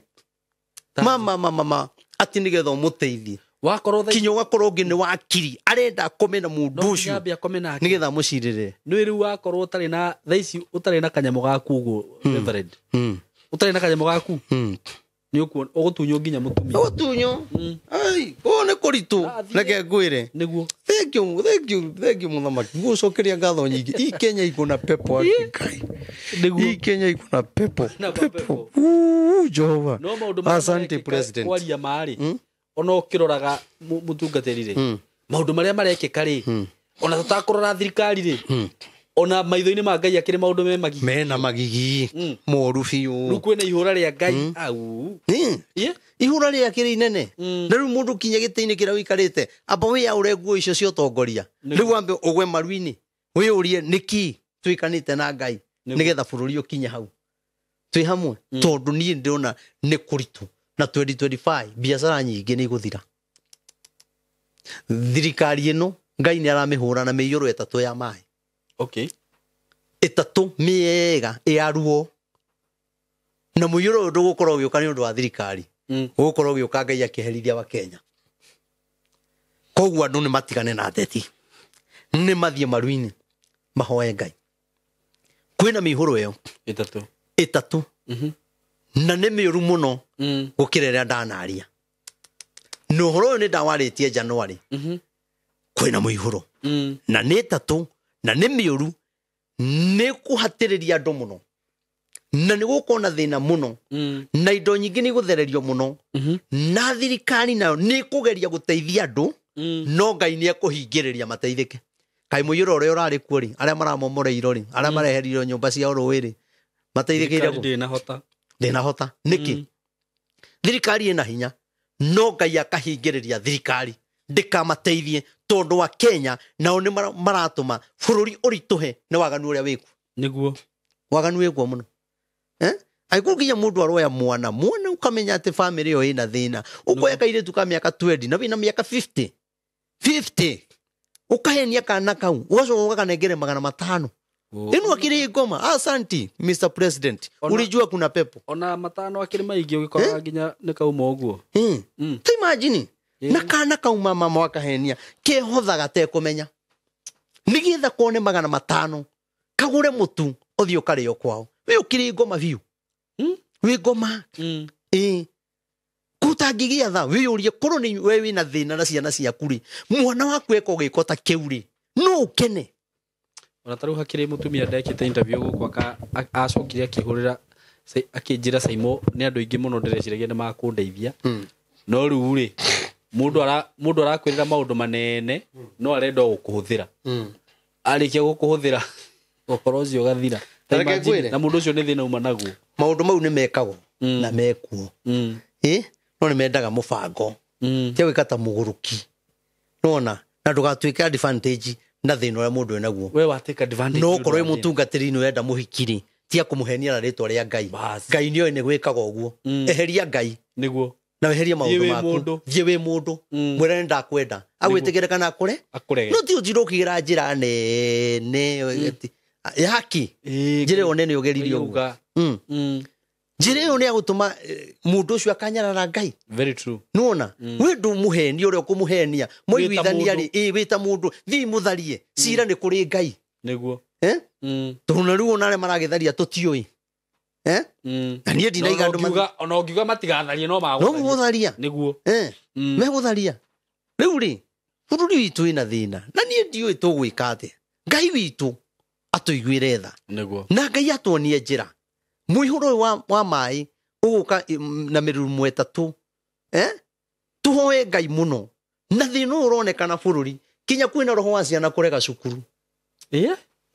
Mama atĩ nĩgetha ũmũteithie. Wakorwo kinya ũgakorwo ũngĩ nĩ wakiri arenda akome na mũndũ ũcio nĩgetha amũcirĩre. Nĩ rĩu wakorwo ũtarĩ na thaa ici ũtarĩ na kanyamũ gaku ũguo Reverend. Ũtarĩ na kanyamũ gaku. Nĩ ũgũtunywo nginya mũtumia. Ũgũtunywo? Ai, kũu nĩ kũritũ. Reke ngwĩre. Nĩguo. Thank you mũthamaki. Ngũcokeria ngatho nyingĩ. Hii Kenya iko na pepo Ngai. Nĩguo. Hii Kenya iko na pepo. Pepo. Jehova. No maũndũ Asante President. Kwaria marĩ. Ona ũkĩroraga mũtungatĩri rĩ, maũndũ marĩa marekĩka rĩ, ona tũtakũrora thirikari rĩ, ona maitho-inĩ ma Ngai akĩrĩ maũndũ me magigi. Mena magigi moru biũ. Rĩu kwĩna ihũra rĩa Ngai au. Ihũra rĩa kĩrĩ inene. Na rĩu mũndũ kinya gĩtĩ-inĩ kĩrĩa ũikarĩte, amba wĩyaũre nguo icio cia ũtongoria. Rĩu wambe ũgwe maru-inĩ, wĩyũrie nĩkĩ twĩkanĩte na Ngai nĩgetha bũrũri ũkinye hau. Twĩ hamwe tondũ niĩ ndĩrona nĩ kũritũ na 2025 biacara nyingĩ nĩ igũthira. Thirikari ĩno Ngai nĩ aramĩhũra na mĩiyũro ĩtatũ ya maĩ. Okay. Ĩtatũ mĩega ya ruo. Na mũiyũro ũyũ ndũgũkorwo ũgĩũka nĩ ũndũ wa thirikari. Ũgũkorwo ũgĩũka Ngai akĩherithia wa Kenya. Koguo andũ nĩ matigane na ateti. Nĩ mathiĩ maru-inĩ mahoe Ngai. Kwĩna mĩihũro ĩyo ĩtatũ. Na nĩ mĩũru mũno gũkĩra ĩrĩa ndanaria. Na ũhoro ũyũ nĩ ndawarĩtie January. Kwĩna mũihũro. Na nĩ ĩtatũ na nĩ mĩũru, nĩ kũhatĩrĩria andũ mũno. Na nĩ gũkorwo na thĩna mũno. Na indo nyingĩ nĩ igũthererio mũno. Na thirikari nayo nĩ ĩkũgeria gũteithia andũ, no Ngai nĩ ekũhingĩrĩria mateithĩke. Kaĩ mũiyũro ũrĩa ũrarĩ kuo rĩ, arĩa maramomoreirwo rĩ, arĩa mareherirwo nyũmba cia rũĩ rĩ, mateithĩkĩire kũ? Ndĩnahota. Ndĩnahota. Nĩkĩ? Thirikari ĩna hinya, no Ngai akahingĩrĩria thirikari ndĩkamateithie tondũ wa Kenya nao nĩ maratũma bũrũri ũritũhe nĩ waganu ũrĩa wĩkuo. Nĩguo. Waganu wĩkuo mũno. Angĩkorwo nginya mũndũ aroya mwana, mwana ũkamenya atĩ bamĩrĩ ĩyo ĩna thĩna, ũkoya kairĩtu ka mĩaka 20 na wĩna mĩaka 50. 50. Ũkahenia kana kau, ũgacoka ũgakanengere 500. Ĩno akĩrĩ ngoma. Asante Mr President. Ulijua kuna pepo. Ona 500 akĩrĩ maingĩ ũgĩkora nginya nĩ kauma ũguo. Ta imagine. Na kana kauma mama wakahenia kehothaga tekũmenya. Nĩgetha kone 500 kagũre mũtu ũthiĩ ũkarĩo kwao. We ũkĩrĩ ngoma biũ. Wĩ ngoma. Kũtangĩgĩa tha wĩyũrie korwo nĩ we wĩna thĩna na ciana ciaku rĩ, mwana waku eka gĩko ta kĩu rĩ, no ũkene. Ona ta rĩu hakĩrĩ mũtumia ndekĩte interview gũkũ acokire akĩhũrĩra akĩnjĩra Saimo nĩ andũ aingĩ mũno ndĩreciragia nĩ makũndeithia. No rĩu rĩ, mũndũ arakwĩrĩra maũndũ manene no arenda o gũkũhũthĩra. Arĩkia gũkũhũthĩra ũhoro ũcio ũgathira. Na mũndũ ũcio nĩ thĩna uma naguo. Maũndũ mau nĩ mekagwo na mekuo. No nĩ mendaga mũbango. Tia gwĩka ta mũgũrũki. Nĩwona? Na ndũgatuĩke advantage na thĩna ũrĩa mũndũ enaguo. We wa take advantage. No ũkorwo wĩ mũtungatĩri nĩ ũrenda mũhiki rĩ, tia kũmũhenia na rĩtwa rĩa Ngai. Ngai nĩoĩ nĩ gwĩkaga ũguo. Eheria Ngai. Nĩguo. Na weherie maũndũ maku. Thiĩ wĩ mũndũ. Mwĩre nĩ ndakwenda. Agwĩtĩkĩre kana akũre? Akũrege. No ti ũtinde ũkĩgĩra njĩra nene yaki. Njĩra ĩyo nene ũgeririe ũguo. Njĩra ĩyo nĩ yagũtũma mũndũ ũcio akanyarara Ngai. Very true. Nĩwona? We ndũmũhenia ũrĩa ũkũmũhenia. Mwaiguithania rĩ, wĩ ta mũndũ, thiĩ mũtharie. Cira nĩ kũrĩ Ngai. Nĩguo. Tondũ na rĩu ona arĩa maragĩtharia tũtiũĩ. Na niĩ ndinaiga andũ ona ũngiuga matigatharie no magũtharia. No gũtharia. Nĩguo. Megũtharia. Rĩu rĩ, bũrũri witũ wĩna thĩna. Na niĩ ndiũĩ tũgwĩka atĩa. Ngai witũ atũiguĩre tha. Nĩguo. Na Ngai atuonie njĩra. Mũihũro ũyũ wa maĩ ũgũka na mĩrurumo ĩtatũ. Tũhoe Ngai mũno. Na thĩna ũyũ ũronekana bũrũri kinya kwĩna roho wa ciana kũrega cukuru.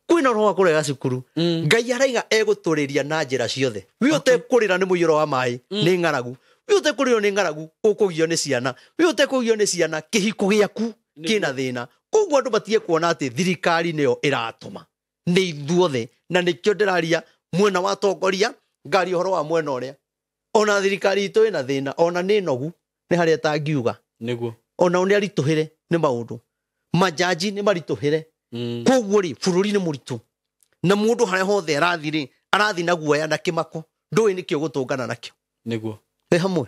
Kwĩna roho wa kũrega cukuru. Ngai araiga egũtũrĩria na njĩra ciothe. We ũtekũrĩra nĩ mũiyũro wa maĩ nĩ ng'aragu. We ũtekũrĩrwo nĩ ng'aragu ũkũgio nĩ ciana. We ũtekũgio nĩ ciana kĩhiko gĩaku kĩna thĩna. Koguo andũ matige kuona atĩ thirikari nĩyo ĩratũma. Nĩ ithuothe na nĩkĩo ndĩraria mwena wa tongoria ngari ũhoro wa mwena ũrĩa. Ona thirikari itũ ĩna thĩna, ona nĩ nogu nĩ harĩa tangiuga. Nĩguo. Ona nĩ aritũhĩre nĩ maũndũ. Majaji nĩ maritũhĩre. Koguo rĩ, bũrũri nĩ mũritũ. Na mũndũ harĩa hothe arathiĩ rĩ, arathiĩ na guoya na kĩmako. Ndũĩ nĩkĩ ũgũtũngana nakĩo. Nĩguo. Wĩ hamwe.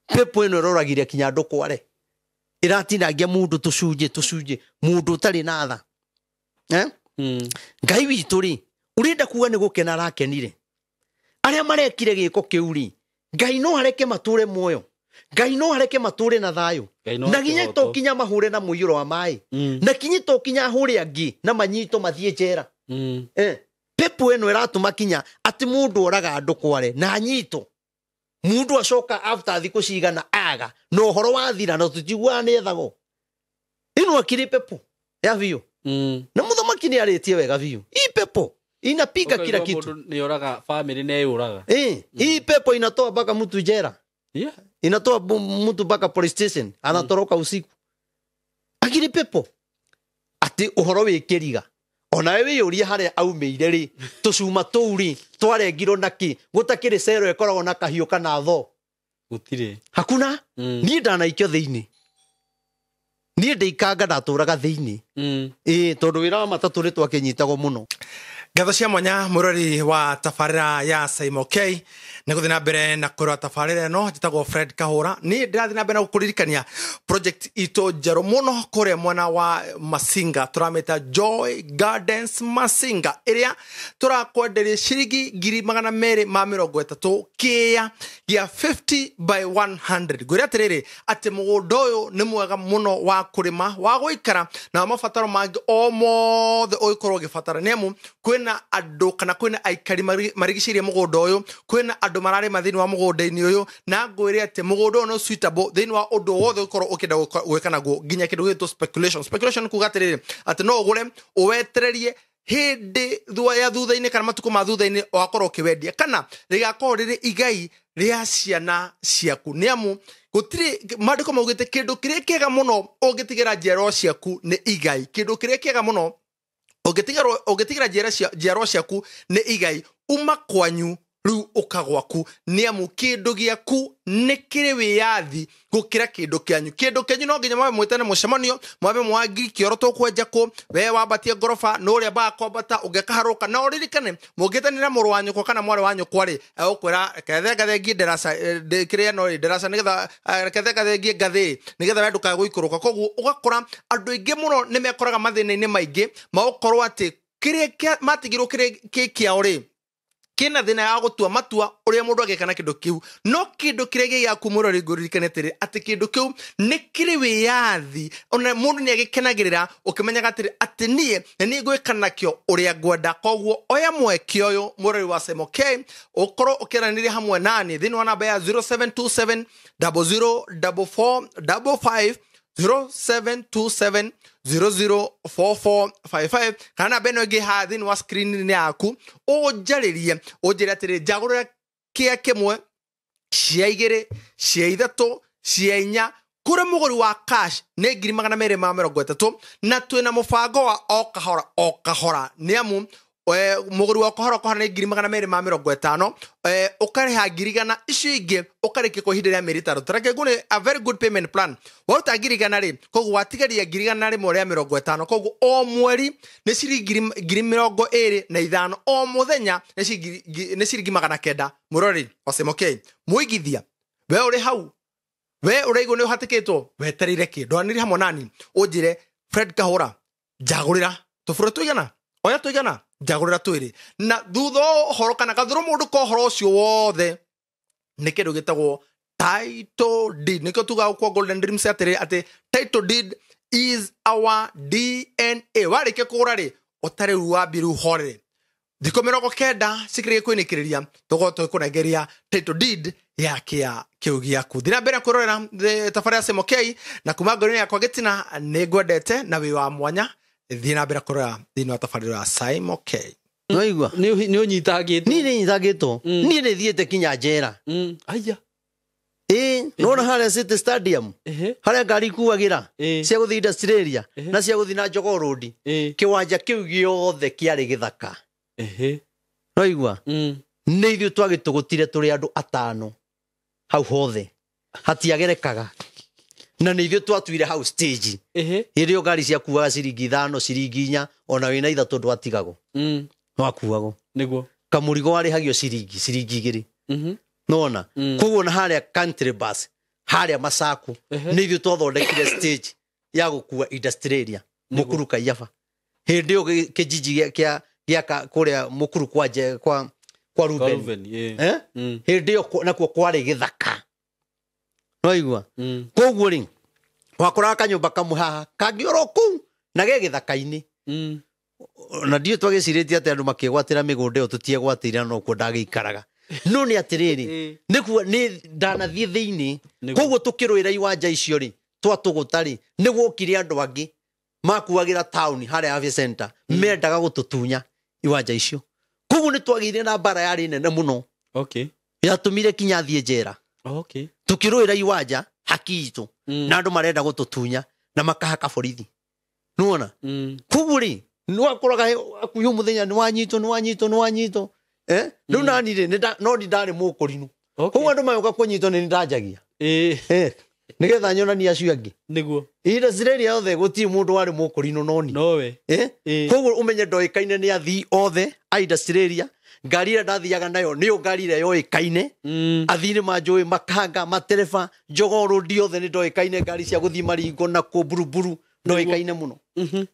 Pepo ĩno ĩroragire kinya andũ kware. Ĩratinangia mũndũ tũcunjĩ tũcunjĩ, mũndũ ũtarĩ na tha. Ngai witũ rĩ, ũrenda kuga nĩ gũkena arakenire. Arĩa marekire gĩko kĩu rĩ, Ngai no areke matũre muoyo. Ngai no areke matũre na thayũ. Na nginya to kinya mahũre na mũiyũro wa maĩ. Na kinya to kinya ahũre angĩ na manyito mathiĩ njera. Pepo ĩno ĩratũma kinya atĩ mũndũ oraga andũ kware na anyitwo. Mundu acoka after thikũ cigana aga na ũhoro wathira na tũtiguaga nĩ ethagwo. Ĩno akĩrĩ pepo ya biũ. Na mũthamaki nĩ arĩtie wega biũ. Hii pepo inapiga kila kitu. Nĩ oraga family nĩ yũraga. Hii pepo inatoa mpaka mtu jera. Yeah. Inatoa mtu mpaka police station, anatoroka usiku. Akiri pepo ati ũhoro wĩ kĩriga. Onawe wĩyũrie harĩa aumĩire rĩ, tũcuma tũu rĩ, twarengirwo na kĩ? Gũtakĩrĩ cero ĩkoragwo na kahiũ kana thoo. Gũtirĩ. Hakuna. Niĩ ndanaikio thĩinĩ. Niĩ ndĩikanga ndatũraga thĩinĩ. Ĩĩ, tondũ wĩra wa matatũ nĩ twakĩnyitagwo mũno. Ngatho cia mwanya mũrori wa tabarĩra ya Saimo K nĩ gũthiĩ na mbere na kũrora tabarĩra ĩno. Njĩtagwo Fred Kahũra. Niĩ ndĩrathiĩ na mbere na gũkũririkania project itũ njerũ mũno kũrĩa mwena wa Masinga, tũramĩta Joy Gardens Masinga, ĩrĩa tũrakwenderia ciringi 230,000 kĩa gĩa 50 by 100. Ngwĩre atĩrĩrĩ atĩ mũgũnda ũyũ nĩ mwega mũno wa kũrĩma, wa gũikara na mabataro mangĩ o mothe ũngĩkorwo ũgĩbatara, nĩ amu kwĩna andũ kana kwĩna aikari marigicĩirie mũgũnda ũyũ, kwĩna andũ mararĩma thĩinĩ wa mũgũnda-inĩ ũyũ, na ngwĩre atĩ mũgũnda ũyũ no suitable thĩinĩ wa ũndũ wothe ũngĩkorwo ũkĩenda gwĩka naguo, nginya kĩndũ gĩgwĩtwo speculation. Speculation kuga atĩrĩrĩ atĩ no ũgũre ũwetererie hĩndĩ ya thutha-inĩ kana matukũ ma thutha-inĩ wakorwo ũkĩwendia, kana rĩgakorwo rĩrĩ igai rĩa ciana ciaku, nĩ amu gũtirĩ maandĩko maugĩte kĩndũ kĩrĩa kĩega mũno ũngĩtigĩra njiarwa ciaku nĩ igai. Kĩndũ kĩrĩa kĩega mũno ũngĩtigĩra njiarwa ciaku nĩ igai, uma kwanyu rĩu ũka gwaku, nĩ amu kĩndũ gĩaku nĩ kĩrĩ wĩyathi gũkĩra kĩndũ kĩanyu. Kĩndũ kĩanyu no nginya mwambe mwĩtane mũcemanio, mwambe mwangi kĩoro tũkwenja kũ, we wambatie ngoroba nũ ũrĩa mbaga kwambata ũngĩkaharũka. Na ũririkane mũngĩtanĩra mũrũ wa nyũkwa kana mwarĩ wa nyũkwa rĩ, egũkwĩra reke thengathengie ndaraca, kĩrĩa no rĩ ndaraca, nĩgetha reke thengathengie ngathĩ nĩgetha we ndũkae gũikũrũka. Koguo ũgakora andũ aingĩ mũno nĩ mekoraga mathĩna-inĩ maingĩ magũkorwo atĩ kĩrĩa matigirwo kĩrĩ kĩ kĩao rĩ, kĩna thĩna ya gũtua matua ũrĩa mũndũ angĩka na kĩndũ kĩu. No kĩndũ kĩrĩa gĩ gĩaku mũrori, ngũririkane atĩrĩ atĩ kĩndũ kĩu nĩ kĩrĩ wĩyathi, ona mũndũ nĩ agĩkenagĩrĩra ũkĩmenyaga atĩrĩ atĩ niĩ nĩ niĩ ngwĩka nakĩo ũrĩa ngwenda. Koguo oya mweke ũyũ mũrori wa Saimo K, ũkorwo ũkĩaranĩria hamwe nani thĩinĩ wa namba ya 0727 0044 55 0727 004455 kana namba ĩno ĩngĩ haha thĩinĩ wa screen-inĩ yaku, ũnjarĩrie ũnjĩre atĩrĩ njagũrĩra kĩa kĩmwe, cia igĩrĩ, cia ithatũ, cia inya. Kũrĩ mũgũri wa cash nĩ 230,000, na twĩna mũbango wa o kahora o kahora, nĩ amu mũgũri wa kahora kahora nĩ 250,000, ũkarĩha 100,000, icio ingĩ ũkarĩkia kwa ihinda rĩa mĩeri 5. Tareke ngũne a very good payment plan. Waruta 100,000 rĩ, koguo watigaria 150,000, koguo o mweri nĩ ciringi 25,000, o mũthenya nĩ ciringi 900. Mũrori wa Saimo K, mũigithia we ũrĩ hau, we ũraigua nĩ ũhatĩkĩtwo, wetereire kĩ? Ndwanĩrie hamwe nani ũnjĩre Fred Kahũra njagũrĩra tũbũrũ tũigana, oya tũigana, njagũrĩra twĩrĩ. Na thutha wa ũhoro kana gathũrũ mũndũ ka ũhoro ũcio wothe nĩ kĩndũ gĩtagwo title deed. Nĩkĩo tugaga kwa Golden Dreams atĩrĩ atĩ title deed is our DNA. Warĩkia kũgũra rĩ, ũtarĩ rĩu wambie rĩu horere thikũ 90 cikĩrĩkia kwĩnĩkĩrĩria, tũgũkorwo tũgĩkũnengeria title deed ya kĩa kĩu gĩaku. Thiĩ na mbere kwĩrorera tabarĩra ya Saimo K, na kuma ngoro-inĩ yakwa gĩtina nĩ ngwendete na wĩ wa mwanya. Thiĩ na mbere kũrora thĩinĩ wa tabarĩra ya Saimo K. Nĩwaigua? Nĩ ũnyitangĩtwo. Niĩ nĩ nyitangĩtwo. Niĩ nĩ thiĩte kinya njera. Aya. Ĩĩ, nĩwona harĩa City Stadium, harĩa ngari ikuagĩra cia gũthiĩ industrial area na cia gũthiĩ na Jogoo Road, kĩwanja kĩu gĩothe kĩarĩ gĩthaka. Nĩwaigua? Nĩ ithuĩ twagĩtũgũtire tũrĩ andũ 5 hau hothe, hatiagerekaga, na nĩ ithuĩ twatuire hau stage. Hĩndĩ ĩyo ngari ciakuaga ciringi 5, ciringi 4, ona wĩna 3 ndwatigagwo. Nĩwakuagwo. Nĩguo. Kamũrigo warĩhagio ciringi 2. Nĩwona? Koguo na harĩa country bus, harĩa Masaku, nĩ ithuĩ twathondekire stage ya gũkua industrial area, Mũkuru Kaiyaba. Hĩndĩ ĩyo kĩjiji gĩaka kũrĩa Mũkuru kwa kwa Ruben. Hĩndĩ ĩyo nakuo kwarĩ gĩthaka. Nĩwaigua? Koguo rĩ, wakoraga kanyũmba kamwe haha kangĩ oro kũu na ge gĩthaka-inĩ. Na ndiũĩ twagĩcirĩtie atĩ andũ makĩgwatĩra mĩgũnda ĩyo, tũtiegwatĩire na nokuo ndagĩikaraga. No nĩ atĩrĩrĩ, nĩkuo nĩ ndanathiĩ thĩinĩ. Koguo tũkĩrũĩra iwanja icio rĩ, twatũgũta rĩ, nĩ gwokire andũ angĩ makuagĩra taũni harĩa Afya Center, mendaga gũtũtunya iwanja icio. Koguo nĩ twagĩire na mbara yarĩ nene mũno. Yatũmire kinya thiĩ njera. Tũkĩrũĩra iwanja haki itũ, na andũ marenda gũtũtunya na makahaka borithi. Nĩwona? Koguo rĩ, nĩwakoraga hakuhĩ mũthenya nĩwanyitwo nĩwanyitwo nĩwanyitwo. Rĩu nani rĩ, no ndi ndarĩ mũkũrinũ. Koguo andũ magĩũka kũnyitwo nĩ ndanjagia. Nĩgetha nyonanie acio angĩ. Nĩguo. Industry yothe gũtirĩ mũndũ warĩ mũkũrinũ noni. Nowe. Koguo ũmenye ndoĩkaine nĩ athii othe a industry. Ngari ĩrĩa ndathiaga nayo nĩyo ngari ĩrĩa yoĩkaine. Athii nĩ manjũĩ, makanga, matereba, jogoo road othe nĩ ndoĩkaine, ngari cia gũthiĩ Maringo na kũ Buruburu ndoĩkaine mũno.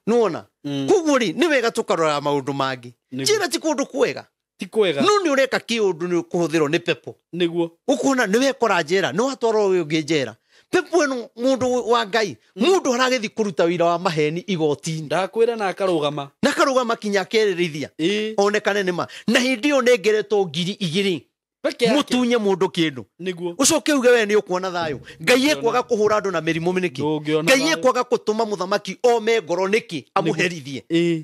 Nĩwona? Koguo rĩ, nĩ wega tũkarora maũndũ mangĩ. Njĩra ti kũndũ kwega. Ti kwega. No nĩ ũreka kĩũndũ nĩ kũhũthĩrwo nĩ pepo. Nĩguo. Ũkona nĩ wekora njera, nĩ watwarwo ũyũ ũngĩ njera. Pepo ĩno mũndũ wa Ngai, mũndũ aragĩthiĩ kũruta wĩra wa maheni igoti-inĩ. Ndakwĩra na akarũgama. Na akarũgama kinya akerĩrĩria. Onekane nĩ ma. Na hĩndĩ ĩyo nengeretwo 2,000. Mũtunye mũndũ kĩndũ. Nĩguo. Ũcoke uge we nĩ ũkuona thayũ. Ngai ekwaga kũhũra andũ na mĩrimũ nĩkĩ? Ngai ekwaga gũtũma mũthamaki ome ngoro nĩkĩ amũherithie?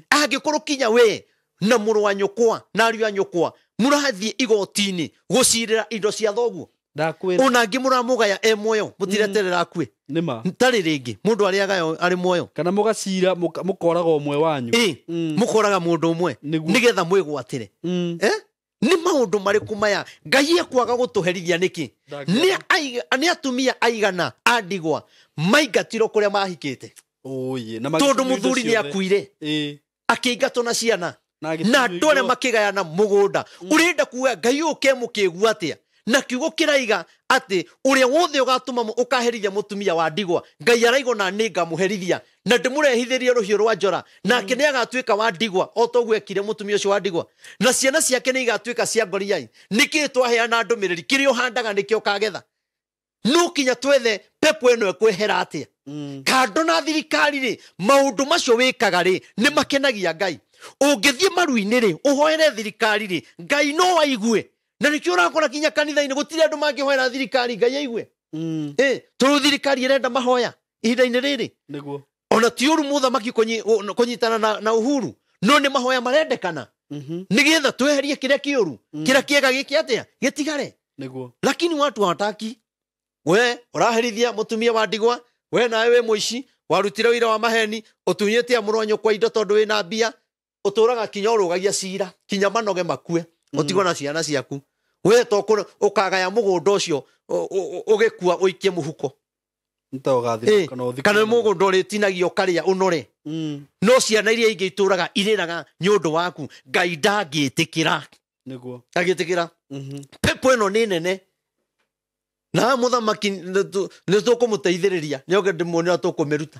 Angĩkorwo kinya we na mũrũ wa nyũkwa na ariũ a nyũkwa mũrathiĩ igoti-inĩ gũcirĩra indo cia thoguo. Ndakwĩra. Ona angĩ mũramũgaya e muoyo, mũtireterera akue. Nĩma. Ntarĩ rĩngĩ, mũndũ arĩaga arĩ muoyo. Kana mũgacira mũkoraga ũmwe wanyu. Mũkoraga mũndũ ũmwe nĩgetha mwĩgwatĩre. Nĩ maũndũ marĩkũ maya Ngai ekwaga gũtũherithia nĩkĩ? Nĩ atumia aigana a ndigwa maingatirwo kũrĩa mahikĩte. Tondũ mũthuri nĩ akuire. Akĩingatwo na ciana. Na andũ arĩa makĩgayana mũgũnda. Ũrenda kuga Ngai ũke mũkĩgua atĩa? Na kiugo kĩraiga atĩ ũrĩa wothe ũgatũma ũkaherithia mũtumia wa ndigwa, Ngai araigwo na nĩ ngamũherithia na ndĩmũrehithĩrie rũhiũ rwa njora, nake nĩ agatuĩka wa ndigwa o ta ũguo ekire mũtumia ũcio wa ndigwa, na ciana ciake nĩ igatuĩka cia ngoriai. Nĩkĩĩ twaheana ndũmĩrĩri? Kĩrĩa ũhandaga nĩkĩo ũkagetha. No kinya twethe pepo ĩno ĩkwehera atĩa? Kando na thirikari rĩ, maũndũ macio wĩkaga rĩ nĩ makenagia Ngai. Ũngĩthiĩ maru-inĩ rĩ, ũhoere thirikari rĩ, Ngai no aigue. Na nĩkĩo ũrakora kinya kanitha-inĩ gũtirĩ andũ mangĩhoera thirikari Ngai aigue. Tondũ thirikari ĩrenda mahoya ihinda-inĩ rĩrĩ. Nĩguo. Ona ti ũru mũthamaki kũnyitana na Uhuru, no nĩ mahoya marendekana. Nĩgetha tweherie kĩrĩa kĩũru, kĩrĩa kĩega gĩke atĩa? Gĩtigare. Nĩguo. Lakini watu hawataki. We ũraherithia mũtumia wa ndigwa, we nawe wĩ mũici, warutire wĩra wa maheni, ũtunyĩte mũrũ wa nyũkwa indo tondũ wĩna mbia, ũtũraga kinya ũrũgagia cira, kinya manoge makue, ũtigwo na ciana ciaku. We to ũkagaya mũgũnda ũcio ũgĩkua ũikie mũhuko. Kana mũgũnda ũrĩtinagia ũkarĩa ũnore. No ciana iria ingĩ itũraga irĩraga nĩ ũndũ waku. Ngai ndangĩtĩkĩra. Nĩguo. Ndangĩtĩkĩra. Pepo ĩno nĩ nene. Na mũthamaki nĩ tũkũmũteithĩrĩria, nĩoke ndĩmuone ũrĩa tũkũmĩruta.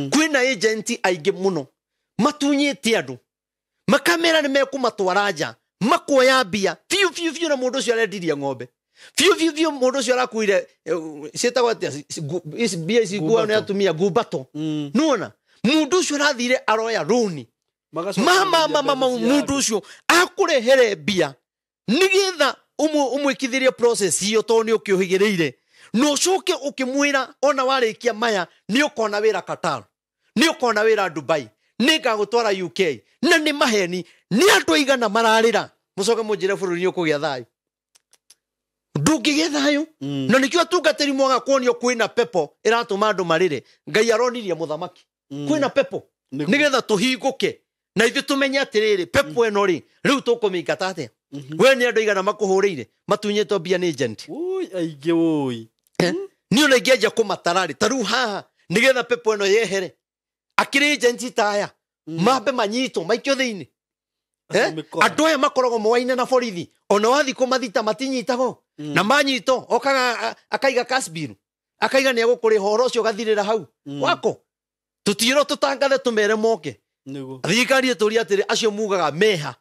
Kwĩna agent aingĩ mũno matunyĩte andũ, makamera nĩ mekũmatwara nja, makuoya mbia biũ biũ biũ, na mũndũ ũcio arendirie ng'ombe biũ biũ biũ, mũndũ ũcio arakuire ciĩtagwo atĩa mbia ici nguo nĩ atumia ngumbato. Nĩwona mũndũ ũcio arathire aroya rũni, mama mũndũ ũcio akũrehere mbia nĩgetha ũmwĩkithĩrie process iyo tondũ nĩ ũkĩũhĩgĩrĩire, na ũcoke ũkĩmwĩra ona warĩkia maya nĩ ũkona wĩra Qatar, nĩ ũkona wĩra Dubai, nĩ ngagũtwara UK. Na nĩ maheni, nĩ andũ aigana mararĩra. Mũcoke mũnjĩre bũrũri nĩ ũkũgĩa thayũ. Ndũngĩgĩa thayũ. Na nĩkĩo atungatĩri mwaga kuonio kwĩna pepo ĩratũma andũ marĩre. Ngai aronirie mũthamaki kwĩna pepo nĩgetha tũhingũke na ithuĩ tũmenye atĩrĩrĩ, pepo ĩno rĩ, rĩu tũkũmĩingata atĩa? We nĩ andũ aigana makũhũrĩire matunyĩtwo mbia nĩ agent. Aingĩ wũi. Niĩ ona ingĩanjia kũmatara rĩ, ta rĩu haha nĩgetha pepo ĩno yehere, akĩrĩ agent ta aya mambe manyitwo maikio thĩinĩ. Andũ aya makoragwo moaine na borithi, ona wathiĩ kũmathita matinyitagwo. Na manyitwo okaga akaiga cash bill, akaiga nĩ egũkũrĩha, ũhoro ũcio ũgathirĩra hau wako. Tũtirwo tũtangathe tũmere moke. Thirikari ĩtũrie atĩrĩ, acio mugaga meha,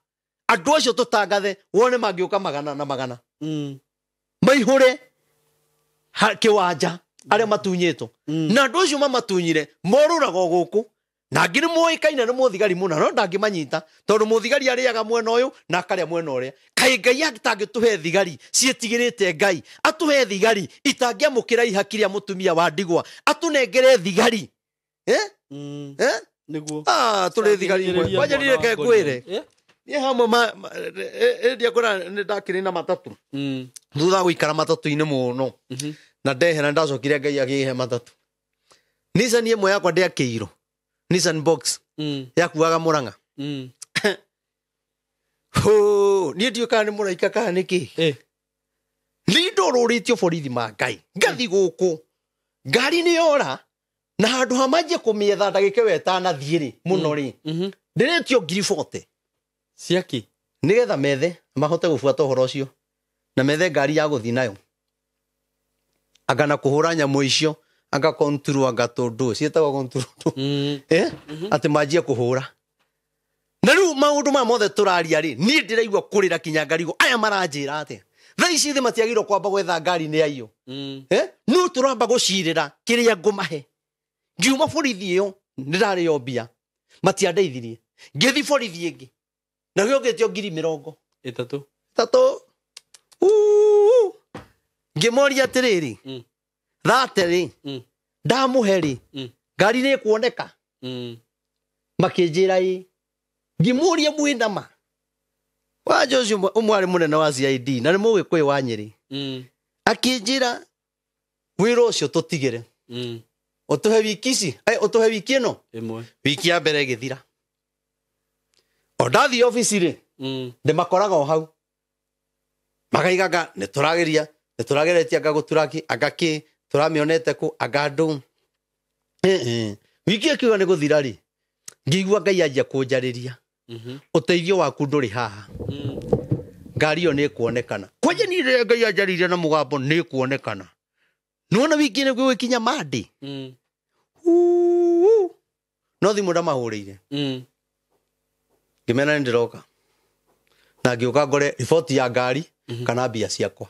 andũ acio tũtangathe wone mangĩũka magana na magana maihũre kĩwanja arĩa matunyĩtwo. Na andũ acio mamatunyire morũraga o gũkũ, Na angĩ nĩ moĩkaine nĩ mũthigari mũna no ndangĩmanyita tondũ mũthigari arĩaga mwena ũyũ na akarĩa mwena ũrĩa. Kaĩ Ngai atangĩtũhe thigari ciĩtigĩrĩte Ngai, atũhe thigari itangĩamũkĩra ihaki rĩa mũtumia wa ndigwa, atũnengere thigari eh? Eh? Nĩguo. Tũrĩ thigari imwe. Kwanja niĩ reke ngwĩre, niĩ hamwe ndiakwĩra nĩ ndakĩrĩ na matatũ. Thutha wa gũikara matatũ-inĩ mũno na ndehera ndacokire Ngai akĩhe matatũ. Nissan ĩmwe yakwa ndĩakĩirwo, Nissan Box yakuaga Mũrang'a. Niĩ ndiũĩ kana nĩ mũraika kana nĩ kĩ. Nĩ ndorũrĩtio borithi ma Ngai ngathi gũkũ ngari nĩ yora na handũ ha manjie kũmĩetha ndagĩka ĩyo ĩtanathiĩ rĩ mũno rĩ ndĩrĩtio 40,000 ciaki nĩgetha methe mahote gũbuata ũhoro ũcio na methe ngari ya gũthiĩ nayo anga na kũhũra nyamũ icio anga konturu anga tũndũ ciĩtagwo konturu atĩ manjie kũhũra. Na rĩu maũndũ maya mothe tũraria rĩ niĩ ndĩraigua kũrĩra kinya ngarigwo aya maranjĩra atĩa thaa ici thĩ matiagĩrĩirwo kwamba gwetha ngari nĩ aiyo. No tũramba gũcirĩra kĩrĩa ngũmahe. Ngiuma borithi ĩyo nĩ ndarĩo mbia matiandeithirie, ngĩthi borithi ĩngĩ na gĩokĩtio 30,000. Ngĩmoria atĩrĩrĩ thate rĩ ndamũhe rĩ ngari nĩ ĩkuoneka. Makĩnjĩra ĩ. Ngĩmũria mwĩna ma wanja ũcio ũmwe arĩ mũnene wa CID na nĩ mũgĩkũyũ wa Nyĩrĩ. Akĩnjĩra wĩra ũcio tũtigĩre ũtũhe wiki ici, ũtũhe wiki ĩno ĩmwe. Wiki ya mbere ĩgĩthira o ndathiĩ obici rĩ ndĩmakoraga o hau makaigaga nĩ tũrageria nĩ tũrageretie anga gũturaki anga kĩ tũramĩonete kũ anga ndũ. Wiki ĩkiuga nĩ gũthira rĩ ngĩigua Ngai anjia kũnjarĩria ũteithio waku ndũrĩ haha ngari ĩyo nĩ ĩkuonekana. Kwanja niĩ rĩrĩa Ngai anjarĩirie na mũgambo nĩ ĩkuonekana. Nĩwona wiki nĩguo gũgĩkinya Monday no thimũ ndamahũrĩire ngĩmera nĩ ndĩroka na ngĩũka ngore riboti ya ngari kana mbia ciakwa.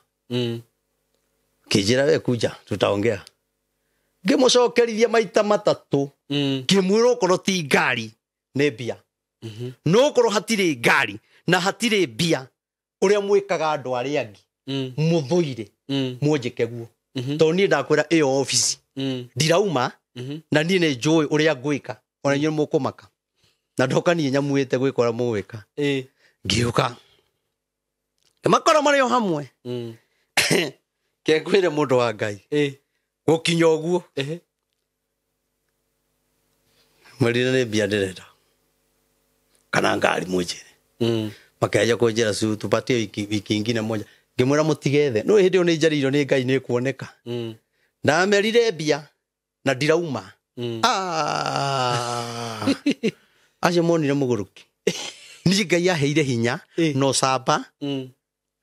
Kĩnjĩra we kunja tutaongea. Ngĩmũcokerithia maita matatũ ngĩmwĩra okorwo ti ngari nĩ mbia, no okorwo hatirĩ ngari na hatirĩ mbia ũrĩa mwĩkaga andũ arĩa angĩ mũthũire mũnjĩke guo tondũ niĩ ndakwĩra ĩyo obici ndirauma na niĩ nĩ njũĩ ũrĩa ngwĩka ona inyuĩ mũkũmaka na ndoka niĩ nyamuĩte gwĩka ũrĩa mũgwĩka. Ngĩũka ngĩmakora marĩ o hamwe. Kengwĩre mũndũ wa Ngai gũkinya ũguo mwĩrire nĩ mbia ndĩrenda kana ngari mũnjĩre. Makeja kũnjĩra su tupatie wiki ingine moja. Ngĩmwĩra mũtigethe no hĩndĩ ĩyo nĩ njarĩirio nĩ Ngai nĩ kuoneka. Ndamerire mbia na ndirauma. Acio monire mũgũrũki. Niĩ Ngai aheire hinya no saba.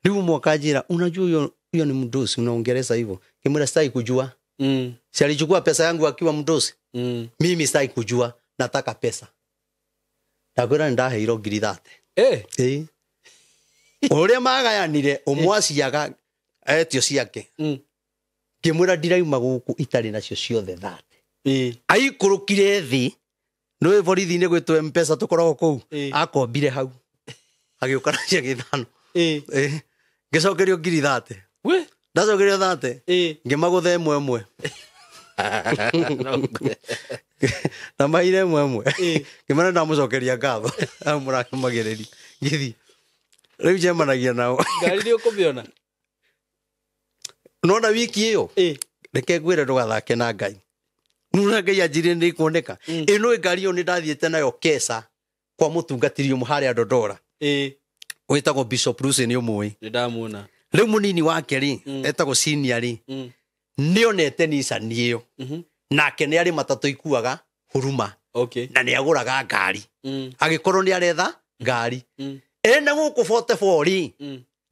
Rĩu ũmwe akanjĩra unajua huyo ni mdosi unaongeleza hivyo. Ngĩmwĩra sitaki kujua. Si alichukua pesa yangu akiwa mdosi. Mimi sitaki kujua, nataka pesa. Ndakwĩra nĩndaheirwo 30,000. Ũrĩa magayanire ũmwe aciaga etio ciake. Ngĩmwĩra ndirauma gũkũ itarĩ nacio ciothe 30. Aikũrũkire thĩ nĩũĩ borithi-inĩ gwĩtwo M-Pesa tũkoragwo kũu akombire hau agĩũka na cia gĩthano. Ngĩcokerio 30,000. Ndacokerio 30 ngĩmagũtha ĩmwe ĩmwe na maire ĩmwe ĩmwe ngĩmera ndamũcokeria ngatho mũrakĩmagĩrĩria ngĩthiĩ. Rĩu njemanagia nao ngari nĩ ũkũmĩona nona wiki ĩyo reke ngwĩre ndũgathake na Ngai. Nuna Ngai anjĩrire nĩ ĩkuoneka. Ĩno ngari ĩyo nĩ ndathiĩte nayo Kesa kwa mũtungatĩri ũmwe harĩa Dodora wĩtagwo Bishop Lucy nĩ ũmũĩ. Nĩndamuona. Rĩu mũnini wake rĩ etagwo senior rĩ nĩonete Nissan ĩyo nake nĩ arĩ matatũ ikuaga huruma na nĩ agũraga ngari agĩkorwo nĩ aretha ngari ena gũkũ 44 rĩ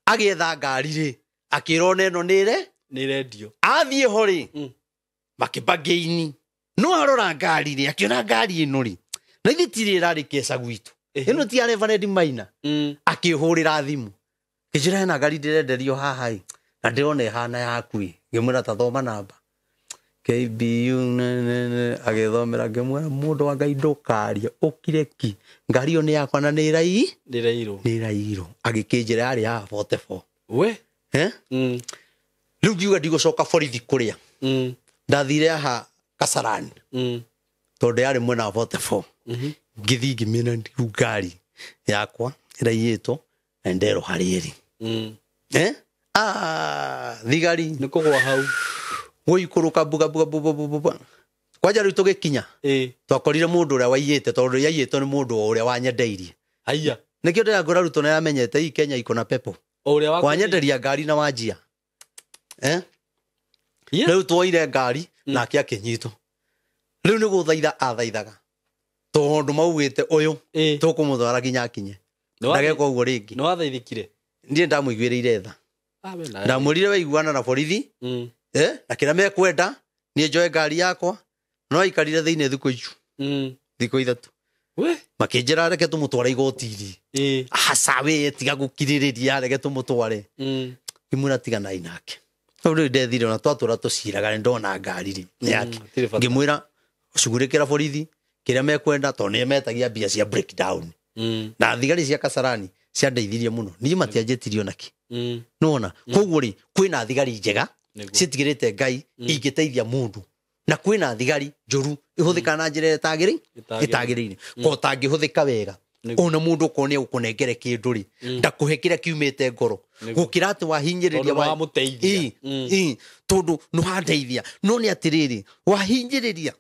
agĩetha ngari rĩ akĩrwo neno nĩre nĩ rendio athiĩ ho rĩ makĩbangĩini no arora ngari rĩ akĩona ngari ĩno rĩ na ithe tirĩ ĩrarĩ keca gwitũ ĩno ti ya Reverend Maina. Akĩhũrĩra thimũ ngĩnjĩra hena ngari ndĩrenderio haha ĩ na ndĩrona ĩhana yaku ĩ. Ngĩmwĩra ta thoma namba. KBU agĩthomera ngĩmwĩra mũndũ wa Ngai ndũkarie ũkire ki ngari ĩyo nĩ yakwa na nĩ Ndĩrairwo. ĩrairwo agĩkĩnjĩra yarĩ ya 44 We. eh Rĩu ngiuga ndigũcoka borithi kũrĩa ndathire haha Kasarani tondũ yarĩ mwena wa 44 ngĩthiĩ ngĩmĩona rĩu ngari yakwa ĩraiyĩtwo na nderwo harĩa ĩrĩ eh thigari Nĩ kũgwa hau. gũikũrũka mbuga mbuga mbuga mbuga kwanja rĩu tũgĩkinya twakorire mũndũ ũrĩa waiyĩte tondũ yaiyĩtwo nĩ mũndũ o ũrĩa wanyendeirie Haiya. nĩkĩo ndĩrangũra Ruto nĩ amenyete hii Kenya iko na pepo O ũrĩa wa wanyenderia ngari na wanjia eh Yeah. rĩu twoire ngari nake akĩnyitwo rĩu nĩ gũthaitha athaithaga tondũ maugĩte ũyũ tũkũmũtwara nginya akinye ndageka ũguo rĩngĩ Nĩ wathaithĩkire. niĩ ndamũiguĩrĩire tha Ah, we nawe. ndamwĩrire waiguana na borithi na kĩrĩa mekwenda niĩ njoe ngari yakwa no aikarire thĩinĩ thikũ icu thikũ ithatũ We. makĩnjĩra reke tũmũtware igoti-inĩ aca we tiga gũkirĩrĩria reke tũmũtware ngĩmwĩra tiganai nake rĩu rĩu ndethire ona twatũra tũciraga nĩ ndona ngari rĩ nĩ yake Hatirĩ bata. ngĩmwĩra cugurĩkĩra borithi kĩrĩa mekwenda tondũ nĩo metagia mbia cia breakdown na thigari cia Kasarani ciandeithirie mũno niĩ matianjĩtirie onakĩ nĩwona koguo rĩ kwĩna thigari njega Nĩguo. ciĩtigĩrĩte Ngai ingĩteithia mũndũ na kwĩna thigari njũru ihũthĩkaga na njĩra ĩtagĩrĩ ĩtagĩrĩire ko ũtangĩhũthĩka wega Nĩguo. ona mũndũ okorwo nĩ egũkũnengere kĩndũ rĩ ndakũhe kĩrĩa kiumĩte ngoro Nĩguo. gũkĩra atĩ wahinyĩrĩria Tondũ nĩwamũteithia. Ĩ, ĩ, tondũ nĩwandeithia no nĩ atĩrĩrĩ wahinyĩrĩria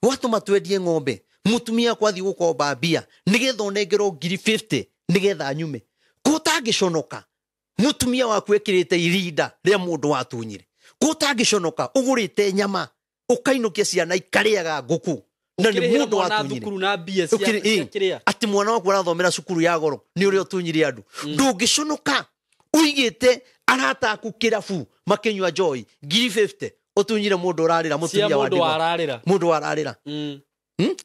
watũma twendie ng'ombe mũtumia akwa athiĩ gũkomba mbia nĩgetha ũnengerwo ngiri 50 nĩgetha nyume kũ ũtangĩconoka mũtumia waku ekĩrĩte irinda rĩa mũndũ watunyire kũ ũtangĩconoka ũgũrĩte nyama ũkainũkia ciana ikarĩaga ngũkũ na nĩ Ũkĩrĩhĩra mũndũ mwana watunyire thukuru na mbia cia Ũkĩrĩ- cia ĩ, kĩrĩa. atĩ mwana waku arathomera cukuru ya goro nĩ ũrĩa ũtunyire andũ ndũngĩconoka ũigĩte arata aku kĩrabu makĩnyua njoi ngiri 50 ũtunyire mũndũ ũrarĩra Cia mũtumia wa mũndũ ndigwa. wararĩra. Mũndũ wararĩra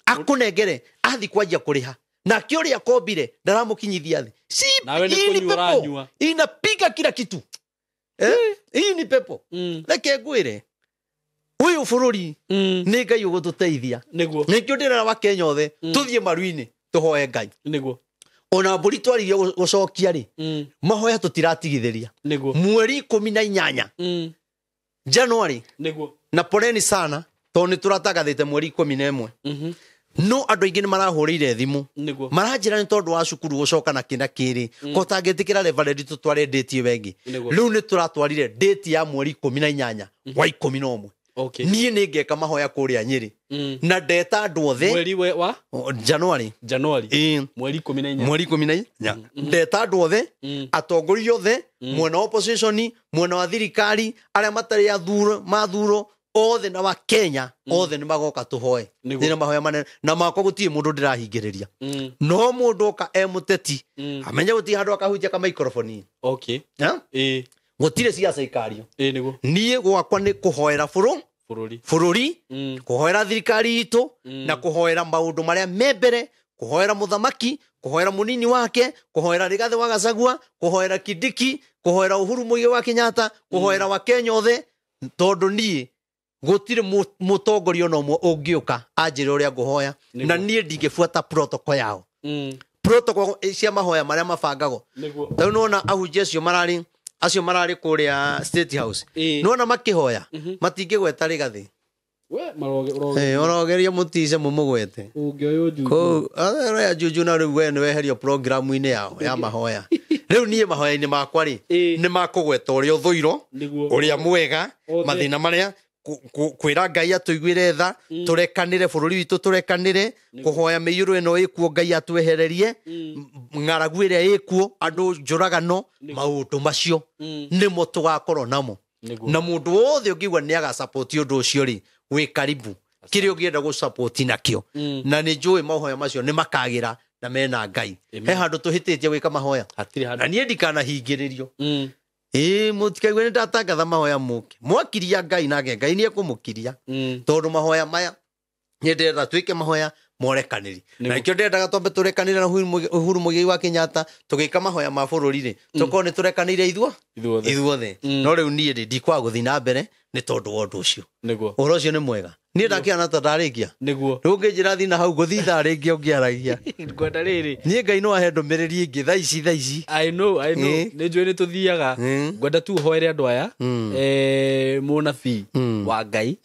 akũnengere athi kwanjia kũrĩha nake ũrĩa akombire ndaramũkinyithia thĩ Si, Nawe nĩ hii ni kũnyua pepo ũranyua. inapiga kila kitu hii ni pepo reke ngwĩre ũyũ bũrũri nĩ Ngai ũgũtũteithia Nĩguo. nĩkĩo ndĩrera wa Kenya othe tũthiĩ maru-inĩ tũhoe Ngai Nĩguo. ona mbũri twaririe gũcokia rĩ mahoya tũtiratigithĩria Nĩguo. mweri 18 January Nĩguo. na poleni sana tondũ nĩ tũratangathĩte mweri 11 no andũ aingĩ nĩ marahũrĩire thimũ Nĩguo. maranjĩra nĩ tondũ wa cukuru gũcoka na kĩna kĩrĩ ko tangĩtĩkĩra reverend tũtware date ĩyo ĩngĩ Nĩguo. rĩu nĩ tũratwarire date ya mweri 18 wa 11 Okay. niĩ nĩ ngeka mahoya kũrĩa Nyĩrĩ na ndeta andũ othe Mweri wa January January. Ĩ. Mweri 18. mweri 18 ndeta andũ othe atongoria othe mwena wa opposition mwena wa thirikari arĩa matarĩ athuro mathuro othe na wa Kenya othe nĩ magoka tũhoe Nĩguo. nĩ mahoya manene na makwa gũtirĩ mũndũ ndĩrahingĩrĩria no mũndũ oka e mũteti amenye gũtirĩ handũ akahutia ka microphone Okay. Eh? Gũtirĩ ciaca ikario Ĩ nĩguo. niĩ gwakwa nĩ kũhoera Bũrũri. bũrũri kũhoera thirikari itũ na kũhoera maũndũ marĩa me mbere kũhoera mũthamaki kũhoera mũnini wake kũhoera Rigathĩ wa Gachagua kũhoera Kindiki kũhoera Uhuru Muigai wa Kenyatta kũhoera Wakenya othe tondũ niĩ gũtirĩ mũtongoria ona ũmwe ũngĩũka anjĩre ũrĩa ngũhoya na niĩ ndingĩbuata protocol yao protocol cia mahoya marĩa mabangagwo Nĩguo. tarĩu nĩwona ahunjia acio mararĩ kũrĩa State House Ĩ. nĩwona makĩhoya matingĩgweta Rigathĩ We maroge ũroge. ũrogeria mũtice mũmũgwete Ũngĩoywo juju. kũu roya juju na rĩu we nĩweherio programu-inĩ yao ya mahoya rĩu niĩ mahoya-inĩ makwa rĩ Ĩ. nĩ makũgweta ũrĩa ũthũirwo Nĩguo. ũrĩa mwega Othe. mathĩna marĩa kwĩra Ngai atũiguĩre tha tũrekanĩre bũrũri witũ tũrekanĩre kũhoya mĩiyũro ĩno ĩkuo Ngai atwehererie ng'aragu ĩrĩa ĩkuo andũ njũragano maũndũ macio nĩmo tũgakorwo namo Nĩguo. na mũndũ wothe ũngĩigua nĩ agasapoti ũndũ ũcio rĩ wĩ karibu kĩrĩa ũngĩenda gũsapoti nakĩo na nĩ njũĩ mahoya macio nĩ makagĩra na mena Ngai he handũ tũhĩtĩtie gwĩka mahoya Hatirĩ na handũ. niĩ ndikanahingĩrĩrio ĩĩ mũtikaigue nĩ ndatangatha mahoya mũke mwakiria Ngai nake Ngai nĩ ekũmũkiria tondũ mahoya maya nĩ ndĩrenda twĩke mahoya morekanĩri na nikio ndendaga twambe tũrekanĩre na Uhuru Muigai wa Kenyatta tũgĩka mahoya ma bũrũri rĩ tũkorwo nĩ tũrekanĩire ithuothe no rĩu niĩ rĩ ndikwaga gũthiĩ na mbere nĩ tondũ wa ũndũ ũcio ũhoro ũcio nĩ mwega niĩ ndakĩona ta ndarĩkia nĩguo rĩu ũngĩnjĩra thiĩ na hau ngũthiĩ ithaa rĩngĩ ũngĩaragia ngwenda rĩrĩ niĩ Ngai no ahe ndũmĩrĩri ĩngĩ thaa ici I know nĩ njũĩ nĩ tũthiaga ngwenda tu ũhoere andũ aya mũnabii wa Ngai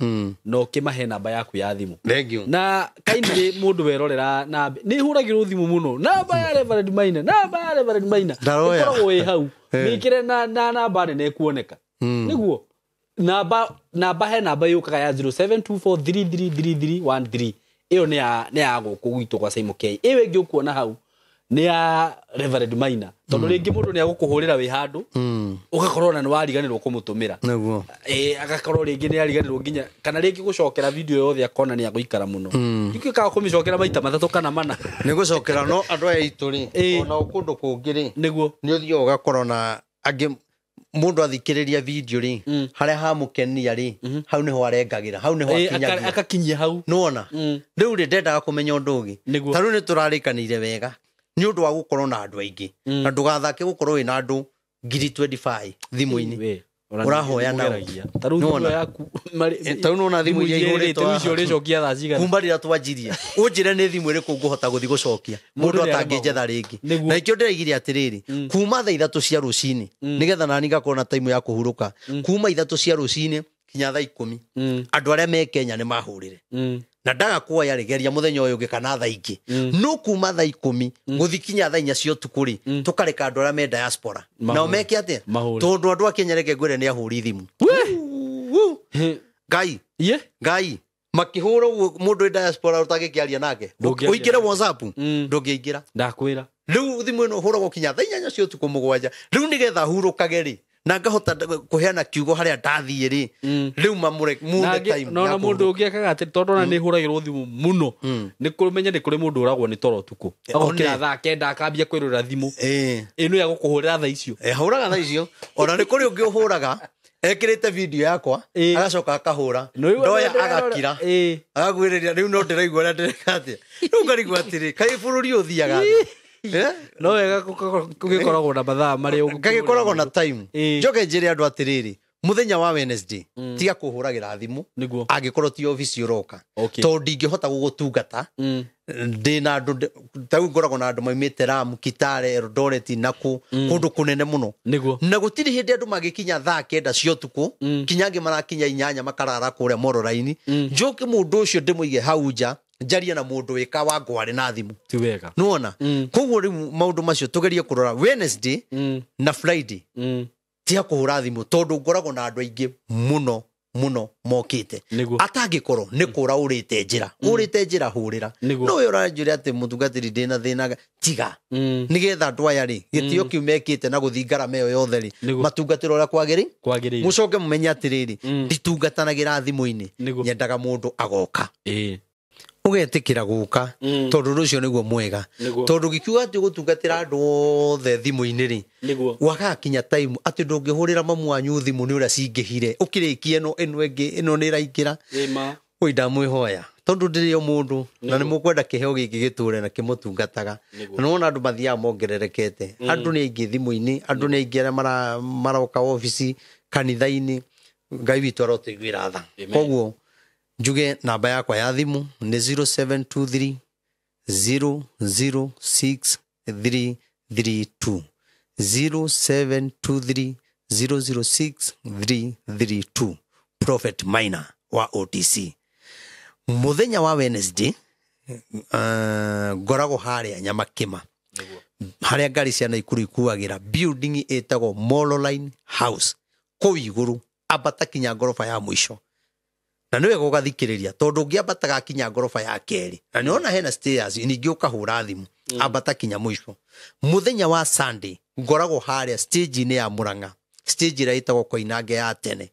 na ũkĩmahe namba yaku ya thimũ thank you na kaingĩ mũndũ werorera namba nĩ hũragĩrwo thimũ mũno namba ya Reverend Maina namba ya Reverend Maina Ndaroya. ĩkoragwo ĩ hau mĩkĩre na namba nene ĩkuoneka nĩguo namba he namba yũkaga ya 0724333313 ĩyo nĩ ya gũkũ gwitũ gwa Simon K ĩyo ĩngĩ ũkuona hau nĩ ya Reverend Maina tondũ rĩngĩ mũndũ nĩ agũkũhũrĩra wĩ handũ ũgakorwo na nĩ wariganĩrwo kũmũtũmĩra nĩguo agakorwo rĩngĩ nĩ ariganĩrwo nginya kana rĩngĩ gũcokera video yothe akona nĩ agũikara mũno ndikĩkaga kũmĩcokera maita matatũ kana mana nĩ gũcokera no andũ aya aitũ rĩ ona kũndũ kũngĩ rĩ nĩguo nĩ ũthiaga ũgakora na angĩ mũndũ athikĩrĩria video rĩ harĩa hamũkenia rĩ hau nĩho arengagĩra hau nĩho akinyagia akakinyia hau nĩwona rĩu rĩ ndendaga kũmenya ũndũ ũngĩ Nĩguo. ta rĩu nĩ tũrarĩkanĩire wega nĩ ũndũ wa gũkorwo na andũ aingĩ na ndũgathake gũkorwo wĩna andũ 25,000 thimũ-inĩ Ũrahoya nao. ta rĩu Nĩwona? thimũ yaku Ta rĩu nĩwona thimũ iria ihũrĩtwo rĩu icio ũrĩcokia thaa cigana kuma rĩrĩa twanjirie ũnjĩre nĩ thimũ ĩrĩkũ ngũhota gũthiĩ gũcokia Mũndũ mũndũ nĩ atangĩnjetha rĩngĩ Nĩguo. na ikĩo ndĩraigire atĩrĩrĩ kuma thaa 3 cia rũcinĩ nĩgetha nani ngakorwo na taimu ya kũhurũka kuma 3 cia rũcinĩ kinya thaa 10 andũ arĩa me Kenya nĩ mahũrĩre na ndaga kuoya rĩ geria mũthenya ũyũ ũngĩ kana thaa ingĩ no kuma thaa 10 gũthiĩ kinya thaa 4 cia ũtukũ rĩ tũkareka andũ arĩa me diaspora nao meke atĩa Mahũre. tondũ andũ a Kenya reke ngwĩre nĩ ahũri thimũ Ngai ye Ngai makĩhũra ũguo mũndũ wĩ diaspora ũtangĩkĩaria nake Ndũngĩaria ũingĩre nake. WhatsApp ndũngĩingĩra ndakwĩra rĩu thimũ ĩno hũragwo kinya thaa 8 cia ũtukũ 7 rĩu nĩgetha hurũkage rĩ na ngahota kũheana kiugo harĩa ndathiĩ rĩ rĩu mamũre mune time nona ya mũndũ kũhurũka. ũngĩ akaga atĩ tondũ ona nĩ hũragĩrwo thimũ mũno nĩ kũmenya nĩ kũrĩ mũndũ ũragwo nĩ toro ũtukũ agokĩra one. thaa 9 akambia kwĩrora thimũ Ĩĩ. ĩno ya gũkũhũrĩra thaa icio Hũraga thaa icio ona nĩ kũrĩ ũngĩ ũhũraga ekĩrĩte video yakwa Ĩĩ. agacoka akahũra Nĩũigua ndoya ndĩrerora- agakira Ĩĩ. agakwĩrĩria rĩu no ndĩraigua ũrĩa ndĩreka atĩa rĩu ngarigwo atĩrĩ kaĩ bũrũri ũthiaga atĩa? Eh? no wega gũgĩkoragwo na mathaa marĩa ũngĩkĩhũrĩra gagĩkoragwo na time Ĩĩ. njoke njĩre andũ atĩrĩrĩ mũthenya wa Wednesday tiga kũhũragĩra thimũ Nĩguo. angĩkorwo ti obici ũroka Okay. tondũ ndingĩhota gũgũtungata ndĩna andũ ta rĩu ngoragwo na andũ maumĩte Lamu Kitale Eldoret nakũ kũndũ kũnene mũno Nĩguo. na gũtirĩ hĩndĩ andũ magĩkinya thaa 9 cia ũtukũ kinya angĩ marakinya 8 makarara kũrĩa mororaini njoke mũndũ ũcio ndĩmũige hau nja njarie na mũndũ wĩka wa ngware na thimũ ti wega nĩwona koguo rĩu maũndũ macio tũgerie kũrora Wednesday na Friday tiga kũhũra thimũ tondũ ngoragwo na andũ aingĩ mũno mũno mokĩte Nĩguo. atangĩkorwo nĩ kũra ũrĩte njĩra ũrĩte njĩra hũrĩra Nĩguo. no we ũranjũria atĩ mũtungatĩri ndĩna thĩna tiga nĩgetha andũ aya rĩ gĩtĩo kĩu mekĩte na gũthiĩ ngarama ĩyo yothe rĩ Nĩguo. matungatĩre ũrĩa kwagĩrĩ kwagĩrĩire mũcoke mũmenye atĩrĩrĩ nditungatanagĩra thimũ-inĩ Nĩguo. nyendaga mũndũ agoka Ĩĩ. ũgetĩkĩra gũka tondũ ũndũ ũcio nĩguo mwega Nĩguo. tondũ gĩkiuga atĩ ũgũtungatĩra andũ othe thimũ-inĩ rĩ Nĩguo. wagakinya time atĩ ndũngĩhũrĩra mamu wanyu thimũ nĩ ũrĩa cingĩhire ũkĩrĩkie ĩno ĩno ĩngĩ ĩno nĩ ĩraingĩra Ĩĩ ma. oi ndamwĩhoya tondũ ndĩrĩ o mũndũ na nĩ mũkwenda kĩheo gĩkĩ gĩtũre na kĩmũtungataga na nĩwona andũ mathiaga mongererekete andũ nĩ aingĩ thimũ-inĩ andũ nĩ aingĩ arĩa maroka obici kanitha-inĩ Ngai witũ arotũiguĩra tha Amen. koguo njuge namba yakwa ya thimũ nĩ 0723 006 332 0723 006 332 Prophet Maina wa OTC muthenya wa Wednesday ngoragwo harĩa Nyamakĩma harĩa ngari cia Naikuru ikuagĩra building ĩtagwo Mololine House kũu igũrũ ambata kinya ngoroba ya mũico na nĩ wega ũgathikĩrĩria tondũ ũngĩambata gakinya ngoroba ya kerĩ na nĩwona hena stairs ningĩ ũkahũra thimũ ambata kinya mũico mũthenya wa Sunday ngoragwo harĩa stage-inĩ ya Murang'a stage ĩrĩa ĩtagwo Koinange ya tene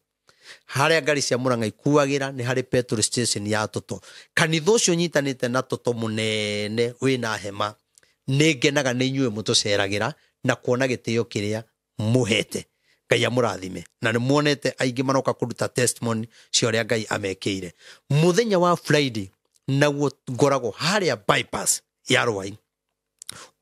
harĩa ngari cia Murang'a ikuagĩra nĩ harĩ petrol station ya Toto kanitha ũcio ũnyitanĩte na Toto mũnene wĩna hema nĩ ngenaga nĩ inyuĩ mũtũceragĩra na kuona gĩtĩo kĩrĩa mũhete Ngai amũrathime na nĩ muonete aingĩ maroka kũruta testimony cia ũrĩa Ngai amekĩire mũthenya wa Friday Naguo ngoragwo harĩa bypass ya Rwai,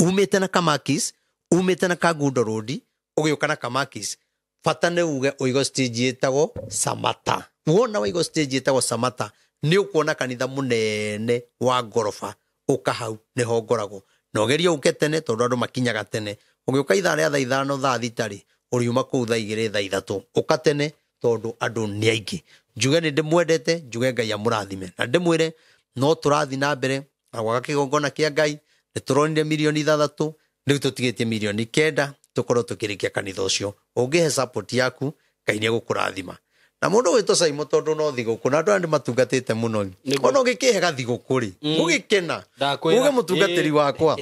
umĩte na Kamakis, umĩte na Kangundo Road, ũgĩũka na Kamakis, bata nĩ uge ũigo stage ĩtagwo Samata. Wona waigo stage ĩtagwo Samata, nĩ ũkuona kanitha mũnene wa ngoroba, ũka hau nĩho ngoragwo. Na ũgerie ũke tene tondũ andũ makinyaga tene. Ũgĩũka ithaa rĩa thaa 5 thaa 6 rĩ, ũriuma kũu thaa 2 thaa 3. Ũka tene tondũ andũ nĩ aingĩ. Njuge nĩ ndĩmwendete, njuge Ngai amũrathime. Na ndĩmwĩre no tũrathiĩ na mbere na gwaka kĩgongona kĩa Ngai. Nĩ tũronire mirioni 6, rĩu tũtigĩtie mirioni 9 tũkorwo tũkĩrĩkia kanitha ũcio. Ũngĩhe support yaku, Ngai nĩ egũkũrathima. Na mũndũ wĩtwo Saimo tondũ no thigũkũ, na andũ aya nĩ matungatĩte mũno. Ona ũgĩkĩhe gathigũkũ rĩ, ũgĩkena. Uge mũtungatĩri wakwa,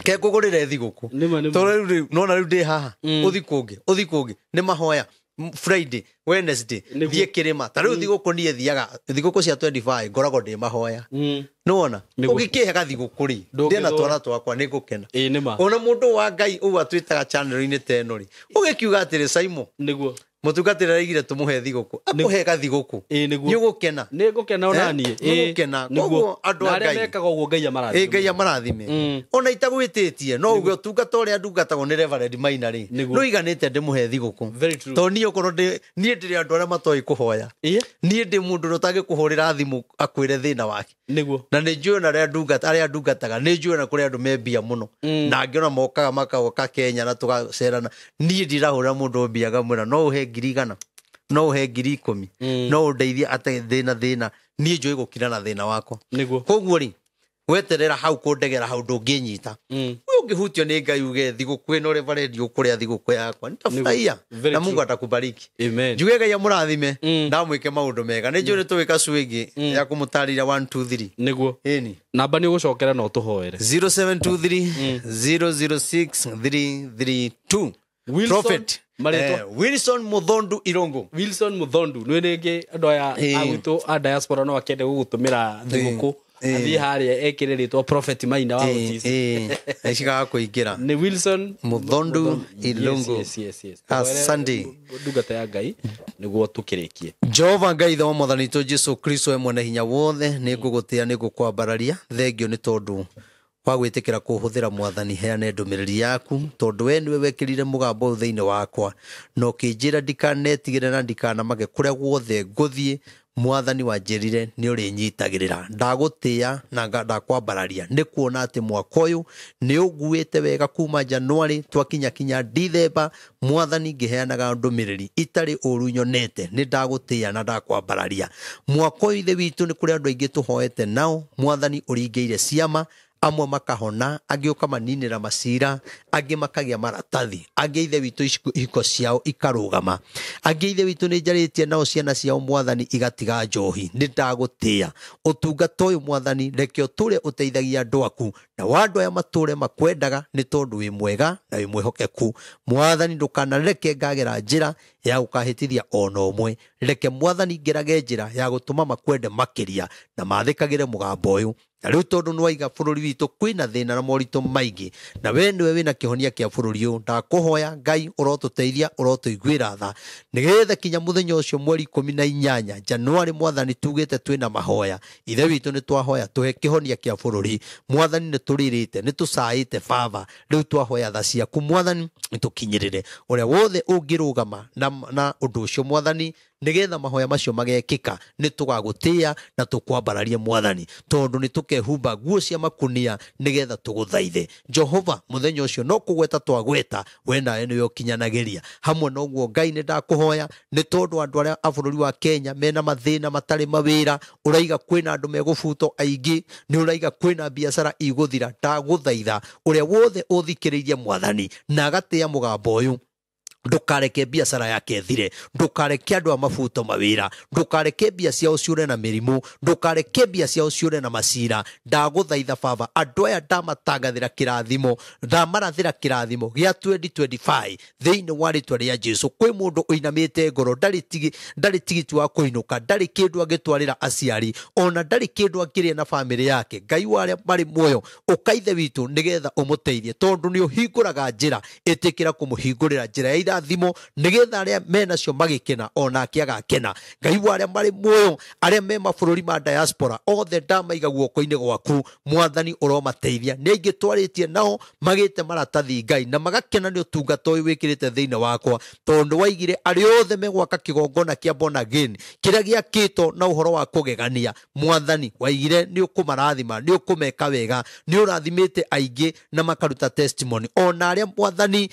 ke ngũgũrĩre thigũkũ. Tondũ rĩu nona rĩu ndĩ haha, ũthi kũngĩ, ũthi kũngĩ, nĩ mahoya. Friday, Wednesday, thiĩ kĩrĩma. Ta rĩu thigũkũ niĩ thiaga, thigũkũ cia 25 ngoragwo ndĩ mahoya. Nĩwona? Ũgĩkĩhe gathigũkũ rĩ, ndĩna twana twakwa nĩ ngũkena. Ona mũndũ wa Ngai ũguo atwĩtaga channel-inĩ ta ĩno rĩ, ũgĩkiuga atĩrĩ Saimo, nĩguo mũtungatĩri araigire tũmũhe thigũkũ, akũhe gathigũkũ, nĩ ũgũkena. Nĩ ngũkena ona niĩ. Nĩ ũgũkena. Koguo andũ a Ngai mekaga ũguo Ngai amarathime. Ngai amarathime. Ona itagwĩtĩtie, no uge ũtungata ũrĩa ndungatagwo nĩ Reverend Maina rĩ, no iganĩte ndĩmũhe thigũkũ. Tondũ niĩ okorwo niĩ ndĩrĩ andũ arĩa matoĩ kũhoya. Niĩ ndĩ mũndũ ũrĩa ũtangĩkũhũrĩra thimũ akwĩre thĩna wake. Nĩguo. Na nĩ njũĩ ona arĩa ndungataga, nĩ njũĩ ona kũrĩ andũ me mbia mũno. Na angĩ ona mokaga makoka Kenya na tũgacerana. Niĩ ndirahũrĩra mũndũ mbia ngamwĩra no ũhe 100,000, no ũhe 10,000, no ũndeithie ate thĩna thĩna. Niĩ njũĩ gũkira na thĩna wakwa. Nĩguo. Koguo rĩ, weterera hau kũndegera hau ndũngĩnyita. Ũyũ ũngĩhutio nĩ Ngai uge thigũkũ ĩno Reverend ũkũrĩa thigũkũ yakwa, nitafurahia na Mungu atakubariki. Amen. Njuge Ngai amũrathime na amwĩke maũndũ mega. Nĩ njũĩ nĩ tũgĩka cu ĩngĩ ya kũmũtarĩria 1 2 3. Nĩguo. Ĩni. Namba nĩ ũgũcokera na ũtũhoere. 0723 006 332. Prophet Wilson Muthondu Irungu. Wilson Muthondu nĩ rĩngĩ andũ aya agwitũ a diaspora no akende gũgũtũmĩra thigũkũ, athiĩ harĩa ekĩre rĩtwa Prophet Maina wa Otis. Ecigaga kũingĩra. Nĩ Wilson Muthondu Irungu. Yes. Asante. Ndungata ya Ngai nĩguo tũkĩrĩkie. Jehova Ngai ithe wa Mwathani witũ Jesu Kristo we mwene hinya wothe, nĩ ngũgũtĩĩa, nĩ ngũkwambararia. Thengio nĩ tondũ wa gwĩtĩkĩra kũhũthĩra Mwathani, heane ndũmĩrĩri yaku, tondũ we nĩwe wekĩrire mũgambo ũyũ thĩinĩ wakwa na ũkĩnjĩra ndikanetigĩre na ndikanamake kũrĩa guothe ngũthiĩ. Mwathani wanjĩrire nĩ ũrĩnyitagĩrĩra. Ndagũtĩĩa na ndakwambararia nĩ kuona atĩ mwaka ũyũ nĩ ũnguĩte wega kuma January twakinya kinya Dithemba. Mwathani ngĩheanaga ndũmĩrĩri itarĩ ũru nyonete, nĩ ndagũtĩĩa na ndakwambararia. Mwaka ũyũ ithe witũ nĩ kũrĩ andũ aingĩ tũhoete nao, Mwathani ũringĩire ciama, amwe makahona, angĩ ũkamaninĩra macira, angĩ makagĩa maratathi, angĩ ithe witũ ihiko ciao ikarũgama, angĩ ithe witũ nĩ njarĩtie nao ciana ciao Mwathani igatiga njohi. Nĩ ndagũtĩĩa ũtungata ũyũ Mwathani, reke ũtũre ũteithagia andũ aku na wa andũ aya matũre makwendaga, nĩ tondũ wĩ mwega na wĩ mwĩhokeku. Mwathani ndũkanareke ngagera njĩra ya gũkahĩtithia ona ũmwe, reke Mwathani ngerage njĩra ya gũtũma makwende makĩria na mathĩkagĩre mũgambo ũyũ. Na rĩu tondũ nĩwaiga bũrũri witũ kwĩna thĩna na moritũ maingĩ, na we nĩwe wĩna kĩhonia kĩa bũrũri ũyũ, ndakũhoya Ngai ũrotũteithia, ũrotũiguĩra tha, nĩgetha kinya mũthenya ũcio mweri 18 Januari Mwathani tugĩte twĩna mahoya. Ithe witũ nĩ twahoya tũhe kĩhonia kĩa bũrũri. Mwathani nĩ tũrĩrĩte, nĩ tũcaĩte baba, rĩu twahoya tha ciaku Mwathani tũkinyĩrĩre ũrĩa wothe ũngĩrũgama na ũndũ ũcio Mwathani, nĩgetha mahoya macio magekĩka. Nĩ tũgagũtĩĩa na tũkwambararie Mwathani, tondũ nĩ tũkehumba nguo cia makunia nĩgetha tũgũthaithe. Jehova mũthenya ũcio no kũgweta twagweta, we nawe nĩwe ũkinyanagĩria. Hamwe na ũguo Ngai nĩ ndakũhoya, nĩ tondũ andũ arĩa a bũrũri wa Kenya mena mathĩna matarĩ mawĩra, ũraiga kwĩna andũ megũbutwo aingĩ, nĩ ũraiga kwĩna biacara igũthira. Ndagũthaitha ũrĩa wothe ũthikĩrĩirie Mwathani na agatĩĩa mũgambo ũyũ, ndũkareke biacara yake ĩthire, ndũkareke andũ a mabuto mawĩra, ndũkareke mbia ciao ciũre na mĩrimũ, ndũkareke mbia ciao ciũre na macira. Ndagũthaitha baba, andũ aya ndamatangathĩra kĩrathimo, ndamarathĩra kĩrathimo gĩa 2025 thĩinĩ wa rĩtwa rĩa Jesu. Kwĩ mũndũ ũinamĩte ngoro, ndarĩ tigiti wa kũinũka, ndarĩ kĩndũ angĩtwarĩra aciari, ona ndarĩ kĩndũ angĩrĩa na bamĩrĩ yake. Ngai wa arĩa marĩ muoyo, ũka ithe witũ nĩgetha ũmũteithie, tondũ nĩ ũhingũraga njĩra, ĩtĩkĩra kũmũhingũrĩra njĩra ya irathimo nĩgetha arĩa menacio magĩkena onake agakena. Ngai wa arĩa marĩ muoyo, arĩa me mabũrũri ma diaspora othe ndamaiga guoko-inĩ gwaku mwathani, ũromateithia. Nĩ aingĩ twarĩtie nao magĩte maratathi Ngai na magakena nĩ ũtungata ũyũ wĩkĩrĩte thĩinĩ wakwa, tondũ waigire arĩa othe megwaka kĩgongona kĩa born again kĩrĩa gĩakĩtwo na ũhoro wa kũgegania. Mwathani waigire nĩ ũkũmarathima, nĩ ũkũmeka wega, nĩ ũrathimĩte aingĩ na makaruta testimony. Ona arĩa mwathani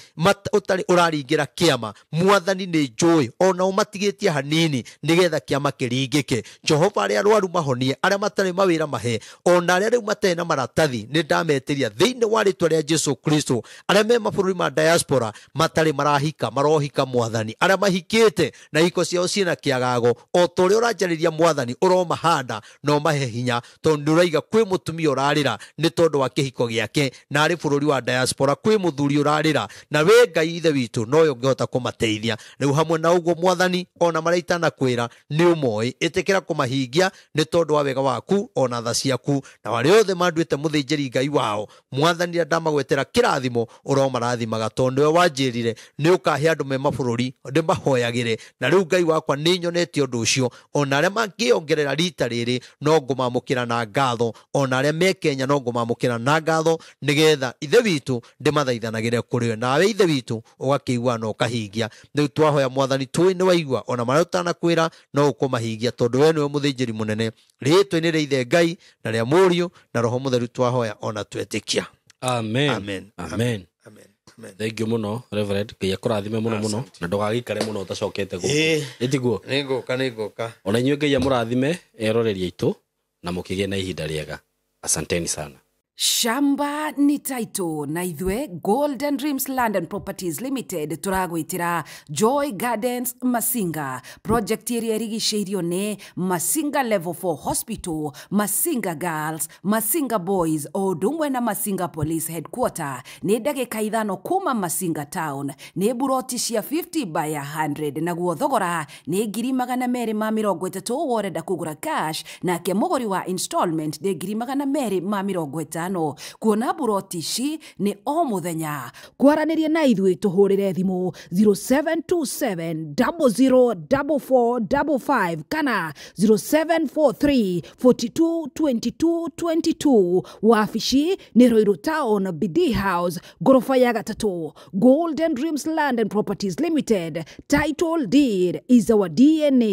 ũtarĩ ũraringĩra kĩama, mwathani nĩ njũĩ ona ũmatigĩtie hanini nĩgetha kĩama kĩringĩke. Jehova, arĩa arwaru mahonie, arĩa matarĩ mawĩra mahe, ona arĩa rĩu matarĩ na maratathi nĩ ndametĩria thĩinĩ wa rĩtwa rĩa Jesu Kristo. Arĩa me mabũrũri ma diaspora matarĩ marahika marohika mwathani, arĩa mahikĩte na hiko ciao ciĩna kĩagago, o ta ũrĩa ũranjarĩria mwathani ũromahanda na ũmahe hinya, tondũ nĩ ũraiga kwĩ mũtumia ũrarĩra nĩ tondũ wa kĩhiko gĩake na arĩ bũrũri wa diaspora, kwĩ mũthuri ũrarĩra, na we Ngai ithe witũ nowe ũngĩhota kũmateithia. Rĩu hamwe na ũguo mwathani, ona marĩa itanakwĩra nĩ ũmoĩ, ĩtĩkĩra kũmahingia nĩ tondũ wa wega waku ona tha ciaku, na arĩa othe manduĩte mũthĩnjĩri Ngai wao mwathani, rĩrĩa ndamagwetera kĩrathimo ũromarathimaga, tondũ nĩwe wanjĩrire nĩ ũkahe andũ me mabũrũri ndĩmahoyagĩre. Na rĩu Ngai wakwa nĩ nyonete ũndũ ũcio, ona arĩa mangĩongerera rita rĩrĩ no ngũmamũkĩra na ngatho, ona arĩa me Kenya no ngũmamũkĩra na ngatho, nĩgetha ithe witũ ndĩmathaithanagĩre kũrĩ we, nawe ithe witũ ũgakĩigua na ũkahingia. Rĩu twahoya mwathani, tũĩ nĩ waigua, ona marĩa ũtanakwĩra no ũkũmahingia, tondũ we nĩwe mũthĩnjĩri mũnene. Rĩĩtwa-inĩ rĩa ithe Ngai na rĩa Mũriũ na Roho Mũtheru twahoya ona twetĩkia. Amen. Amen. Amen. Amen. Amen. Thank you muno Reverend, Ngai akũrathime muno muno na ndũgagĩikare muno ũtacokete gũkũ. Ĩtiguo? Nĩngũka, nĩngũka. Ona inyuĩ Ngai amũrathime eroreri aitũ na mũkĩgĩe na ihinda rĩega. Asanteni sana. Shamba ni title na ithwe Golden Dreams Land and Properties Limited turagwitira Joy Gardens Masinga project ĩrĩa ĩrigicĩirio nĩ Masinga Level 4 Hospital, Masinga Girls, Masinga Boys o ũndũ ũmwe na Masinga Police Headquarter. Nĩ ndagĩka 5 kuma Masinga Town, nĩ buroti cia 50 by 100, naguo thogora nĩ 230,000 worenda kũgũra cash, nake mũgũri wa installment nĩ 250,000. Kuona buroti ici nĩ o mũthenya. Kwaranĩria na ithuĩ tũhũrĩre thimũ 0727 004455 kana 0743 42 22 22. Wabici nĩ Ruiru Town, BD House, ngoroba ya 3. Golden Dreams Land and Properties Limited. Title deed is our DNA.